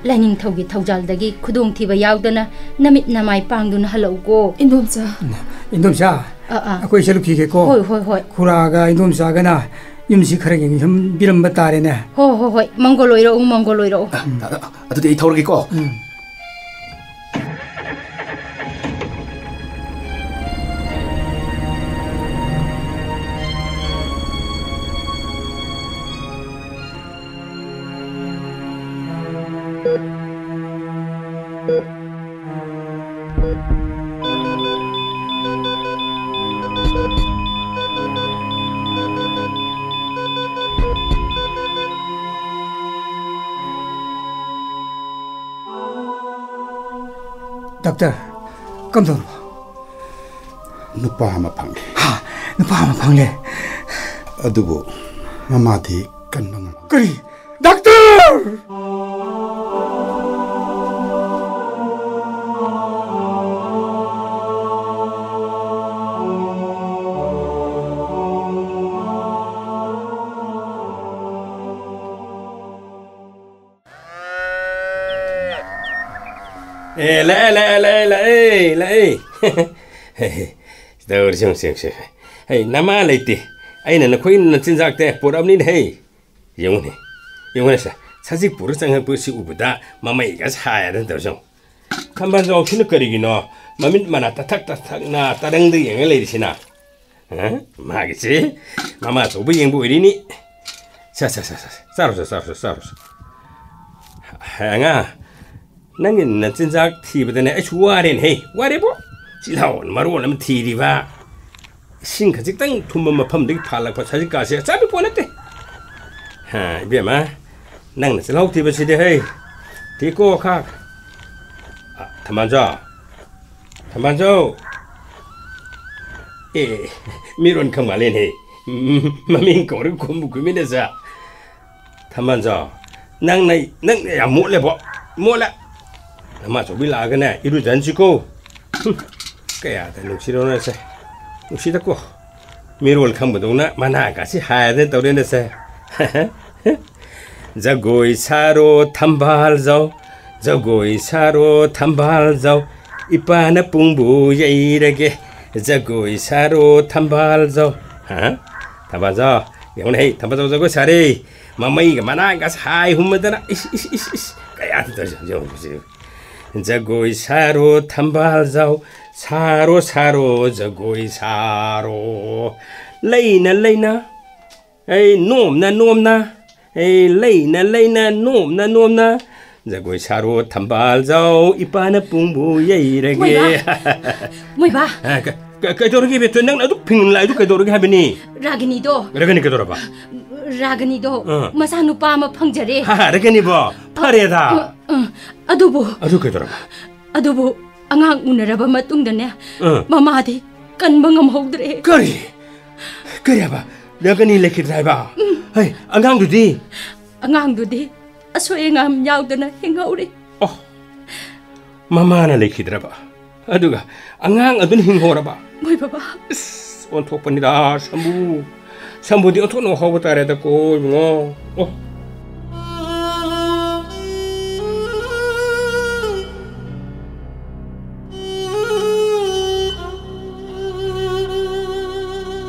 ꯂꯥꯏꯅꯤꯡꯊꯧꯒꯤ ꯊꯧꯖꯥꯜꯗꯒꯤ ꯈꯨꯗꯣꯡꯊꯤꯕ ꯌꯥꯎꯗꯅ ꯅꯃꯤꯠ ꯅꯃꯥꯏ ꯄꯥꯡꯗꯨꯅ ꯍꯜꯂꯛꯎꯀꯣ꯫ ꯏꯟꯗꯣꯝꯆꯥ꯫ ꯏꯟꯗꯣꯝꯆꯥ, ꯑꯥ, ꯑꯥ꯫ ꯑꯩꯈꯣꯏ ꯆꯠꯂꯨꯈꯤꯒꯦꯀꯣ꯫ ꯍꯣꯏ, ꯍꯣꯏ, ꯍꯣꯏ꯫ ꯈꯨꯔꯥꯒ ꯏꯟꯗꯣꯝꯆꯥꯒꯅ ꯌꯨꯝꯁꯤ ꯈꯔ ꯌꯦꯡꯁꯤꯟꯕꯤꯔꯝꯕ ꯇꯥꯔꯦꯅꯦ꯫ ꯍꯣꯏ, ꯍꯣꯏ, ꯍꯣꯏ꯫ ꯃꯪꯒꯣꯜ ꯑꯣꯏꯔꯛꯎ, ꯃꯪꯒꯣꯜ ꯑꯣꯏꯔꯛꯎ꯫ ꯑ, ꯑ, ꯑꯗꯨꯗꯤ ꯑꯩ ꯊꯧꯔꯒꯦꯀꯣ꯫ ꯎꯝ꯫ ꯗꯥꯛꯇꯔ, ꯀꯝꯗꯧꯔꯕ? ꯅꯨꯄꯥ ꯑꯃ ꯐꯪꯉꯦ꯫ ꯍꯥ? ꯅꯨꯄꯥ ꯑꯃ ꯐꯪꯂꯦ? ꯑꯗꯨꯕꯨ ꯃꯃꯥꯗꯤ ꯀꯟꯕ ꯉꯝ- ꯀꯔꯤ? ꯗꯥꯛꯇꯔ! ꯑꯦ, ꯂꯥꯛꯑꯦ, ꯂꯥꯛꯑꯦ, ꯂꯥꯛꯑꯦ, ꯂꯥꯛꯑꯦ, ꯂꯥꯛꯑꯦ꯫ ꯇꯧꯔꯤꯁꯤ ꯌꯦꯡꯉꯨ, ꯌꯦꯡꯉꯨ, ꯌꯦꯡꯉꯨ꯫ ꯍꯩ, ꯅꯃꯥ ꯂꯩꯇꯦ꯫ ꯑꯩꯅ ꯅꯈꯣꯏ ꯅꯆꯤꯟꯖꯥꯛꯇ ꯄꯨꯔꯛꯑꯕꯅꯤꯅꯦ, ꯍꯩ꯫ ꯌꯦꯡꯉꯨꯅꯦ, ꯌꯦꯡꯉꯨꯅꯦ ꯁꯦ꯫ ꯁꯖꯤꯛ ꯄꯨꯔ ꯆꯪꯉꯛꯄꯁꯤ ꯎꯕꯗ ꯃꯃꯩꯒ ꯁꯥꯏꯗꯅ ꯇꯧꯔꯤꯁꯤ ꯌꯦꯡꯉꯨ꯫ ꯊꯝꯕꯥꯜꯖꯥꯎꯁꯤꯅ ꯀꯔꯤꯒꯤꯅꯣ ꯃꯃꯤꯠ ꯃꯅꯥ ꯇꯊꯛ ꯇꯊꯛꯅ ꯇꯔꯪꯗ ꯌꯦꯡꯉ ꯂꯩꯔꯤꯁꯤꯅ? ꯍꯥ? ꯃꯥꯒꯤꯁꯦ ꯃꯃꯥ ꯑꯆꯧꯕ ꯌꯦꯡꯕ ꯑꯣꯏꯔꯤꯅꯤ꯫ ꯁꯦ, ꯁꯦ, ꯁꯦ, ꯁꯦ, ꯆꯥꯔꯣꯁꯦ, ꯆꯥꯔꯣꯁꯦ, ꯆꯥꯔꯣꯁꯦ꯫ ꯍꯦ, ꯑꯉꯥꯡ, ꯅꯪꯒꯤ ꯅꯆꯤꯟꯖꯥꯛ ꯊꯤꯕꯗꯅꯦ ꯑꯩꯁꯨ ꯋꯥꯔꯦꯅꯦꯍꯦ, ꯋꯥꯔꯦꯕꯣ꯫ ꯆꯤꯜꯍꯥꯎꯅ ꯃꯔꯣꯜ ꯑꯃ ꯊꯤꯔꯤꯕ꯫ ꯏꯁꯤꯡ ꯈꯖꯤꯛꯇꯪ ꯊꯨꯝꯕ ꯃꯐꯝꯗꯒꯤ ꯐꯥꯜꯂꯛꯄ ꯁꯖꯤꯛꯀꯥꯁꯦ ꯑꯆꯥꯕꯤ ꯄꯣꯠ ꯅꯠꯇꯦ꯫ ꯍꯥ, ꯏꯕꯦꯝꯃ, ꯅꯪꯅ ꯆꯤꯜꯍꯥꯎ ꯊꯤꯕꯁꯤꯗꯤ, ꯍꯩ, ꯊꯤꯀꯣ ꯈꯥ꯫ ꯑ, ꯊꯝꯕꯥꯜꯖꯥꯎ, ꯊꯝꯕꯥꯜꯖꯥꯎ, ꯑꯦ, ꯃꯤꯔꯣꯟ ꯈꯪ ꯃꯥꯜꯂꯦꯅꯦ꯫ ꯎꯝ, ꯃꯃꯤꯡ ꯀꯧꯔꯒ ꯈꯨꯝꯕꯨ ꯈꯨꯝꯃꯤꯟꯅꯁꯦ꯫ ꯊꯝꯕꯥꯜꯖꯥꯎ, ꯅꯪꯅ, ꯅꯪꯅ ꯌꯥꯝ ꯃꯣꯠꯂꯦꯕꯣ꯫ ꯃꯣꯠꯂꯦ꯫ ꯅꯃꯥ ꯆꯧꯕꯤ ꯂꯥꯛꯑꯒꯅꯦ, ꯏꯔꯨꯖꯍꯟꯁꯤꯀꯣ꯫ ꯍꯨꯝ, ꯀꯌꯥꯗ ꯅꯨꯡꯁꯤꯔꯣꯅꯁꯦ꯫ ꯅꯨꯡꯁꯤꯗꯀꯣ꯫ ꯃꯤꯔꯣꯜ ꯈꯪꯕꯗꯧꯅ ꯃꯅꯥꯒꯁꯤ ꯍꯥꯏꯗꯅ ꯇꯧꯔꯦꯅꯁꯦ꯫ ꯖꯒꯣꯏ ꯁꯥꯔꯣ ꯊꯝꯕꯥꯜꯖꯥꯎ, ꯖꯒꯣꯏ ꯁꯥꯔꯣ ꯊꯝꯕꯥꯜꯖꯥꯎ, ꯏꯄꯥꯅ ꯄꯨꯡꯕꯨ ꯌꯩꯔꯒꯦ, ꯖꯒꯣꯏ ꯁꯥꯔꯣ ꯊꯝꯕꯥꯜꯖꯥꯎ꯫ ꯍꯥ? ꯊꯝꯕꯥꯜꯖꯥꯎ, ꯌꯦꯡꯉꯨꯅꯦ, ꯍꯩ, ꯊꯝꯕꯥꯜꯖꯥꯎ ꯖꯒꯣꯏ ꯁꯥꯔꯦ꯫ ꯃꯃꯩꯒ ꯃꯅꯥꯒ ꯁꯥꯏ ꯍꯨꯝꯃꯗꯅ, ꯏꯁ, ꯏꯁ, ꯏꯁ, ꯏꯁ, ꯀꯌꯥꯗ ꯇꯧꯔꯤꯁꯦ, ꯌꯦꯡꯉꯨ, ꯌꯦꯡꯉꯨ꯫ ꯖꯒꯣꯏ ꯁꯥꯔꯣ ꯊꯝꯕꯥꯜꯖꯥꯎ, ꯁꯥꯔꯣ, ꯁꯥꯔꯣ, ꯖꯒꯣꯏ ꯁꯥꯔꯣ꯫ ꯂꯩꯅ, ꯂꯩꯅ, ꯑꯩ ꯅꯣꯝꯅ ꯅꯣꯝꯅ, ꯑꯩ ꯂꯩꯅ ꯂꯩꯅ ꯅꯣꯝꯅ ꯅꯣꯝꯅ, ꯖꯒꯣꯏ ꯁꯥꯔꯣ ꯊꯝꯕꯥꯜꯖꯥꯎ, ꯏꯄꯥꯅ ꯄꯨꯡꯕꯨ ꯌꯩꯔꯒꯦ꯫ ꯃꯣꯏꯕꯥ! ꯃꯣꯏꯕꯥ! ꯑ, ꯀ-, ꯀ-, ꯀꯩꯗꯧꯔꯒꯦ ꯕꯦꯇꯣꯟ? ꯅꯪꯅ ꯑꯗꯨꯛ ꯐꯤꯡꯂꯥꯏꯗꯨ ꯀꯩꯗꯧꯔꯒꯦ ꯍꯥꯏꯕꯅꯤ? ꯔꯥꯒꯤꯅꯤꯗꯣ꯫ ꯔꯥꯒꯤꯅꯤ ꯀꯩꯗꯧꯔꯕ? ꯔꯥꯒꯤꯅꯤꯗꯣ ꯑꯥ꯫ ꯃꯆꯥꯅꯨꯄꯥ ꯑꯃ ꯐꯪꯖꯔꯦ꯫ ꯍꯥ, ꯍꯥ, ꯔꯥꯒꯤꯅꯤꯕꯣ? ꯐꯔꯦꯗ꯫ ꯑ, ꯑ, ꯑꯗꯨꯕꯨ ꯑꯗꯨ ꯀꯩꯗꯧꯔꯕ? ꯑꯗꯨꯕꯨ ꯑꯉꯥꯡ ꯎꯅꯔꯕ ꯃꯇꯨꯡꯗꯅꯦ, ꯑꯥ꯫ ꯃꯃꯥꯗꯤ ꯀꯟꯕ ꯉꯝꯍꯧꯗ꯭ꯔꯦ꯫ ꯀꯔꯤ? ꯀꯔꯤ ꯍꯥꯏꯕ? ꯔꯥꯒꯤꯅꯤ ꯂꯩꯈꯤꯗ꯭ꯔꯦ ꯍꯥꯏꯕ? ꯎꯝ꯫ ꯍꯩ, ꯑꯉꯥꯡꯗꯨꯗꯤ? ꯑꯉꯥꯡꯗꯨꯗꯤ ꯑꯁꯣꯏ ꯑꯉꯥꯝ ꯌꯥꯎꯗꯅ ꯍꯤꯡꯍꯧꯔꯤ꯫ ꯑꯣ, ꯃꯃꯥꯅ ꯂꯩꯈꯤꯗ꯭ꯔꯕ? ꯑꯗꯨꯒ ꯑꯉꯥꯡ ꯑꯗꯨꯅ ꯍꯤꯡꯍꯧꯔꯕ? ꯃꯣꯏ ꯕꯕꯥ꯫ ꯏꯁ, ꯑꯣꯟꯊꯣꯛꯄꯅꯤꯗ, ꯁꯝꯕꯨ꯫ ꯁꯝꯕꯨꯗꯤ ꯑꯣꯟꯊꯣꯛꯅ ꯍꯧꯕ ꯇꯥꯔꯦꯗꯀꯣ, ꯏꯕꯨꯡꯉꯣ꯫ ꯑꯣ꯫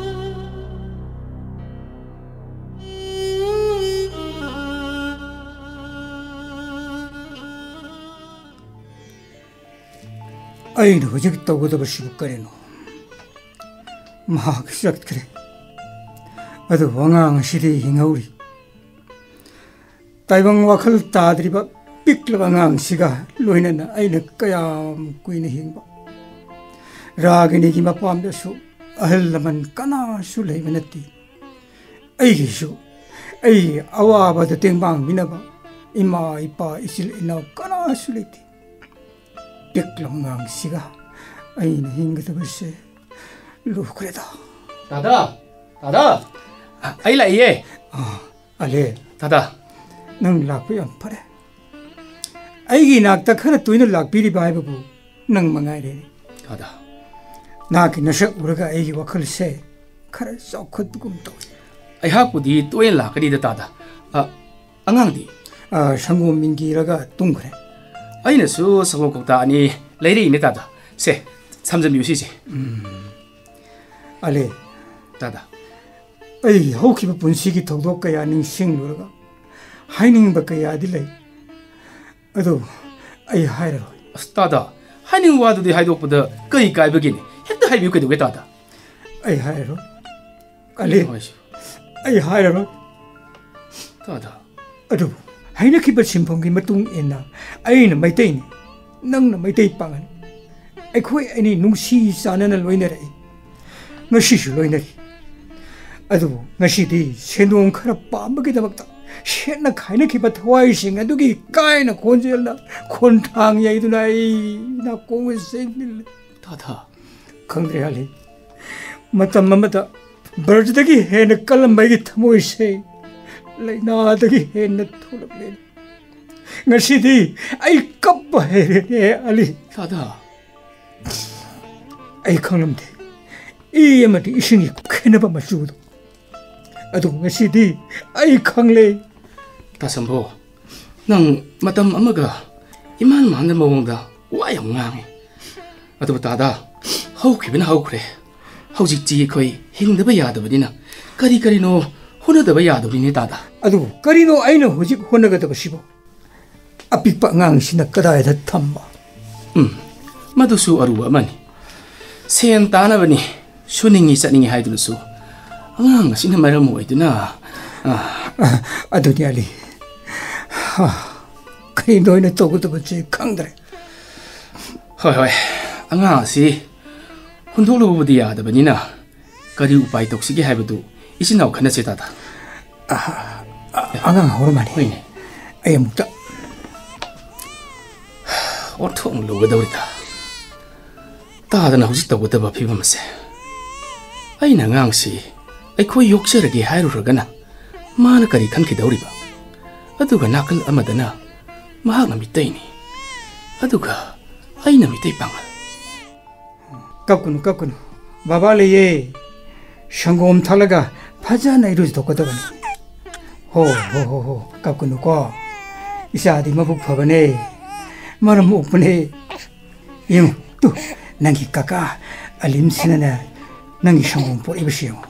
ꯑꯩꯅ ꯍꯧꯖꯤꯛ ꯇꯧꯒꯗꯕꯁꯤꯕꯨ ꯀꯔꯤꯅꯣ? ꯃꯍꯥꯛ ꯆꯠꯈ꯭ꯔꯦ꯫ ꯑꯗꯨꯕꯨ ꯑꯉꯥꯡ ꯑꯁꯤꯗꯤ ꯍꯤꯡꯍꯧꯔꯤ꯫ ꯇꯥꯏꯕꯪ ꯋꯥꯈꯜ ꯇꯥꯗ꯭ꯔꯤꯕ ꯄꯤꯛꯂꯕ ꯑꯉꯥꯡꯁꯤꯒ ꯂꯣꯏꯅꯅ ꯑꯩꯅ ꯀꯌꯥꯝ ꯀꯨꯏꯅ ꯍꯤꯡꯕ? ꯔꯥꯒꯤꯅꯤꯒꯤ ꯃꯄꯥꯝꯗꯁꯨ ꯑꯍꯜ ꯂꯃꯟ ꯀꯅꯥꯁꯨ ꯂꯩꯕ ꯅꯠꯇꯦ꯫ ꯑꯩꯒꯤꯁꯨ, ꯑꯩꯒꯤ ꯑꯋꯥꯕꯗ ꯇꯦꯡꯕꯥꯡꯕꯤꯅꯕ ꯏꯃꯥ, ꯏꯄꯥ, ꯏꯆꯤꯜ ꯏꯅꯥꯎ ꯀꯅꯥꯁꯨ ꯂꯩꯇꯦ꯫ ꯄꯤꯛꯂꯕ ꯑꯉꯥꯡꯁꯤꯒ ꯑꯩꯅ ꯍꯤꯡꯒꯗꯕꯁꯦ ꯂꯨꯈ꯭ꯔꯦꯗ꯫ ꯇꯥꯗꯥ! ꯇꯥꯗꯥ! ꯑ, ꯑꯩ ꯂꯥꯛꯏꯌꯦ꯫ ꯑ, ꯑꯂꯦ꯫ ꯇꯥꯗꯥ! ꯅꯪ ꯂꯥꯛꯄ ꯌꯥꯝ ꯐꯔꯦ꯫ ꯑꯩꯒꯤ ꯏꯅꯥꯛꯇ ꯈꯔ ꯇꯣꯏꯅ ꯂꯥꯛꯄꯤꯔꯤꯕ ꯍꯥꯏꯕꯕꯨ ꯅꯪ ꯃꯉꯥꯏꯔꯦꯅꯦ꯫ ꯇꯥꯗꯥ꯫ ꯅꯍꯥꯛꯀꯤ ꯅꯁꯛ ꯎꯔꯒ ꯑꯩꯒꯤ ꯋꯥꯈꯜꯁꯦ ꯈꯔ ꯆꯥꯎꯈꯠꯄꯒꯨꯝ ꯇꯧꯏ꯫ ꯑꯩꯍꯥꯛꯄꯨꯗꯤ ꯇꯣꯏꯅ ꯂꯥꯛꯀꯅꯤꯗ ꯇꯥꯗꯥ꯫ ꯑ, ꯑꯉꯥꯡꯗꯤ? ꯑ, ꯁꯪꯒꯣꯝ ꯏꯟꯈꯤꯔꯒ ꯇꯨꯝꯈ꯭ꯔꯦ꯫ ꯑꯩꯅꯁꯨ ꯁꯪꯒꯣꯝ ꯀꯧꯇꯥ ꯑꯅꯤ ꯂꯩꯔꯛꯏꯅꯦ ꯇꯥꯗꯥ꯫ ꯁꯦ, ꯁꯝꯖꯟꯕꯤꯌꯨ ꯁꯤꯁꯦ꯫ ꯎꯝ꯫ ꯑꯂꯦ꯫ ꯇꯥꯗꯥ꯫ ꯑꯩ ꯍꯧꯈꯤꯕ ꯄꯨꯟꯁꯤꯒꯤ ꯊꯧꯗꯣꯛ ꯀꯌꯥ ꯅꯤꯡꯁꯤꯡꯂꯨꯔꯒ ꯍꯥꯏꯅꯤꯡꯕ ꯀꯌꯥꯗꯤ ꯂꯩ꯫ ꯑꯗꯨ ꯑꯩ ꯍꯥꯏꯔꯔꯣꯏ꯫ ꯑꯁ, ꯇꯥꯗꯥ, ꯍꯥꯏꯅꯤꯡꯕ ꯋꯥꯗꯨꯗꯤ ꯍꯥꯏꯗꯣꯛꯄꯗ ꯀꯔꯤ ꯀꯥꯏꯕꯒꯦꯅꯦ? ꯍꯦꯛꯇ ꯍꯥꯏꯕꯤꯌꯨ ꯀꯩꯗꯧꯒꯦ, ꯇꯥꯗꯥ? ꯑꯩ ꯍꯥꯏꯔꯔꯣꯏ꯫ ꯑꯂꯤ, ꯀꯩꯅꯣ ꯍꯥꯏꯁꯤꯕꯨ? ꯑꯩ ꯍꯥꯏꯔꯔꯣꯏ꯫ ꯇꯥꯗꯥ꯫ ꯑꯗꯨꯕꯨ ꯍꯩꯅꯈꯤꯕ ꯁꯤꯟꯐꯝꯒꯤ ꯃꯇꯨꯡ ꯏꯟꯅ ꯑꯩꯅ ꯃꯩꯇꯩꯅꯤ, ꯅꯪꯅ ꯃꯩꯇꯩ ꯄꯥꯉꯜ꯫ ꯑꯩꯈꯣꯏ ꯑꯅꯤ ꯅꯨꯡꯁꯤ ꯆꯥꯟꯅꯅ ꯂꯣꯏꯅꯔꯛꯏ꯫ ꯉꯁꯤꯁꯨ ꯂꯣꯏꯅꯔꯤ꯫ ꯑꯗꯨꯕꯨ ꯉꯁꯤꯗꯤ ꯁꯦꯟꯗꯣꯡ ꯈꯔ ꯄꯥꯝꯕꯒꯤꯗꯃꯛꯇ ꯁꯦꯠꯅ ꯈꯥꯏꯅꯈꯤꯕ ꯊꯋꯥꯏꯁꯤꯡ ꯑꯗꯨꯒꯤ ꯀꯥꯏꯅ ꯈꯣꯟꯖꯦꯜꯅ ꯈꯣꯟꯊꯥꯡ ꯌꯩꯗꯨꯅ ꯑꯩ ꯅꯥꯀꯣꯡ ꯁꯦꯡꯅ ꯇꯥꯗꯥ꯫ ꯈꯪꯗ꯭ꯔꯦ ꯑꯂꯤ, ꯃꯇꯝ ꯑꯃꯗ ꯕ꯭ꯔꯖꯗꯒꯤ ꯍꯦꯟꯅ ꯀꯜꯂꯝꯕ ꯑꯩꯒꯤ ꯊꯃꯣꯏꯁꯦ ꯂꯥꯏꯅꯥꯗꯒꯤ ꯍꯦꯟꯅ ꯊꯣꯛꯂꯛꯂꯦ꯫ ꯉꯁꯤꯗꯤ ꯑꯩ ꯀꯞꯄ ꯍꯩꯔꯦꯅꯦ, ꯑꯂꯤ꯫ ꯇꯥꯗꯥ꯫ ꯑꯩ ꯈꯪꯂꯝꯗꯦ ꯏ ꯑꯃꯗꯤ ꯏꯁꯤꯡꯒꯤ ꯈꯦꯠꯅꯕ ꯃꯆꯨꯗꯣ꯫ ꯑꯗꯨꯕꯨ ꯉꯁꯤꯗꯤ ꯑꯩ ꯈꯪꯂꯦ꯫ ꯇꯥꯁꯝꯕꯣ, ꯅꯪ ꯃꯇꯝ ꯑꯃꯒ ꯏꯃꯥꯟ ꯃꯥꯟꯗꯕ ꯃꯑꯣꯡꯗ ꯋꯥ ꯌꯥꯝ ꯉꯥꯡꯉꯤ꯫ ꯑꯗꯨꯕꯨ ꯇꯥꯗꯥ, ꯍꯧꯈꯤꯕꯅ ꯍꯧꯈ꯭ꯔꯦ꯫ ꯍꯧꯖꯤꯛꯇꯤ ꯑꯩꯈꯣꯏ ꯍꯤꯡꯗꯕ ꯌꯥꯗꯕꯅꯤꯅ ꯀꯔꯤ ꯀꯔꯤꯅꯣ ꯍꯣꯠꯅꯗꯕ ꯌꯥꯗꯕꯅꯤꯅꯦ ꯇꯥꯗꯥ꯫ ꯑꯗꯨꯕꯨ ꯀꯔꯤꯅꯣ ꯑꯩꯅ ꯍꯧꯖꯤꯛ ꯍꯣꯠꯅꯒꯗꯕꯁꯤꯕꯣ? ꯑꯄꯤꯛꯄ ꯑꯉꯥꯡꯁꯤꯅ ꯀꯗꯥꯏꯗ ꯊꯝꯕ? ꯎꯝ, ꯃꯗꯨꯁꯨ ꯑꯔꯨꯕ ꯑꯃꯅꯤ꯫ ꯁꯦꯟ ꯇꯥꯅꯕꯅꯤ, ꯁꯨꯅꯤꯡꯉꯤ ꯆꯠꯅꯤꯡꯉꯤ ꯍꯥꯏꯗꯨꯅꯁꯨ ꯑꯉꯥꯡ ꯑꯁꯤꯅ ꯃꯔꯝ ꯑꯣꯏꯗꯨꯅ, ꯑ, ꯑ, ꯑꯗꯨꯅꯤ ꯑꯂꯤ꯫ ꯑ, ꯀꯔꯤꯅꯣ ꯑꯩꯅ ꯇꯧꯒꯗꯕꯁꯦ ꯈꯪꯗ꯭ꯔꯦ꯫ ꯍꯣꯏ, ꯍꯣꯏ, ꯑꯉꯥꯡ ꯑꯁꯤ ꯍꯨꯟꯗꯣꯛꯂꯨꯕꯕꯨꯗꯤ ꯌꯥꯗꯕꯅꯤꯅ ꯀꯔꯤ ꯎꯄꯥꯏ ꯇꯧꯁꯤꯒꯦ ꯍꯥꯏꯕꯗꯨ ꯏꯆꯤꯟ ꯏꯅꯥꯎ ꯈꯟꯅꯁꯦ ꯇꯥꯗꯥ꯫ ꯑ, ꯑ, ꯑꯉꯥꯡ ꯍꯧꯔ ꯃꯥꯜꯂꯦ꯫ ꯍꯣꯏꯅꯦ꯫ ꯑꯩ ꯑꯃꯨꯛꯇ ꯑꯣꯟꯊꯣꯛꯅ ꯂꯨꯒꯗꯧꯔꯤꯗ꯫ ꯇꯥꯗꯅ ꯍꯧꯖꯤꯛ ꯇꯧꯒꯗꯕ ꯐꯤꯕꯝ ꯑꯁꯦ꯫ ꯑꯩꯅ ꯑꯉꯥꯡꯁꯤ ꯑꯩꯈꯣꯏ ꯌꯣꯛꯆꯔꯒꯦ ꯍꯥꯏꯔꯨꯔꯒꯅ ꯃꯥꯅ ꯀꯔꯤ ꯈꯟꯈꯤꯗꯧꯔꯤꯕ? ꯑꯗꯨꯒ ꯅꯥꯀꯜ ꯑꯃꯗꯅ ꯃꯍꯥꯛꯅ ꯃꯤꯇꯩꯅꯤ, ꯑꯗꯨꯒ ꯑꯩꯅ ꯃꯤꯇꯩ ꯄꯥꯉꯜ꯫ ꯀꯞꯀꯅꯨ, ꯀꯞꯀꯅꯨ꯫ ꯕꯕꯥ ꯂꯩꯌꯦ꯫ ꯁꯪꯒꯣꯝ ꯊꯛꯂꯒ ꯐꯖꯅ ꯏꯔꯨꯖꯊꯣꯛꯀꯗꯕꯅꯤ꯫ ꯍꯣ, ꯍꯣ, ꯍꯣ, ꯍꯣ, ꯀꯞꯀꯅꯨꯀꯣ꯫ ꯏꯆꯥꯗꯤ ꯃꯕꯨꯛ ꯐꯕꯅꯦ, ꯃꯔꯝ ꯃꯣꯛꯄꯅꯦ꯫ ꯌꯦꯡꯉꯨ ꯇꯨ, ꯅꯪꯒꯤ ꯀꯀꯥ ꯑꯂꯤꯝꯁꯤꯅꯅꯦ ꯅꯪꯒꯤ ꯁꯪꯒꯣꯝ ꯄꯣꯔꯛꯏꯕꯁꯤ ꯌꯦꯡꯉꯨ꯫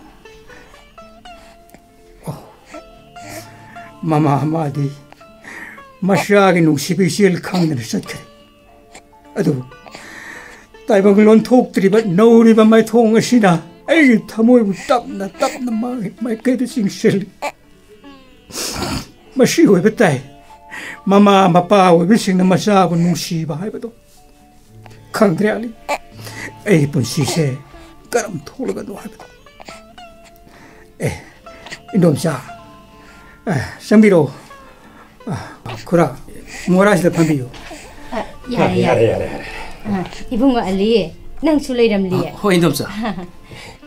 ꯑꯣ, ꯃꯃꯥ ꯑꯃꯗꯤ ꯃꯆꯥꯒꯤ ꯅꯨꯡꯁꯤꯕ ꯏꯆꯦꯜ ꯈꯪꯗꯅ ꯆꯠꯈ꯭ꯔꯦ꯫ ꯑꯗꯨꯕꯨ ꯇꯥꯏꯕꯪ ꯂꯣꯟꯊꯣꯛꯇ꯭ꯔꯤꯕ ꯅꯧꯔꯤꯕ ꯃꯥꯏꯊꯣꯡ ꯑꯁꯤꯅ ꯑꯩꯒꯤ ꯊꯃꯣꯏꯕꯨ ꯇꯞꯅ ꯇꯞꯅ ꯃꯥꯒꯤ ꯃꯥꯏꯀꯩꯗ ꯆꯤꯡꯁꯤꯜꯂꯤ꯫ ꯃꯁꯤ ꯑꯣꯏꯕ ꯇꯥꯏ꯫ ꯃꯃꯥ ꯃꯄꯥ ꯑꯣꯏꯕꯁꯤꯡꯅ ꯃꯆꯥꯕꯨ ꯅꯨꯡꯁꯤꯕ ꯍꯥꯏꯕꯗꯣ ꯈꯪꯗ꯭ꯔꯦ ꯑꯂꯤ꯫ ꯑꯩꯒꯤ ꯄꯨꯟꯁꯤꯁꯦ ꯀꯔꯝ ꯊꯣꯛꯂꯒꯅꯣ ꯍꯥꯏꯕꯗꯣ꯫ ꯑꯦ, ꯏꯟꯗꯣꯝꯆꯥ, ꯑꯦ, ꯆꯪꯕꯤꯔꯛꯑꯣ꯫ ꯑ, ꯈꯨꯔꯥ, ꯃꯣꯔꯥꯁꯤꯗ ꯐꯝꯕꯤꯌꯨ꯫ ꯑ, ꯌꯥꯔꯦ, ꯑ, ꯌꯥꯔꯦ, ꯌꯥꯔꯦ, ꯌꯥꯔꯦ, ꯌꯥꯔꯦ꯫ ꯑ, ꯏꯕꯨꯡꯉꯣ ꯑꯂꯤ, ꯅꯪꯁꯨ ꯂꯩꯔꯝꯂꯤꯌꯦ꯫ ꯑ, ꯍꯣꯏ, ꯏꯟꯗꯣꯝꯆꯥ꯫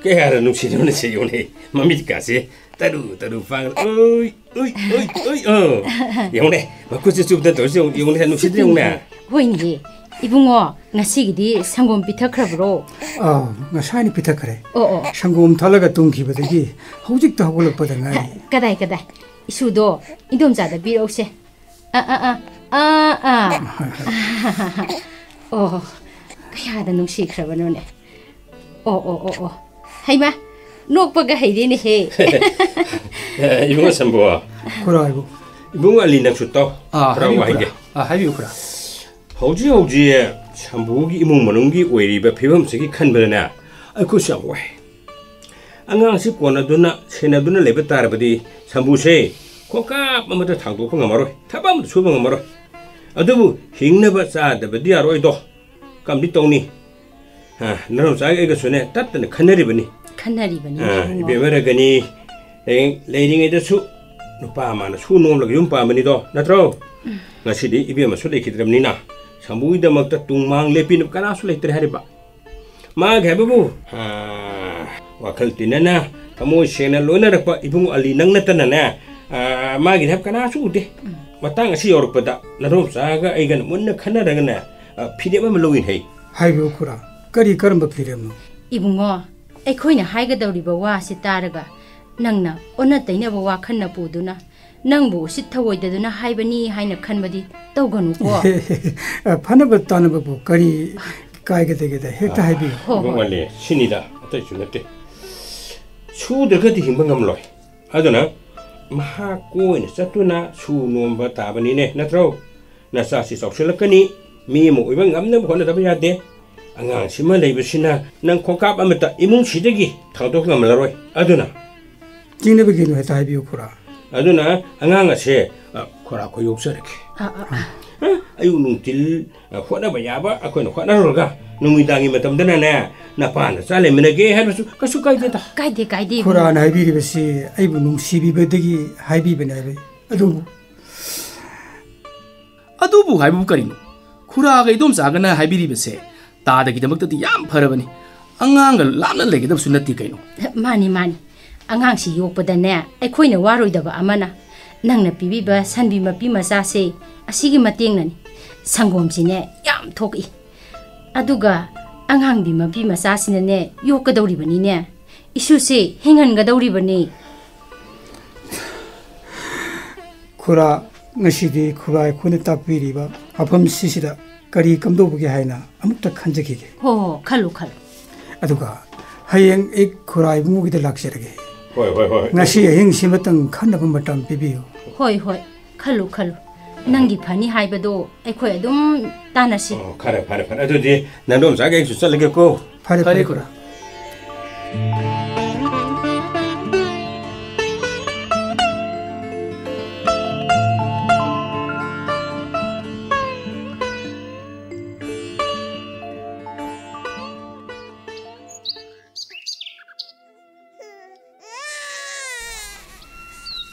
ꯀꯌꯥꯔ ꯅꯨꯡꯁꯤꯔꯕꯅ ꯁꯤ ꯌꯦꯡꯉꯨꯅꯦ꯫ ꯃꯃꯤꯠꯀꯥꯁꯦ ꯇꯔꯨ ꯇꯔꯨ ꯄꯥꯡ-, ꯎꯏ, ꯎꯏ, ꯎꯏ, ꯎꯏ, ꯑꯣ꯫ ꯌꯦꯡꯉꯨꯅꯦ, ꯃꯈꯨꯠꯁꯦ ꯆꯨꯞꯇꯅ ꯇꯧꯔꯤꯁꯦ ꯌꯦꯡꯉꯨ-, ꯌꯦꯡꯉꯨꯅꯦ, ꯅꯨꯡꯁꯤꯠꯇ ꯌꯦꯡꯉꯨꯅꯦ꯫ ꯍꯣꯏꯅꯦ, ꯏꯕꯨꯡꯉꯣ, ꯉꯁꯤꯒꯤꯗꯤ ꯁꯪꯒꯣꯝ ꯄꯤꯊꯛꯈ꯭ꯔꯕ꯭ꯔꯣ? ꯑꯥ, ꯉꯁꯥꯏꯅ ꯄꯤꯊꯛꯈ꯭ꯔꯦ꯫ ꯑꯣ, ꯑꯣ꯫ ꯁꯪꯒꯣꯝ ꯊꯛꯂꯒ ꯇꯨꯝꯈꯤꯕꯗꯒꯤ ꯍꯧꯖꯤꯛꯇ ꯍꯧꯒꯠꯂꯛꯄꯗ ꯉꯥꯏꯔꯤ꯫ ꯀꯗꯥꯏ, ꯀꯗꯥꯏ? ꯏꯁꯨꯗꯣ ꯏꯟꯗꯣꯝꯆꯥꯗ ꯄꯤꯔꯛꯎꯁꯦ꯫ ꯑꯥ, ꯑꯥ, ꯑꯥ, ꯑꯥ, ꯑꯥ꯫ ꯑꯣ, ꯀꯌꯥꯗ ꯅꯨꯡꯁꯤꯈ꯭ꯔꯕꯅꯣꯅꯦ꯫ ꯑꯣ, ꯑꯣ, ꯑꯣ, ꯑꯣ꯫ ꯍꯩꯃꯥ, ꯅꯣꯛꯄꯒ ꯍꯩꯔꯦꯅꯦꯍꯦ꯫ ꯑꯦ, ꯏꯕꯨꯡꯉꯣ ꯁꯝꯕꯨ꯫ ꯈꯨꯔꯥ ꯏꯕꯨꯡ꯫ ꯏꯕꯨꯡꯉꯣ ꯑꯂꯤ, ꯅꯪꯁꯨ ꯇꯥꯎ꯫ ꯑꯥ, ꯈꯔ ꯍꯥꯏꯕꯤꯌꯨ, ꯋꯥ ꯈꯨꯔꯥ꯫ ꯍꯥꯏꯒꯦ꯫ ꯑꯥ, ꯍꯥꯏꯕꯤꯌꯨ, ꯈꯨꯔꯥ꯫ ꯍꯧꯖꯤꯛ ꯍꯧꯖꯤꯛ ꯁꯝꯕꯨꯒꯤ ꯏꯃꯨꯡ ꯃꯅꯨꯡꯒꯤ ꯑꯣꯏꯔꯤꯕ ꯐꯤꯕꯝꯁꯤꯒꯤ ꯈꯟꯕꯗꯅꯦ, ꯑꯩꯈꯣꯏꯁꯨ ꯌꯥꯝ ꯋꯥꯏ꯫ ꯑꯉꯥꯡꯁꯤ ꯀꯣꯟꯅꯗꯨꯅ, ꯁꯦꯟꯅꯗꯨꯅ ꯂꯩꯕ ꯇꯥꯔꯕꯗꯤ ꯁꯝꯕꯨꯁꯦ ꯈꯣꯡꯀꯥꯞ ꯑꯃꯠꯇ ꯊꯥꯡꯗꯣꯛꯄ ꯉꯝꯃꯔꯣꯏ, ꯊꯕꯛ ꯑꯃꯠꯇ ꯁꯨꯕ ꯉꯝꯃꯔꯣꯏ꯫ ꯑꯗꯨꯕꯨ ꯍꯤꯡꯅꯕ ꯆꯥꯗꯕꯗꯤ ꯌꯥꯔꯣꯏꯗꯣ꯫ ꯀꯝꯗꯤ ꯇꯧꯅꯤ? ꯑ, ꯅꯅꯥꯎꯆꯥꯒ ꯑꯩꯒꯁꯨꯅꯦ ꯇꯠꯇꯅ ꯈꯟꯅꯔꯤꯕꯅꯤ꯫ ꯈꯟꯅꯔꯤꯕꯅꯤ, ꯑ, ꯏꯕꯨꯡꯉꯣ꯫ ꯏꯕꯦꯝꯃ ꯔꯒꯅꯤ, ꯍꯌꯦꯡ ꯂꯩꯔꯤꯉꯩꯗꯁꯨ ꯅꯨꯄꯥ ꯑꯃꯅ ꯁꯨ ꯅꯣꯝꯂꯒ ꯌꯨꯝ ꯄꯥꯟꯕꯅꯤꯗꯣ, ꯅꯠꯇ꯭ꯔꯣ? ꯎꯝ꯫ ꯉꯁꯤꯗꯤ ꯏꯕꯦꯝꯃꯁꯨ ꯂꯩꯈꯤꯗ꯭ꯔꯕꯅꯤꯅ ꯁꯝꯕꯨꯒꯤꯗꯃꯛꯇ ꯇꯨꯡ ꯃꯥꯡ ꯂꯦꯞꯄꯤꯅꯕ ꯀꯅꯥꯁꯨ ꯂꯩꯇ꯭ꯔꯦ ꯍꯥꯏꯔꯤꯕ꯫ ꯃꯥꯒꯤ ꯍꯥꯏꯕꯕꯨ, ꯑ, ꯋꯥꯈꯜ ꯇꯤꯟꯅꯅ, ꯊꯃꯣꯏ ꯁꯦꯡꯅ ꯂꯣꯏꯅꯔꯛꯄ ꯏꯕꯨꯡ ꯑꯂꯤ ꯅꯪ ꯅꯠꯇꯅꯅꯦ, ꯑ, ꯃꯥꯒꯤꯗꯤ ꯍꯥꯏꯕ ꯀꯅꯥꯁꯨ ꯎꯗꯦ꯫ ꯎꯝ꯫ ꯃꯇꯥꯡ ꯑꯁꯤ ꯌꯧꯔꯛꯄꯗ ꯅꯗꯣꯝꯆꯥꯒ ꯑꯩꯒꯅ ꯃꯨꯟꯅ ꯈꯟꯅꯔꯒꯅꯦ, ꯑ, ꯐꯤꯔꯦꯞ ꯑꯃ ꯂꯧꯏꯅ ꯍꯩ꯫ ꯍꯥꯏꯕꯤꯌꯨ ꯈꯨꯔꯥ, ꯀꯔꯤ ꯀꯔꯝꯕ ꯐꯤꯔꯦꯞꯅꯣ? ꯏꯕꯨꯡꯉꯣ, ꯑꯩꯈꯣꯏꯅ ꯍꯥꯏꯒꯗꯧꯔꯤꯕ ꯋꯥꯁꯤ ꯇꯥꯔꯒ ꯅꯪꯅ ꯑꯣꯟꯅ ꯇꯩꯅꯕ ꯋꯥꯈꯜꯅ ꯄꯨꯗꯨꯅ ꯅꯪꯕꯨ ꯎꯁꯤꯠ ꯊꯑꯣꯏꯗꯗꯨꯅ ꯍꯥꯏꯕꯅꯤ ꯍꯥꯏꯅ ꯈꯟꯕꯗꯤ ꯇꯧꯒꯅꯨꯀꯣ꯫ ꯑ, ꯐꯅꯕ ꯇꯥꯅꯕꯕꯨ ꯀꯔꯤ ꯀꯥꯏꯒꯗꯒꯦꯗ? ꯍꯦꯛꯇ ꯍꯥꯏꯕꯤꯌꯨ꯫ ꯍꯣ, ꯍꯣ꯫ ꯏꯕꯨꯡ ꯑꯂꯤ, ꯁꯤꯅꯤꯗ, ꯑꯇꯩꯁꯨ ꯅꯠꯇꯦ꯫ ꯁꯨꯗ꯭ꯔꯒꯗꯤ ꯍꯤꯡꯕ ꯉꯝꯂꯣꯏ꯫ ꯑꯗꯨꯅ ꯃꯍꯥꯛ ꯀꯣꯏꯅ ꯆꯠꯇꯨꯅ ꯁꯨ ꯅꯣꯝꯕ ꯇꯥꯕꯅꯤꯅꯦ, ꯅꯠꯇ꯭ꯔꯣ? ꯅꯆꯥꯁꯤ ꯆꯥꯎꯁꯤꯜꯂꯛꯀꯅꯤ, ꯃꯤ ꯑꯃ ꯑꯣꯏꯕ ꯉꯝꯅꯕ ꯍꯣꯠꯅꯗꯕ ꯌꯥꯗꯦ꯫ ꯑꯉꯥꯡꯁꯤꯃ ꯂꯩꯕꯁꯤꯅ ꯅꯪ ꯈꯣꯡꯀꯥꯞ ꯑꯃꯇ ꯏꯃꯨꯡꯁꯤꯗꯒꯤ ꯊꯥꯡꯗꯣꯛ ꯉꯝꯂꯔꯣꯏ꯫ ꯑꯗꯨꯅ ꯆꯤꯡꯅꯕꯒꯤꯅꯣ ꯍꯦꯛꯇ ꯍꯥꯏꯕꯤꯌꯨ, ꯈꯨꯔꯥ꯫ ꯑꯗꯨꯅ ꯑꯉꯥꯡ ꯑꯁꯦ, ꯑ, ꯈꯨꯔꯥ, ꯑꯩꯈꯣꯏ ꯌꯣꯛꯆꯔꯒꯦ꯫ ꯑ, ꯑ, ꯑ꯫ ꯑ, ꯑꯌꯨꯛ ꯅꯨꯡꯊꯤꯜ, ꯑ, ꯍꯣꯠꯅꯕ ꯌꯥꯕ ꯑꯩꯈꯣꯏꯅ ꯍꯣꯠꯅꯔꯨꯔꯒ, ꯅꯨꯃꯤꯗꯥꯡꯒꯤ ꯃꯇꯝꯗꯅꯅꯦ, ꯅꯄꯥ ꯅꯆꯥ ꯂꯩꯃꯤꯟꯅꯒꯦ ꯍꯥꯏꯕꯁꯨ ꯀꯩꯁꯨ ꯀꯥꯏꯗꯦꯗ꯫ ꯀꯥꯏꯗꯦ, ꯀꯥꯏꯗꯦ, ꯏꯕꯨꯡꯉꯣ꯫ ꯈꯨꯔꯥꯅ ꯍꯥꯏꯕꯤꯔꯤꯕꯁꯤ ꯑꯩꯕꯨ ꯅꯨꯡꯁꯤꯕꯤꯕꯗꯒꯤ ꯍꯥꯏꯕꯤꯕꯅꯦ ꯍꯥꯏꯕ꯫ ꯑꯗꯨꯕꯨ ꯑꯗꯨꯕꯨ ꯍꯥꯏꯕꯕꯨ ꯀꯔꯤꯅꯣ? ꯈꯨꯔꯥꯒ ꯏꯗꯣꯝꯆꯥꯒꯅ ꯍꯥꯏꯕꯤꯔꯤꯕꯁꯦ ꯇꯥꯗꯒꯤꯗꯃꯛꯇꯗꯤ ꯌꯥꯝ ꯐꯔꯕꯅꯤ꯫ ꯑꯉꯥꯡꯒ ꯂꯥꯞꯅ ꯂꯩꯒꯗꯕꯁꯨ ꯅꯠꯇꯦ ꯀꯩꯅꯣ꯫ ꯃꯥꯅꯤ, ꯃꯥꯅꯤ꯫ ꯑꯉꯥꯡꯁꯤ ꯌꯣꯛꯄꯗꯅꯦ, ꯑꯩꯈꯣꯏꯅ ꯋꯥꯔꯣꯏꯗꯕ ꯑꯃꯅ, ꯅꯪꯅ ꯄꯤꯕꯤꯕ ꯁꯟꯕꯤ ꯃꯄꯤ ꯃꯆꯥꯁꯦ, ꯑꯁꯤꯒꯤ ꯃꯇꯦꯡꯅꯅꯤ꯫ ꯁꯪꯒꯣꯝꯁꯤꯅꯦ, ꯌꯥꯝ ꯊꯣꯛꯏ꯫ ꯑꯗꯨꯒ ꯑꯉꯥꯡꯕꯤ ꯃꯄꯤ ꯃꯆꯥꯁꯤꯅꯅꯦ, ꯌꯣꯛꯀꯗꯧꯔꯤꯕꯅꯤꯅꯦ꯫ ꯏꯁꯨꯁꯦ ꯍꯤꯡꯍꯟꯒꯗꯧꯔꯤꯕꯅꯤ꯫ ꯈꯨꯔꯥ, ꯉꯁꯤꯗꯤ ꯈꯨꯔꯥ ꯑꯩꯈꯣꯏꯅ ꯇꯥꯛꯄꯤꯔꯤꯕ ꯋꯥꯐꯝꯁꯤꯁꯤꯗ ꯀꯔꯤ ꯀꯝꯗꯧꯕꯒꯦ ꯍꯥꯏꯅ ꯑꯃꯨꯛꯇ ꯈꯟꯖꯈꯤꯒꯦ꯫ ꯍꯣ, ꯍꯣ, ꯈꯜꯂꯨ, ꯈꯜꯂꯨ꯫ ꯑꯗꯨꯒ ꯍꯌꯦꯡ ꯑꯩ ꯈꯨꯔꯥ ꯏꯕꯨꯡꯉꯣꯒꯤꯗ ꯂꯥꯛꯆꯔꯒꯦ꯫ ꯍꯣꯏ, ꯍꯣꯏ, ꯍꯣꯏ꯫ ꯉꯁꯤ ꯑꯍꯤꯡꯁꯤꯃꯇꯪ ꯈꯟꯅꯕ ꯃꯇꯝ ꯄꯤꯕꯤꯌꯨ꯫ ꯍꯣꯏ, ꯍꯣꯏ, ꯈꯜꯂꯨ, ꯈꯜꯂꯨ꯫ ꯅꯪꯒꯤ ꯐꯅꯤ ꯍꯥꯏꯕꯗꯣ ꯑꯩꯈꯣꯏ ꯑꯗꯨꯝ ꯇꯥꯟꯅꯁꯤ꯫ ꯑꯣ, ꯐꯔꯦ, ꯐꯔꯦ, ꯐꯔꯦ꯫ ꯑꯗꯨꯗꯤ ꯅꯗꯣꯝꯆꯥꯒꯤ ꯑꯩꯁꯨ ꯆꯠꯂꯒꯦꯀꯣ꯫ ꯐꯔꯦ, ꯐꯔꯦ, ꯐꯔꯦ, ꯈꯨꯔꯥ꯫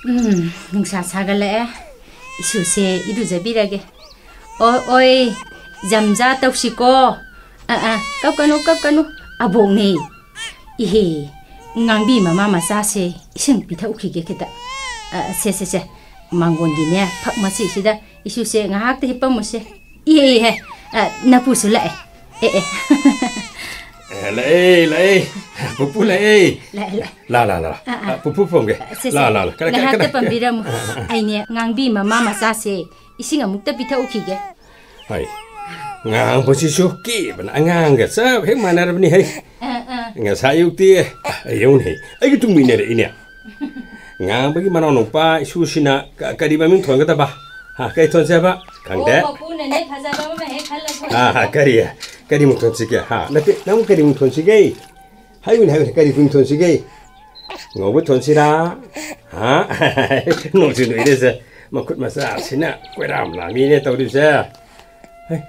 ꯎꯝ, ꯅꯨꯡꯁꯥ ꯁꯥꯒꯠꯂꯛꯑꯦ꯫ ꯏꯁꯨꯁꯦ ꯏꯔꯨꯖꯕꯤꯔꯒꯦ꯫ ꯑꯣꯏ, ꯑꯣꯏ, ꯖꯝꯖꯥ ꯇꯧꯁꯤꯀꯣ꯫ ꯑꯥ, ꯑꯥ, ꯀꯞꯀꯅꯨ, ꯀꯞꯀꯅꯨ꯫ ꯑꯕꯣꯛꯅꯦ꯫ ꯏꯍꯦ, ꯉꯥꯡꯕꯤ ꯃꯃꯥ ꯃꯆꯥꯁꯦ ꯏꯁꯤꯡ ꯄꯤꯊꯛꯎꯈꯤꯒꯦ ꯈꯤꯇ꯫ ꯑ, ꯁꯦ, ꯁꯦ, ꯁꯦ, ꯃꯥꯡꯒꯣꯟꯒꯤꯅꯦ ꯐꯛ ꯃꯆꯤꯁꯤꯗ ꯏꯁꯨꯁꯦ ꯉꯥꯏꯍꯥꯛꯇ ꯍꯤꯞꯄꯝꯃꯨꯁꯦ꯫ ꯏꯍꯦ, ꯏꯍꯦ, ꯑ, ꯅꯄꯨꯁꯨ ꯂꯥꯛꯑꯦ꯫ ꯑꯦ, ꯑꯦ꯫ ꯑꯦ, ꯂꯥꯛꯑꯦ, ꯂꯥꯛꯑꯦ꯫ ꯄꯨꯄꯨ ꯂꯥꯛꯑꯦ꯫ ꯂꯥꯛꯑꯦ, ꯂꯥꯛꯑꯦ꯫ ꯂꯥ, ꯂꯥ, ꯂꯥ꯫ ꯑꯥ, ꯑꯥ꯫ ꯑ, ꯄꯨꯄꯨ ꯐꯝꯒꯦ꯫ ꯁꯦ, ꯁꯦ꯫ ꯂꯥ, ꯂꯥ, ꯂꯥ꯫ ꯀꯅꯥ, ꯀꯅꯥ, ꯉꯥꯏꯍꯥꯛꯇ ꯀꯅꯥ? ꯄꯥꯝꯕꯤꯔꯝꯃꯨ꯫ ꯑꯥ, ꯑꯥ, ꯑꯥ꯫ ꯑꯩꯅꯦ ꯉꯥꯡꯕꯤ ꯃꯃꯥ ꯃꯆꯥꯁꯦ ꯏꯁꯤꯡ ꯑꯃꯨꯛꯇ ꯄꯤꯊꯛꯎꯈꯤꯒꯦ꯫ ꯍꯣꯏ꯫ ꯉꯥꯡꯕꯁꯤꯁꯨ ꯀꯦꯕꯅ ꯑꯉꯥꯡꯒ ꯆꯞ ꯍꯦꯛ ꯃꯥꯟꯅꯔꯕꯅꯤ ꯍꯩ꯫ ꯑꯥ, ꯑꯥ꯫ ꯉꯁꯥꯏ ꯑꯌꯨꯛꯇꯤ, ꯑ, ꯑꯩ ꯌꯦꯡꯉꯨꯅꯦ ꯍꯩ꯫ ꯑꯩꯒꯤ ꯇꯨꯡ ꯏꯟꯅꯔꯛꯏꯅꯦ꯫ ꯉꯥꯡꯕꯒꯤ ꯃꯅꯥꯎ ꯅꯨꯄꯥ ꯏꯁꯨꯁꯤꯅ ꯀ-, ꯀꯔꯤ ꯃꯃꯤꯡ ꯊꯣꯟꯒꯗꯕ? ꯍꯥ, ꯀꯔꯤ ꯊꯣꯟꯁꯦ ꯍꯥꯏꯕ? ꯈꯪꯗꯦ꯫ ꯑꯣ, ꯃꯄꯨꯅꯅꯦ ꯐꯖꯕ ꯑꯃ ꯍꯦꯛ ꯈꯜꯂ ꯊꯣꯟꯁꯦ꯫ ꯍꯥ, ꯍꯥ, ꯀꯔꯤ? ꯀꯔꯤꯃꯨꯛ ꯊꯣꯟꯁꯤꯒꯦ? ꯍꯥ, ꯅꯠꯇꯦ, ꯅꯪ ꯀꯔꯤꯃꯨꯛ ꯊꯣꯟꯁꯤꯒꯦ? ꯍꯥꯏꯌꯨꯅꯦ, ꯍꯥꯏꯌꯨꯅꯦ, ꯀꯔꯤ ꯃꯤꯡ ꯊꯣꯟꯁꯤꯒꯦ? ꯉꯧꯕ ꯊꯣꯟꯁꯤꯔꯥ? ꯍꯥ? ꯅꯣꯡꯁꯨ ꯅꯣꯏꯔꯦꯁꯦ꯫ ꯃꯈꯨꯠ ꯃꯆꯥꯁꯤꯅ ꯀꯣꯏꯔꯥꯝ ꯂꯥꯝꯃꯤꯅꯦ ꯇꯧꯔꯤꯕꯁꯦ꯫ ꯍꯩ,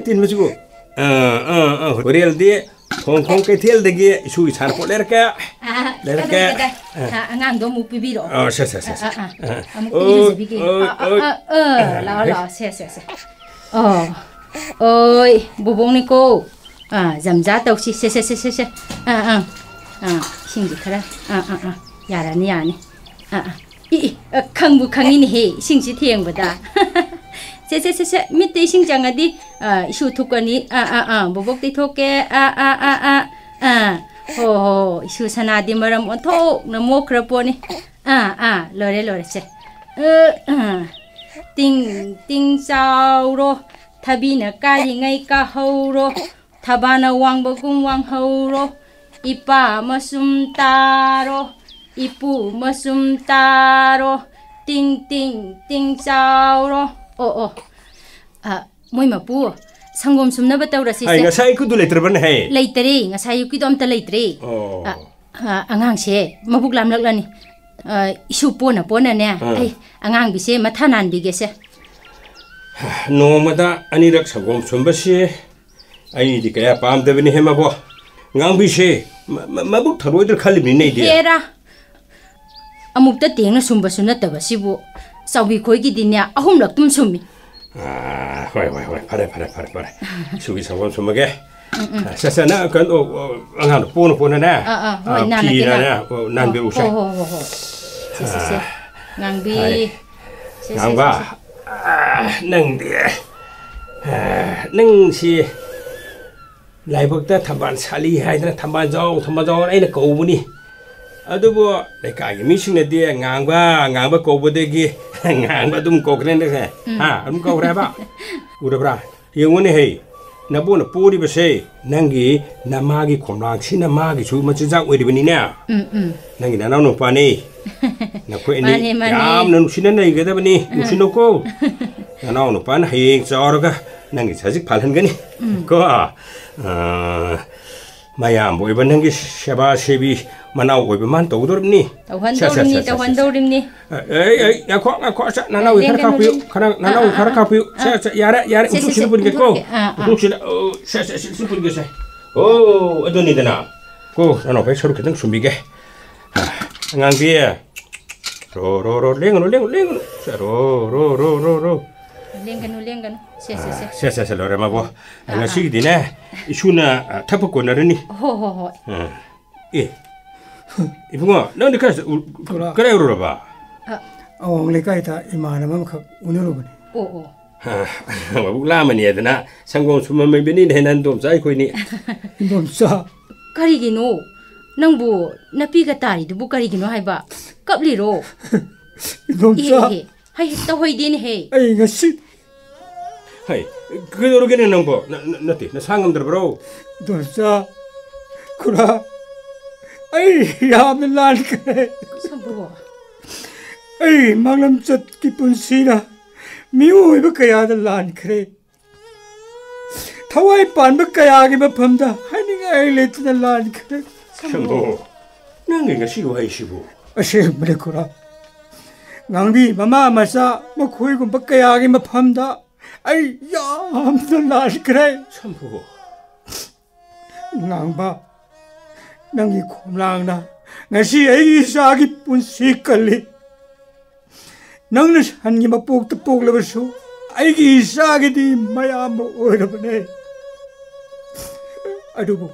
ꯇꯤꯟ ꯃꯆꯨ꯫ ꯑꯥ, ꯑꯥ, ꯑꯥ, ꯍꯣꯔꯦꯜꯗꯤ ꯊꯣꯡꯈꯣꯡ ꯀꯩꯊꯦꯜꯗꯒꯤ ꯏꯁꯨ ꯏꯁꯥꯅ ꯄꯣꯠ ꯂꯩꯔꯛꯀꯦ꯫ ꯑꯥ, ꯂꯩꯔꯛꯀꯦ꯫ ꯀꯗꯥꯏ, ꯀꯗꯥꯏ? ꯑꯥ꯫ ꯑꯥ, ꯑꯉꯥꯡꯗꯣ ꯑꯃꯨꯛ ꯄꯤꯕꯤꯔꯛꯑꯣ꯫ ꯑꯥ, ꯁꯦ, ꯁꯦ, ꯁꯦ, ꯁꯦ꯫ ꯑꯥ, ꯑꯥ, ꯑꯥ꯫ ꯑꯥ꯫ ꯑꯃꯨꯛ ꯑꯣꯏ, ꯄꯤꯖꯕꯤꯒꯦ꯫ ꯑꯣꯏ, ꯑꯥ, ꯑꯥ, ꯑꯣꯏ꯫ ꯑꯥ, ꯑꯥ, ꯂꯥꯛꯑꯣ, ꯍꯩ꯫ ꯂꯥꯛꯑꯣ꯫ ꯁꯦ, ꯁꯦ, ꯁꯦ꯫ ꯑꯣ꯫ ꯑꯣꯏ, ꯕꯣꯕꯣꯛꯅꯤꯀꯣ꯫ ꯑꯥ, ꯖꯝꯖꯥ ꯇꯧꯁꯤ꯫ ꯁꯦ, ꯁꯦ, ꯁꯦ, ꯁꯦ, ꯁꯦ꯫ ꯑꯥ, ꯑꯥ꯫ ꯑꯥ, ꯏꯁꯤꯡꯁꯦ ꯈꯔ꯫ ꯑꯥ, ꯑꯥ, ꯑꯥ꯫ ꯌꯥꯔꯅꯤ, ꯌꯥꯔꯅꯤ꯫ ꯑꯥ, ꯑꯥ꯫ ꯏ, ꯏ, ꯑ, ꯈꯪꯕꯨ ꯈꯪꯉꯤꯅꯦꯍꯦ, ꯏꯁꯤꯡꯁꯤ ꯊꯦꯡꯕꯗ꯫ ꯁꯦ, ꯁꯦ, ꯁꯦ, ꯁꯦ, ꯃꯤꯠꯇ ꯏꯁꯤꯡ ꯆꯪꯉꯗꯤ, ꯑ, ꯏꯁꯨ ꯊꯨꯛꯀꯅꯤ꯫ ꯑꯥ, ꯑꯥ, ꯑꯥ, ꯕꯣꯕꯣꯛ ꯇꯩꯊꯣꯛꯀꯦ꯫ ꯑꯥ, ꯑꯥ, ꯑꯥ, ꯑꯥ, ꯑꯥ꯫ ꯍꯣ, ꯍꯣ, ꯍꯣ, ꯏꯁꯨ ꯁꯅꯥꯗꯤ ꯃꯔꯝ ꯑꯣꯟꯊꯣꯛꯅ ꯃꯣꯛꯈ꯭ꯔ ꯄꯣꯠꯅꯤ꯫ ꯑꯥ, ꯑꯥ, ꯂꯣꯏꯔꯦ, ꯂꯣꯏꯔꯦ, ꯁꯦ꯫ ꯑ, ꯑꯥ꯫ ꯇꯤꯡ, ꯇꯤꯡ ꯆꯥꯎꯔꯣ, ꯊꯕꯤꯅ ꯀꯥꯔꯤꯉꯩ ꯀꯥꯍꯧꯔꯣ, ꯊꯕꯥꯅ ꯋꯥꯡꯕꯒꯨꯝ ꯋꯥꯡꯍꯧꯔꯣ, ꯏꯄꯥ ꯃꯆꯨꯝ ꯇꯥꯔꯣ, ꯏꯄꯨ ꯃꯆꯨꯝ ꯇꯥꯔꯣ, ꯇꯤꯡ, ꯇꯤꯡ, ꯇꯤꯡ ꯆꯥꯎꯔꯣ꯫ ꯑꯣ, ꯑꯣ꯫ ꯑ, ꯃꯣꯏ ꯃꯄꯨ, ꯁꯪꯒꯣꯝ ꯁꯨꯝꯅꯕ ꯇꯧꯔꯁꯤꯁꯦ꯫ ꯍꯥꯏ, ꯉꯁꯥꯏ ꯑꯌꯨꯛꯀꯤꯗꯨ ꯂꯩꯇ꯭ꯔꯕꯅꯦ ꯍꯥꯏ? ꯂꯩꯇꯔꯦ, ꯉꯁꯥꯏ ꯑꯌꯨꯛꯀꯤꯗꯣ ꯑꯝꯇ ꯂꯩꯇ꯭ꯔꯦ꯫ ꯑꯣ꯫ ꯑ, ꯑ, ꯑꯉꯥꯡꯁꯦ ꯃꯕꯨꯛ ꯂꯥꯝꯂꯛꯂꯅꯤ꯫ ꯑ, ꯏꯁꯨ ꯄꯣꯟꯅ ꯄꯣꯟꯅꯅꯦ, ꯑꯥ꯫ ꯑꯩ ꯑꯉꯥꯡꯕꯤꯁꯦ ꯃꯊꯥ ꯅꯥꯟꯕꯤꯒꯦꯁꯦ꯫ ꯅꯣꯡꯃꯗ ꯑꯅꯤꯔꯛ ꯁꯪꯒꯣꯝ ꯁꯨꯝꯕꯁꯤ ꯑꯩꯗꯤ ꯀꯌꯥ ꯄꯥꯝꯗꯕꯅꯤꯍꯦ ꯃꯕꯣ꯫ ꯉꯥꯡꯕꯤꯁꯦ ꯃ-, ꯃ-, ꯃꯕꯨꯛ ꯊꯔꯣꯏꯗ꯭ꯔꯥ ꯈꯜꯂꯤꯕꯅꯤꯅꯦ ꯑꯩꯗꯤ꯫ ꯍꯦꯔꯥ! ꯑꯃꯨꯛꯇ ꯇꯦꯡꯅ ꯁꯨꯝꯕꯁꯨ ꯅꯠꯇꯕ ꯁꯤꯕꯨ꯫ ꯆꯥꯎꯕꯤ ꯈꯣꯏꯒꯤꯗꯤꯅꯦ, ꯑꯍꯨꯝꯂꯛ ꯇꯨꯝ ꯁꯨꯝꯃꯤ꯫ ꯑꯥ, ꯍꯣꯏ, ꯍꯣꯏ, ꯍꯣꯏ, ꯐꯔꯦ, ꯐꯔꯦ, ꯐꯔꯦ, ꯐꯔꯦ꯫ ꯏꯁꯨꯒꯤ ꯁꯪꯒꯣꯝ ꯁꯨꯝꯃꯒꯦ꯫ ꯎꯝ, ꯎꯝ꯫ ꯁꯦ, ꯁꯦ, ꯅꯪ ꯀꯩꯅꯣ, ꯑꯣ, ꯑꯣ, ꯑꯉꯥꯡꯗꯣ ꯄꯣꯅ ꯄꯣꯅꯅꯦ, ꯑꯥ, ꯑꯥ, ꯍꯣꯏ, ꯑꯥ, ꯅꯥꯜꯂꯒꯦ, ꯐꯤꯅꯅꯦ, ꯅꯥꯜꯂꯒꯦ꯫ ꯑꯣ, ꯅꯥꯟꯕꯤꯔꯛꯎꯁꯦ꯫ ꯑꯣ, ꯍꯣ, ꯍꯣ, ꯍꯣ, ꯍꯣ꯫ ꯁꯦ, ꯁꯦ, ꯁꯦ꯫ ꯑꯥ, ꯉꯥꯡꯕꯤ꯫ ꯍꯥꯏ꯫ ꯁꯦ, ꯁꯦ, ꯉꯥꯡꯕ, ꯁꯦ, ꯁꯦ꯫ ꯑꯥ, ꯅꯪꯗꯤ, ꯑꯥ, ꯅꯪꯁꯤ ꯂꯥꯏꯕꯛꯇ ꯊꯝꯕꯥꯜ ꯁꯥꯠꯂꯤ ꯍꯥꯏꯗꯅ ꯊꯝꯕꯥꯜ ꯌꯥꯎ, ꯊꯝꯕꯥꯜ ꯌꯥꯎ ꯑꯩꯅ ꯀꯧꯕꯅꯤ꯫ ꯑꯗꯨꯕꯨ ꯂꯩꯀꯥꯏꯒꯤ ꯃꯤꯁꯤꯡꯅꯗꯤ ꯉꯥꯡꯕ, ꯉꯥꯡꯕ ꯀꯧꯕꯗꯒꯤ ꯉꯥꯡꯕ ꯑꯗꯨꯝ ꯀꯧꯈ꯭ꯔꯦꯅꯦ꯫ ꯎꯝ꯫ ꯍꯥ? ꯑꯗꯨꯝ ꯀꯧꯈ꯭ꯔꯦ ꯍꯥꯏꯕ? ꯎꯔꯕ꯭ꯔꯥ? ꯌꯦꯡꯉꯨꯅꯦꯍꯦ, ꯅꯕꯣꯛꯅ ꯄꯣꯔꯤꯕꯁꯦ ꯅꯪꯒꯤ ꯅꯃꯥꯒꯤ ꯈꯣꯝꯂꯥꯡꯁꯤꯅ ꯃꯥꯒꯤꯁꯨ ꯃꯆꯤꯟꯖꯥꯛ ꯑꯣꯏꯔꯤꯕꯅꯤꯅꯦ꯫ ꯎꯝ, ꯎꯝ꯫ ꯅꯪꯒꯤ ꯅꯅꯥꯎ ꯅꯨꯄꯥꯅꯤ꯫ ꯅꯈꯣꯏ ꯑꯅꯤ ꯃꯥꯅꯦ, ꯃꯥꯅꯦ꯫ ꯌꯥꯝꯅ ꯅꯨꯡꯁꯤꯅ ꯂꯩꯒꯗꯕꯅꯤ꯫ ꯑꯥ꯫ ꯅꯨꯡꯁꯤꯅꯧꯀꯣ꯫ ꯅꯅꯥꯎ ꯅꯨꯄꯥꯅ ꯍꯌꯦꯡ ꯆꯥꯎꯔꯒ ꯅꯪꯒꯤ ꯁꯖꯤꯛ ꯐꯥꯜꯍꯟꯒꯅꯤ꯫ ꯎꯝ꯫ ꯀꯣ? ꯑꯥ, ꯃꯌꯥꯝꯕ ꯑꯣꯏꯕ ꯅꯪꯒꯤ ꯁꯦꯕꯥ ꯁꯦꯕꯤ ꯃꯅꯥꯎ ꯑꯣꯏꯕ ꯃꯥꯅ ꯇꯧꯒꯗꯧꯔꯤꯕꯅꯤ꯫ ꯁꯦ, ꯁꯦ, ꯇꯧꯍꯟꯗꯧꯔꯤꯕꯅꯤ, ꯁꯦ, ꯁꯦ, ꯁꯦ, ꯁꯦ꯫ ꯇꯧꯍꯟꯗꯧꯔꯤꯕꯅꯤ꯫ ꯑꯦ, ꯑꯦ, ꯑꯦ, ꯉꯥꯏꯈꯣ, ꯉꯥꯏꯈꯣ, ꯁꯦ, ꯅꯅꯥꯎ ꯈꯔ ꯂꯦꯡꯒꯅꯨ, ꯈꯥꯛꯄꯤꯌꯨ, ꯂꯦꯡ-, ꯈꯔ, ꯑꯥ, ꯅꯅꯥꯎ ꯑꯥ, ꯈꯔ ꯑꯥ, ꯈꯥꯛꯄꯤꯌꯨ꯫ ꯁꯦ, ꯑꯥ꯫ ꯁꯦ, ꯌꯥꯔꯦ, ꯌꯥꯔꯦ, ꯁꯦ, ꯁꯦ, ꯎꯝꯊꯣꯛꯁꯤꯗ ꯁꯦ, ꯄꯨꯟꯒꯦꯀꯣ꯫ ꯎꯝꯊꯣꯛꯀꯦ꯫ ꯑꯥ, ꯑꯥ, ꯎꯝꯊꯣꯛꯁꯤꯗ, ꯑꯣ, ꯁꯦ, ꯁꯦ, ꯁꯦ, ꯁꯤ ꯄꯨꯟꯒꯦꯁꯦ꯫ ꯑꯣ, ꯑꯗꯨꯅꯤꯗꯅ꯫ ꯀꯣ, ꯅꯅꯥꯎ ꯈꯔ ꯁꯔꯨꯛ ꯈꯤꯇꯪ ꯁꯨꯝꯕꯤꯒꯦ꯫ ꯑꯥ, ꯑꯉꯥꯡꯕꯤ꯫ ꯔꯣ, ꯔꯣ, ꯔꯣ, ꯂꯦꯡꯒꯅꯨ, ꯂꯦꯡꯒꯅꯨ, ꯂꯦꯡꯒꯅꯨ꯫ ꯁꯦ, ꯔꯣ, ꯔꯣ, ꯔꯣ, ꯔꯣ, ꯔꯣ꯫ ꯂꯦꯡꯒꯅꯨ, ꯂꯦꯡꯒꯅꯨ꯫ ꯁꯦ, ꯁꯦ, ꯁꯦ꯫ ꯑꯥ, ꯁꯦ, ꯁꯦ, ꯁꯦ, ꯂꯣꯏꯔꯦ, ꯃꯥꯕꯣ꯫ ꯑꯥ, ꯑꯥ꯫ ꯉꯁꯤꯒꯤꯗꯤꯅꯦ, ꯏꯁꯨꯅ, ꯑꯥ, ꯊꯛꯄ ꯀꯣꯟꯅꯔꯅꯤ꯫ ꯍꯣ, ꯍꯣ, ꯍꯣꯏ꯫ ꯑꯥ꯫ ꯑꯦ, ꯏꯕꯨꯡꯉꯣ, ꯅꯪꯗꯤ ꯀꯥꯏ ꯆꯠ-, ꯎ-, ꯈꯨꯔꯥ꯫ ꯀꯗꯥꯏ ꯌꯧꯔꯨꯔꯕ? ꯑ꯫ ꯑꯋꯥꯡ ꯂꯩꯀꯥꯏꯗ ꯏꯃꯥꯟꯅꯕ ꯑꯃꯈꯛ ꯎꯅꯔꯨꯕꯅꯤ꯫ ꯑꯣ, ꯑꯣ꯫ ꯃꯕꯨꯛ ꯂꯥꯝꯃꯅꯤ ꯑꯗꯨꯅ ꯁꯪꯒꯣꯝ ꯁꯨꯝꯃꯝꯃꯤꯕꯅꯤꯅꯦ, ꯅꯟꯗꯣꯝꯆꯥ ꯑꯩꯈꯣꯏꯅꯤ꯫ ꯏꯟꯗꯣꯝꯆꯥ꯫ ꯀꯔꯤꯒꯤꯅꯣ? ꯅꯪꯕꯨ ꯅꯄꯤꯒ ꯇꯥꯔꯤꯗꯨꯕꯨ ꯀꯔꯤꯒꯤꯅꯣ ꯍꯥꯏꯕ? ꯀꯞꯂꯤꯔꯣ? ꯏꯟꯗꯣꯝꯆꯥ꯫ ꯏꯍꯦ, ꯏꯍꯦ꯫ ꯍꯩ, ꯇꯧꯍꯩꯗꯦꯅꯦꯍꯦ꯫ ꯑꯩ ꯉꯁꯤ ꯍꯩ, ꯀꯩꯗꯧꯔꯒꯦꯅꯦ ꯅꯪꯕꯣ? ꯅ-, ꯅ-, ꯅꯠꯇꯦ, ꯅꯁꯥ ꯉꯝꯗ꯭ꯔꯕ꯭ꯔꯣ? ꯏꯟꯗꯣꯝꯆꯥ, ꯈꯨꯔꯥ, ꯑꯩ ꯌꯥꯝꯅ ꯂꯥꯟꯈ꯭ꯔꯦ꯫ ꯁꯝꯕꯨ꯫ ꯑꯩ ꯃꯥꯡꯂꯝꯆꯠꯀꯤ ꯄꯨꯟꯁꯤꯅ ꯃꯤꯑꯣꯏꯕ ꯀꯌꯥꯗ ꯂꯥꯟꯈ꯭ꯔꯦ꯫ ꯊꯋꯥꯏ ꯄꯥꯟꯕ ꯀꯌꯥꯒꯤ ꯃꯐꯝꯗ ꯍꯥꯏꯅꯤꯡꯉꯥꯏ ꯂꯩꯇꯅ ꯂꯥꯟꯈ꯭ꯔꯦ꯫ ꯁꯝꯕꯨ, ꯅꯪꯒꯤ ꯉꯁꯤ ꯋꯥꯍꯩꯁꯤꯕꯨ? ꯑꯁꯦꯡꯕꯅꯦ ꯈꯨꯔꯥ꯫ ꯉꯥꯡꯕꯤ ꯃꯃꯥ ꯃꯆꯥ ꯃꯈꯣꯏꯒꯨꯝꯕ ꯀꯌꯥꯒꯤ ꯃꯐꯝꯗ ꯑꯩ ꯌꯥꯝꯅ ꯂꯥꯟꯈ꯭ꯔꯦ꯫ ꯁꯝꯕꯨ꯫ ꯉꯥꯡꯕ, ꯅꯪꯒꯤ ꯈꯣꯝꯂꯥꯡꯅ ꯉꯁꯤ ꯑꯩꯒꯤ ꯏꯆꯥꯒꯤ ꯄꯨꯟꯁꯤ ꯀꯜꯂꯤ꯫ ꯅꯪꯅ ꯁꯟꯒꯤ ꯃꯄꯣꯛꯇ ꯄꯣꯛꯂꯕꯁꯨ ꯑꯩꯒꯤ ꯏꯆꯥꯒꯤꯗꯤ ꯃꯌꯥꯝꯕ ꯑꯣꯏꯔꯕꯅꯦ꯫ ꯑꯗꯨꯕꯨ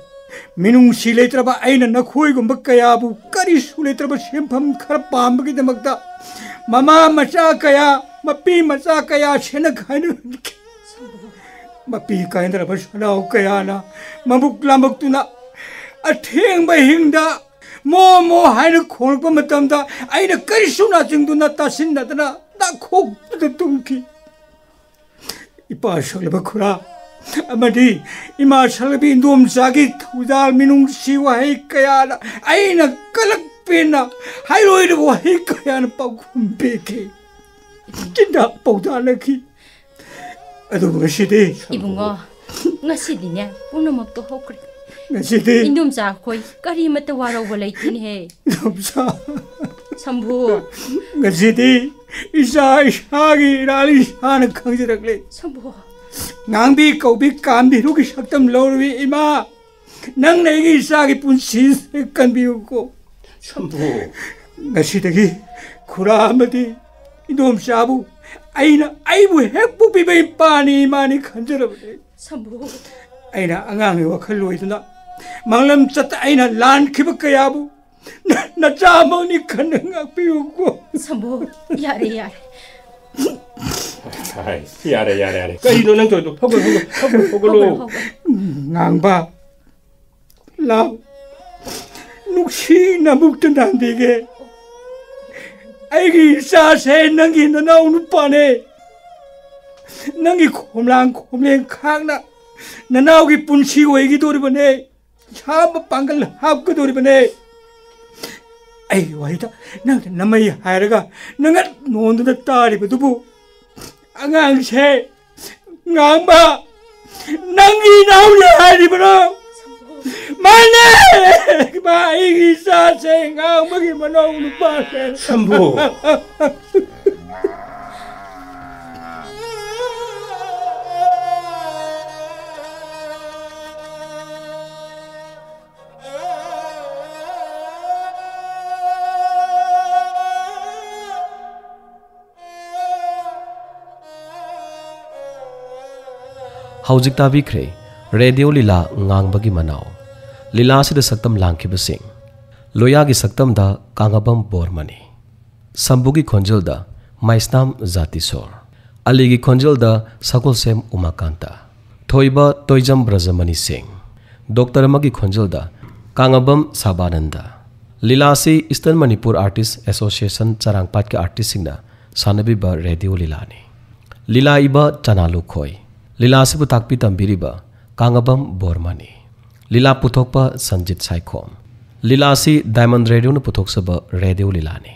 ꯃꯤꯅꯨꯡꯁꯤ ꯂꯩꯇ꯭ꯔꯕ ꯑꯩꯅ ꯅꯈꯣꯏꯒꯨꯝꯕ ꯀꯌꯥꯕꯨ ꯀꯔꯤꯁꯨ ꯂꯩꯇ꯭ꯔꯕ ꯁꯦꯟꯐꯝ ꯈꯔ ꯄꯥꯝꯕꯒꯤꯗꯃꯛꯇ ꯃꯃꯥ ꯃꯆꯥ ꯀꯌꯥ, ꯃꯄꯤ ꯃꯆꯥ ꯀꯌꯥ ꯁꯦꯟꯅ ꯈꯥꯏꯅꯍꯟꯈꯤ꯫ ꯃꯄꯤ ꯀꯥꯏꯅꯔꯕ ꯁꯅꯥꯎ ꯀꯌꯥꯅ ꯃꯕꯨꯛ ꯂꯥꯃꯛꯇꯨꯅ ꯑꯊꯦꯡꯕ ꯑꯍꯤꯡꯗ "ꯃꯣ ꯃꯣ" ꯍꯥꯏꯅ ꯈꯣꯡꯂꯛꯄ ꯃꯇꯝꯗ ꯑꯩꯅ ꯀꯔꯤꯁꯨ ꯅꯥꯆꯤꯡꯗꯨꯅ ꯇꯥꯁꯤꯟꯅꯗꯅ ꯅꯥꯈꯣꯛꯇꯨꯅ ꯇꯨꯝꯈꯤ꯫ ꯏꯄꯥ ꯁꯛꯂꯕ ꯈꯨꯔꯥ ꯑꯃꯗꯤ ꯏꯃꯥ ꯁꯛꯂꯕꯤ ꯏꯟꯗꯣꯝꯆꯥꯒꯤ ꯊꯧꯖꯥꯜ ꯃꯤꯅꯨꯡꯁꯤ ꯋꯥꯍꯩ ꯀꯌꯥꯅ ꯑꯩꯅ ꯀꯂꯛ ꯄꯦꯟꯅ ꯍꯥꯏꯔꯣꯏꯗꯕ ꯋꯥꯍꯩ ꯀꯌꯥꯅ ꯄꯥꯎꯈꯨꯝ ꯄꯤꯈꯤ꯫ ꯆꯤꯟꯗꯥ ꯄꯥꯎꯗꯥꯅꯈꯤ꯫ ꯑꯗꯨꯕꯨ ꯉꯁꯤꯗꯤ ꯏꯕꯨꯡꯉꯣ, ꯉꯁꯤꯗꯤꯅꯦ ꯄꯨꯝꯅꯃꯛꯇꯣ ꯍꯧꯈ꯭ꯔꯦ꯫ ꯉꯁꯤꯗꯤ ꯏꯟꯗꯣꯝꯆꯥ ꯑꯩꯈꯣꯏ ꯀꯔꯤꯃꯠꯇ ꯋꯥꯔꯧꯕ ꯂꯩꯇꯦꯅꯦꯍꯦ꯫ ꯏꯟꯗꯣꯝꯆꯥ꯫ ꯁꯝꯕꯨ꯫ ꯉꯁꯤꯗꯤ ꯏꯆꯥ ꯏꯁꯥꯒꯤ ꯏꯔꯥꯜ ꯏꯁꯥꯅ ꯈꯪꯖꯔꯛꯂꯦ꯫ ꯁꯝꯕꯨ꯫ ꯉꯥꯡꯕꯤ ꯀꯧꯕꯤ ꯀꯥꯝꯕꯤꯔꯨꯒꯤ ꯁꯛꯇꯝ ꯂꯧꯔꯨꯏ ꯏꯃꯥ꯫ ꯅꯪꯅ ꯑꯩꯒꯤ ꯏꯆꯥꯒꯤ ꯄꯨꯟꯁꯤꯁꯦ ꯀꯟꯕꯤꯌꯨꯀꯣ꯫ ꯁꯝꯕꯨ꯫ ꯉꯁꯤꯗꯒꯤ ꯈꯨꯔꯥ ꯑꯃꯗꯤ ꯏꯟꯗꯣꯝꯆꯥꯕꯨ ꯑꯩꯅ ꯑꯩꯕꯨ ꯍꯦꯛ ꯄꯣꯛꯄꯤꯕ ꯏꯄꯥꯅꯤ ꯏꯃꯥꯅꯤ ꯈꯟꯖꯔꯕꯅꯤ꯫ ꯁꯝꯕꯨ꯫ ꯑꯩꯅ ꯑꯉꯥꯡꯒꯤ ꯋꯥꯈꯜ ꯂꯣꯏꯗꯨꯅ ꯃꯥꯡꯂꯝ ꯆꯠꯇ ꯑꯩꯅ ꯂꯥꯟꯈꯤꯕ ꯀꯌꯥꯕꯨ ꯅ-, ꯅꯆꯥꯃꯛꯅꯤ ꯈꯟꯅ ꯉꯥꯛꯄꯤꯌꯨꯀꯣ꯫ ꯁꯝꯕꯨ, ꯌꯥꯔꯦ, ꯌꯥꯔꯦ꯫ ꯍꯥꯏ, ꯌꯥꯔꯦ, ꯌꯥꯔꯦ, ꯌꯥꯔꯦ꯫ ꯀꯔꯤꯅꯣ ꯅꯪ ꯇꯧꯔꯤꯗꯣ? ꯐꯒꯠꯂꯣ, ꯐꯒꯠꯂꯣ, ꯐꯒꯠꯂꯣ꯫ ꯍꯧꯒꯠꯂꯣ, ꯍꯧꯒꯠꯂꯣ꯫ ꯉꯥꯡꯕ, ꯂꯥꯎ꯫ ꯅꯨꯡꯁꯤꯅ ꯑꯃꯨꯛꯇ ꯅꯥꯟꯕꯤꯒꯦ꯫ ꯑꯩꯒꯤ ꯏꯆꯥꯁꯦ ꯅꯪꯒꯤ ꯅꯅꯥꯎ ꯅꯨꯄꯥꯅꯦ꯫ ꯅꯪꯒꯤ ꯈꯣꯝꯂꯥꯡ ꯈꯣꯝꯂꯦꯡ ꯈꯥꯛꯅ ꯅꯅꯥꯎꯒꯤ ꯄꯨꯟꯁꯤ ꯑꯣꯏꯒꯗꯧꯔꯤꯕꯅꯦ꯫ ꯁꯥꯕ ꯄꯥꯡꯒꯜ ꯍꯥꯞꯀꯗꯧꯔꯤꯕꯅꯦ꯫ ꯑꯩꯒꯤ ꯋꯥꯍꯩꯗ ꯅꯪꯅ ꯅꯃꯩ ꯍꯥꯏꯔꯒ ꯅꯉꯠ ꯅꯣꯟꯗꯨꯅ ꯇꯥꯔꯤꯕꯗꯨꯕꯨ ꯑꯉꯥꯡꯁꯦ ꯉꯥꯡꯕ ꯅꯪꯒꯤ ꯏꯅꯥꯎꯅꯤ ꯍꯥꯏꯔꯤꯕ꯭ꯔꯣ? ꯃꯥꯅꯦ! ꯃꯥ ꯑꯩꯒꯤ ꯏꯆꯥꯁꯦ ꯉꯥꯡꯕꯒꯤ ꯃꯅꯥꯎ ꯅꯨꯄꯥꯅꯦ꯫ ꯁꯝꯕꯨ꯫ ꯍꯧꯖꯤꯛ ꯇꯥꯕꯤꯈ꯭ꯔꯦ ꯔꯦꯗꯤꯑꯣ ꯂꯤꯂꯥ ꯉꯥꯡꯕꯒꯤ ꯃꯅꯥꯎ꯫ ꯂꯤꯂꯥ ꯑꯁꯤꯗ ꯁꯛꯇꯝ ꯂꯥꯡꯈꯤꯕꯁꯤꯡ: ꯂꯣꯌꯥꯒꯤ ꯁꯛꯇꯝꯗ ꯀꯥꯉꯕꯝ ꯕꯣꯔꯃꯅꯤ, ꯁꯝꯕꯨꯒꯤ ꯈꯣꯟꯖꯦꯜꯗ ꯃꯥꯏꯁꯅꯥꯝ ꯖꯥꯇꯤꯁꯣꯔ, ꯑꯂꯤꯒꯤ ꯈꯣꯟꯖꯦꯜꯗ ꯁꯒꯣꯜꯁꯦꯝ ꯎꯃꯥꯀꯥꯟꯇ, ꯊꯣꯏꯕ ꯇꯣꯏꯖꯝ ꯕ꯭ꯔꯖꯃꯅꯤ ꯁꯤꯡ, ꯗꯣꯛꯇꯔ ꯑꯃꯒꯤ ꯈꯣꯟꯖꯦꯜꯗ ꯀꯥꯉꯕꯝ ꯁꯥꯕꯥꯅꯟꯗ꯫ ꯂꯤꯂꯥ ꯑꯁꯤ ꯏꯁꯇꯔꯟ ꯃꯅꯤꯄꯨꯔ ꯑꯥꯔꯇꯤꯁ ꯑꯦꯁꯣꯁꯤꯌꯦꯁꯟ ꯆꯔꯥꯡꯄꯥꯠꯀꯤ ꯑꯥꯔꯇꯤꯁꯁꯤꯡꯅ ꯁꯥꯟꯅꯕꯤꯕ ꯔꯦꯗꯤꯑꯣ ꯂꯤꯂꯥꯅꯤ꯫ ꯂꯤꯂꯥ ꯏꯕ ꯆꯅꯥ ꯂꯨꯈꯣꯏ꯫ ꯂꯤꯂꯥ ꯑꯁꯤꯕꯨ ꯇꯥꯛꯄꯤ ꯇꯝꯕꯤꯔꯤꯕ ꯀꯥꯉꯕꯝ ꯕꯣꯔꯃꯅꯤ꯫ ꯂꯤꯂꯥ ꯄꯨꯊꯣꯛꯄ ꯁꯟꯖꯤꯠ ꯁꯥꯏꯈꯣꯝ꯫ ꯂꯤꯂꯥ ꯑꯁꯤ ꯗꯥꯏꯃꯟ ꯔꯦꯗꯤꯑꯣꯅ ꯄꯨꯊꯣꯛꯆꯕ ꯔꯦꯗꯤꯑꯣ ꯂꯤꯂꯥꯅꯤ꯫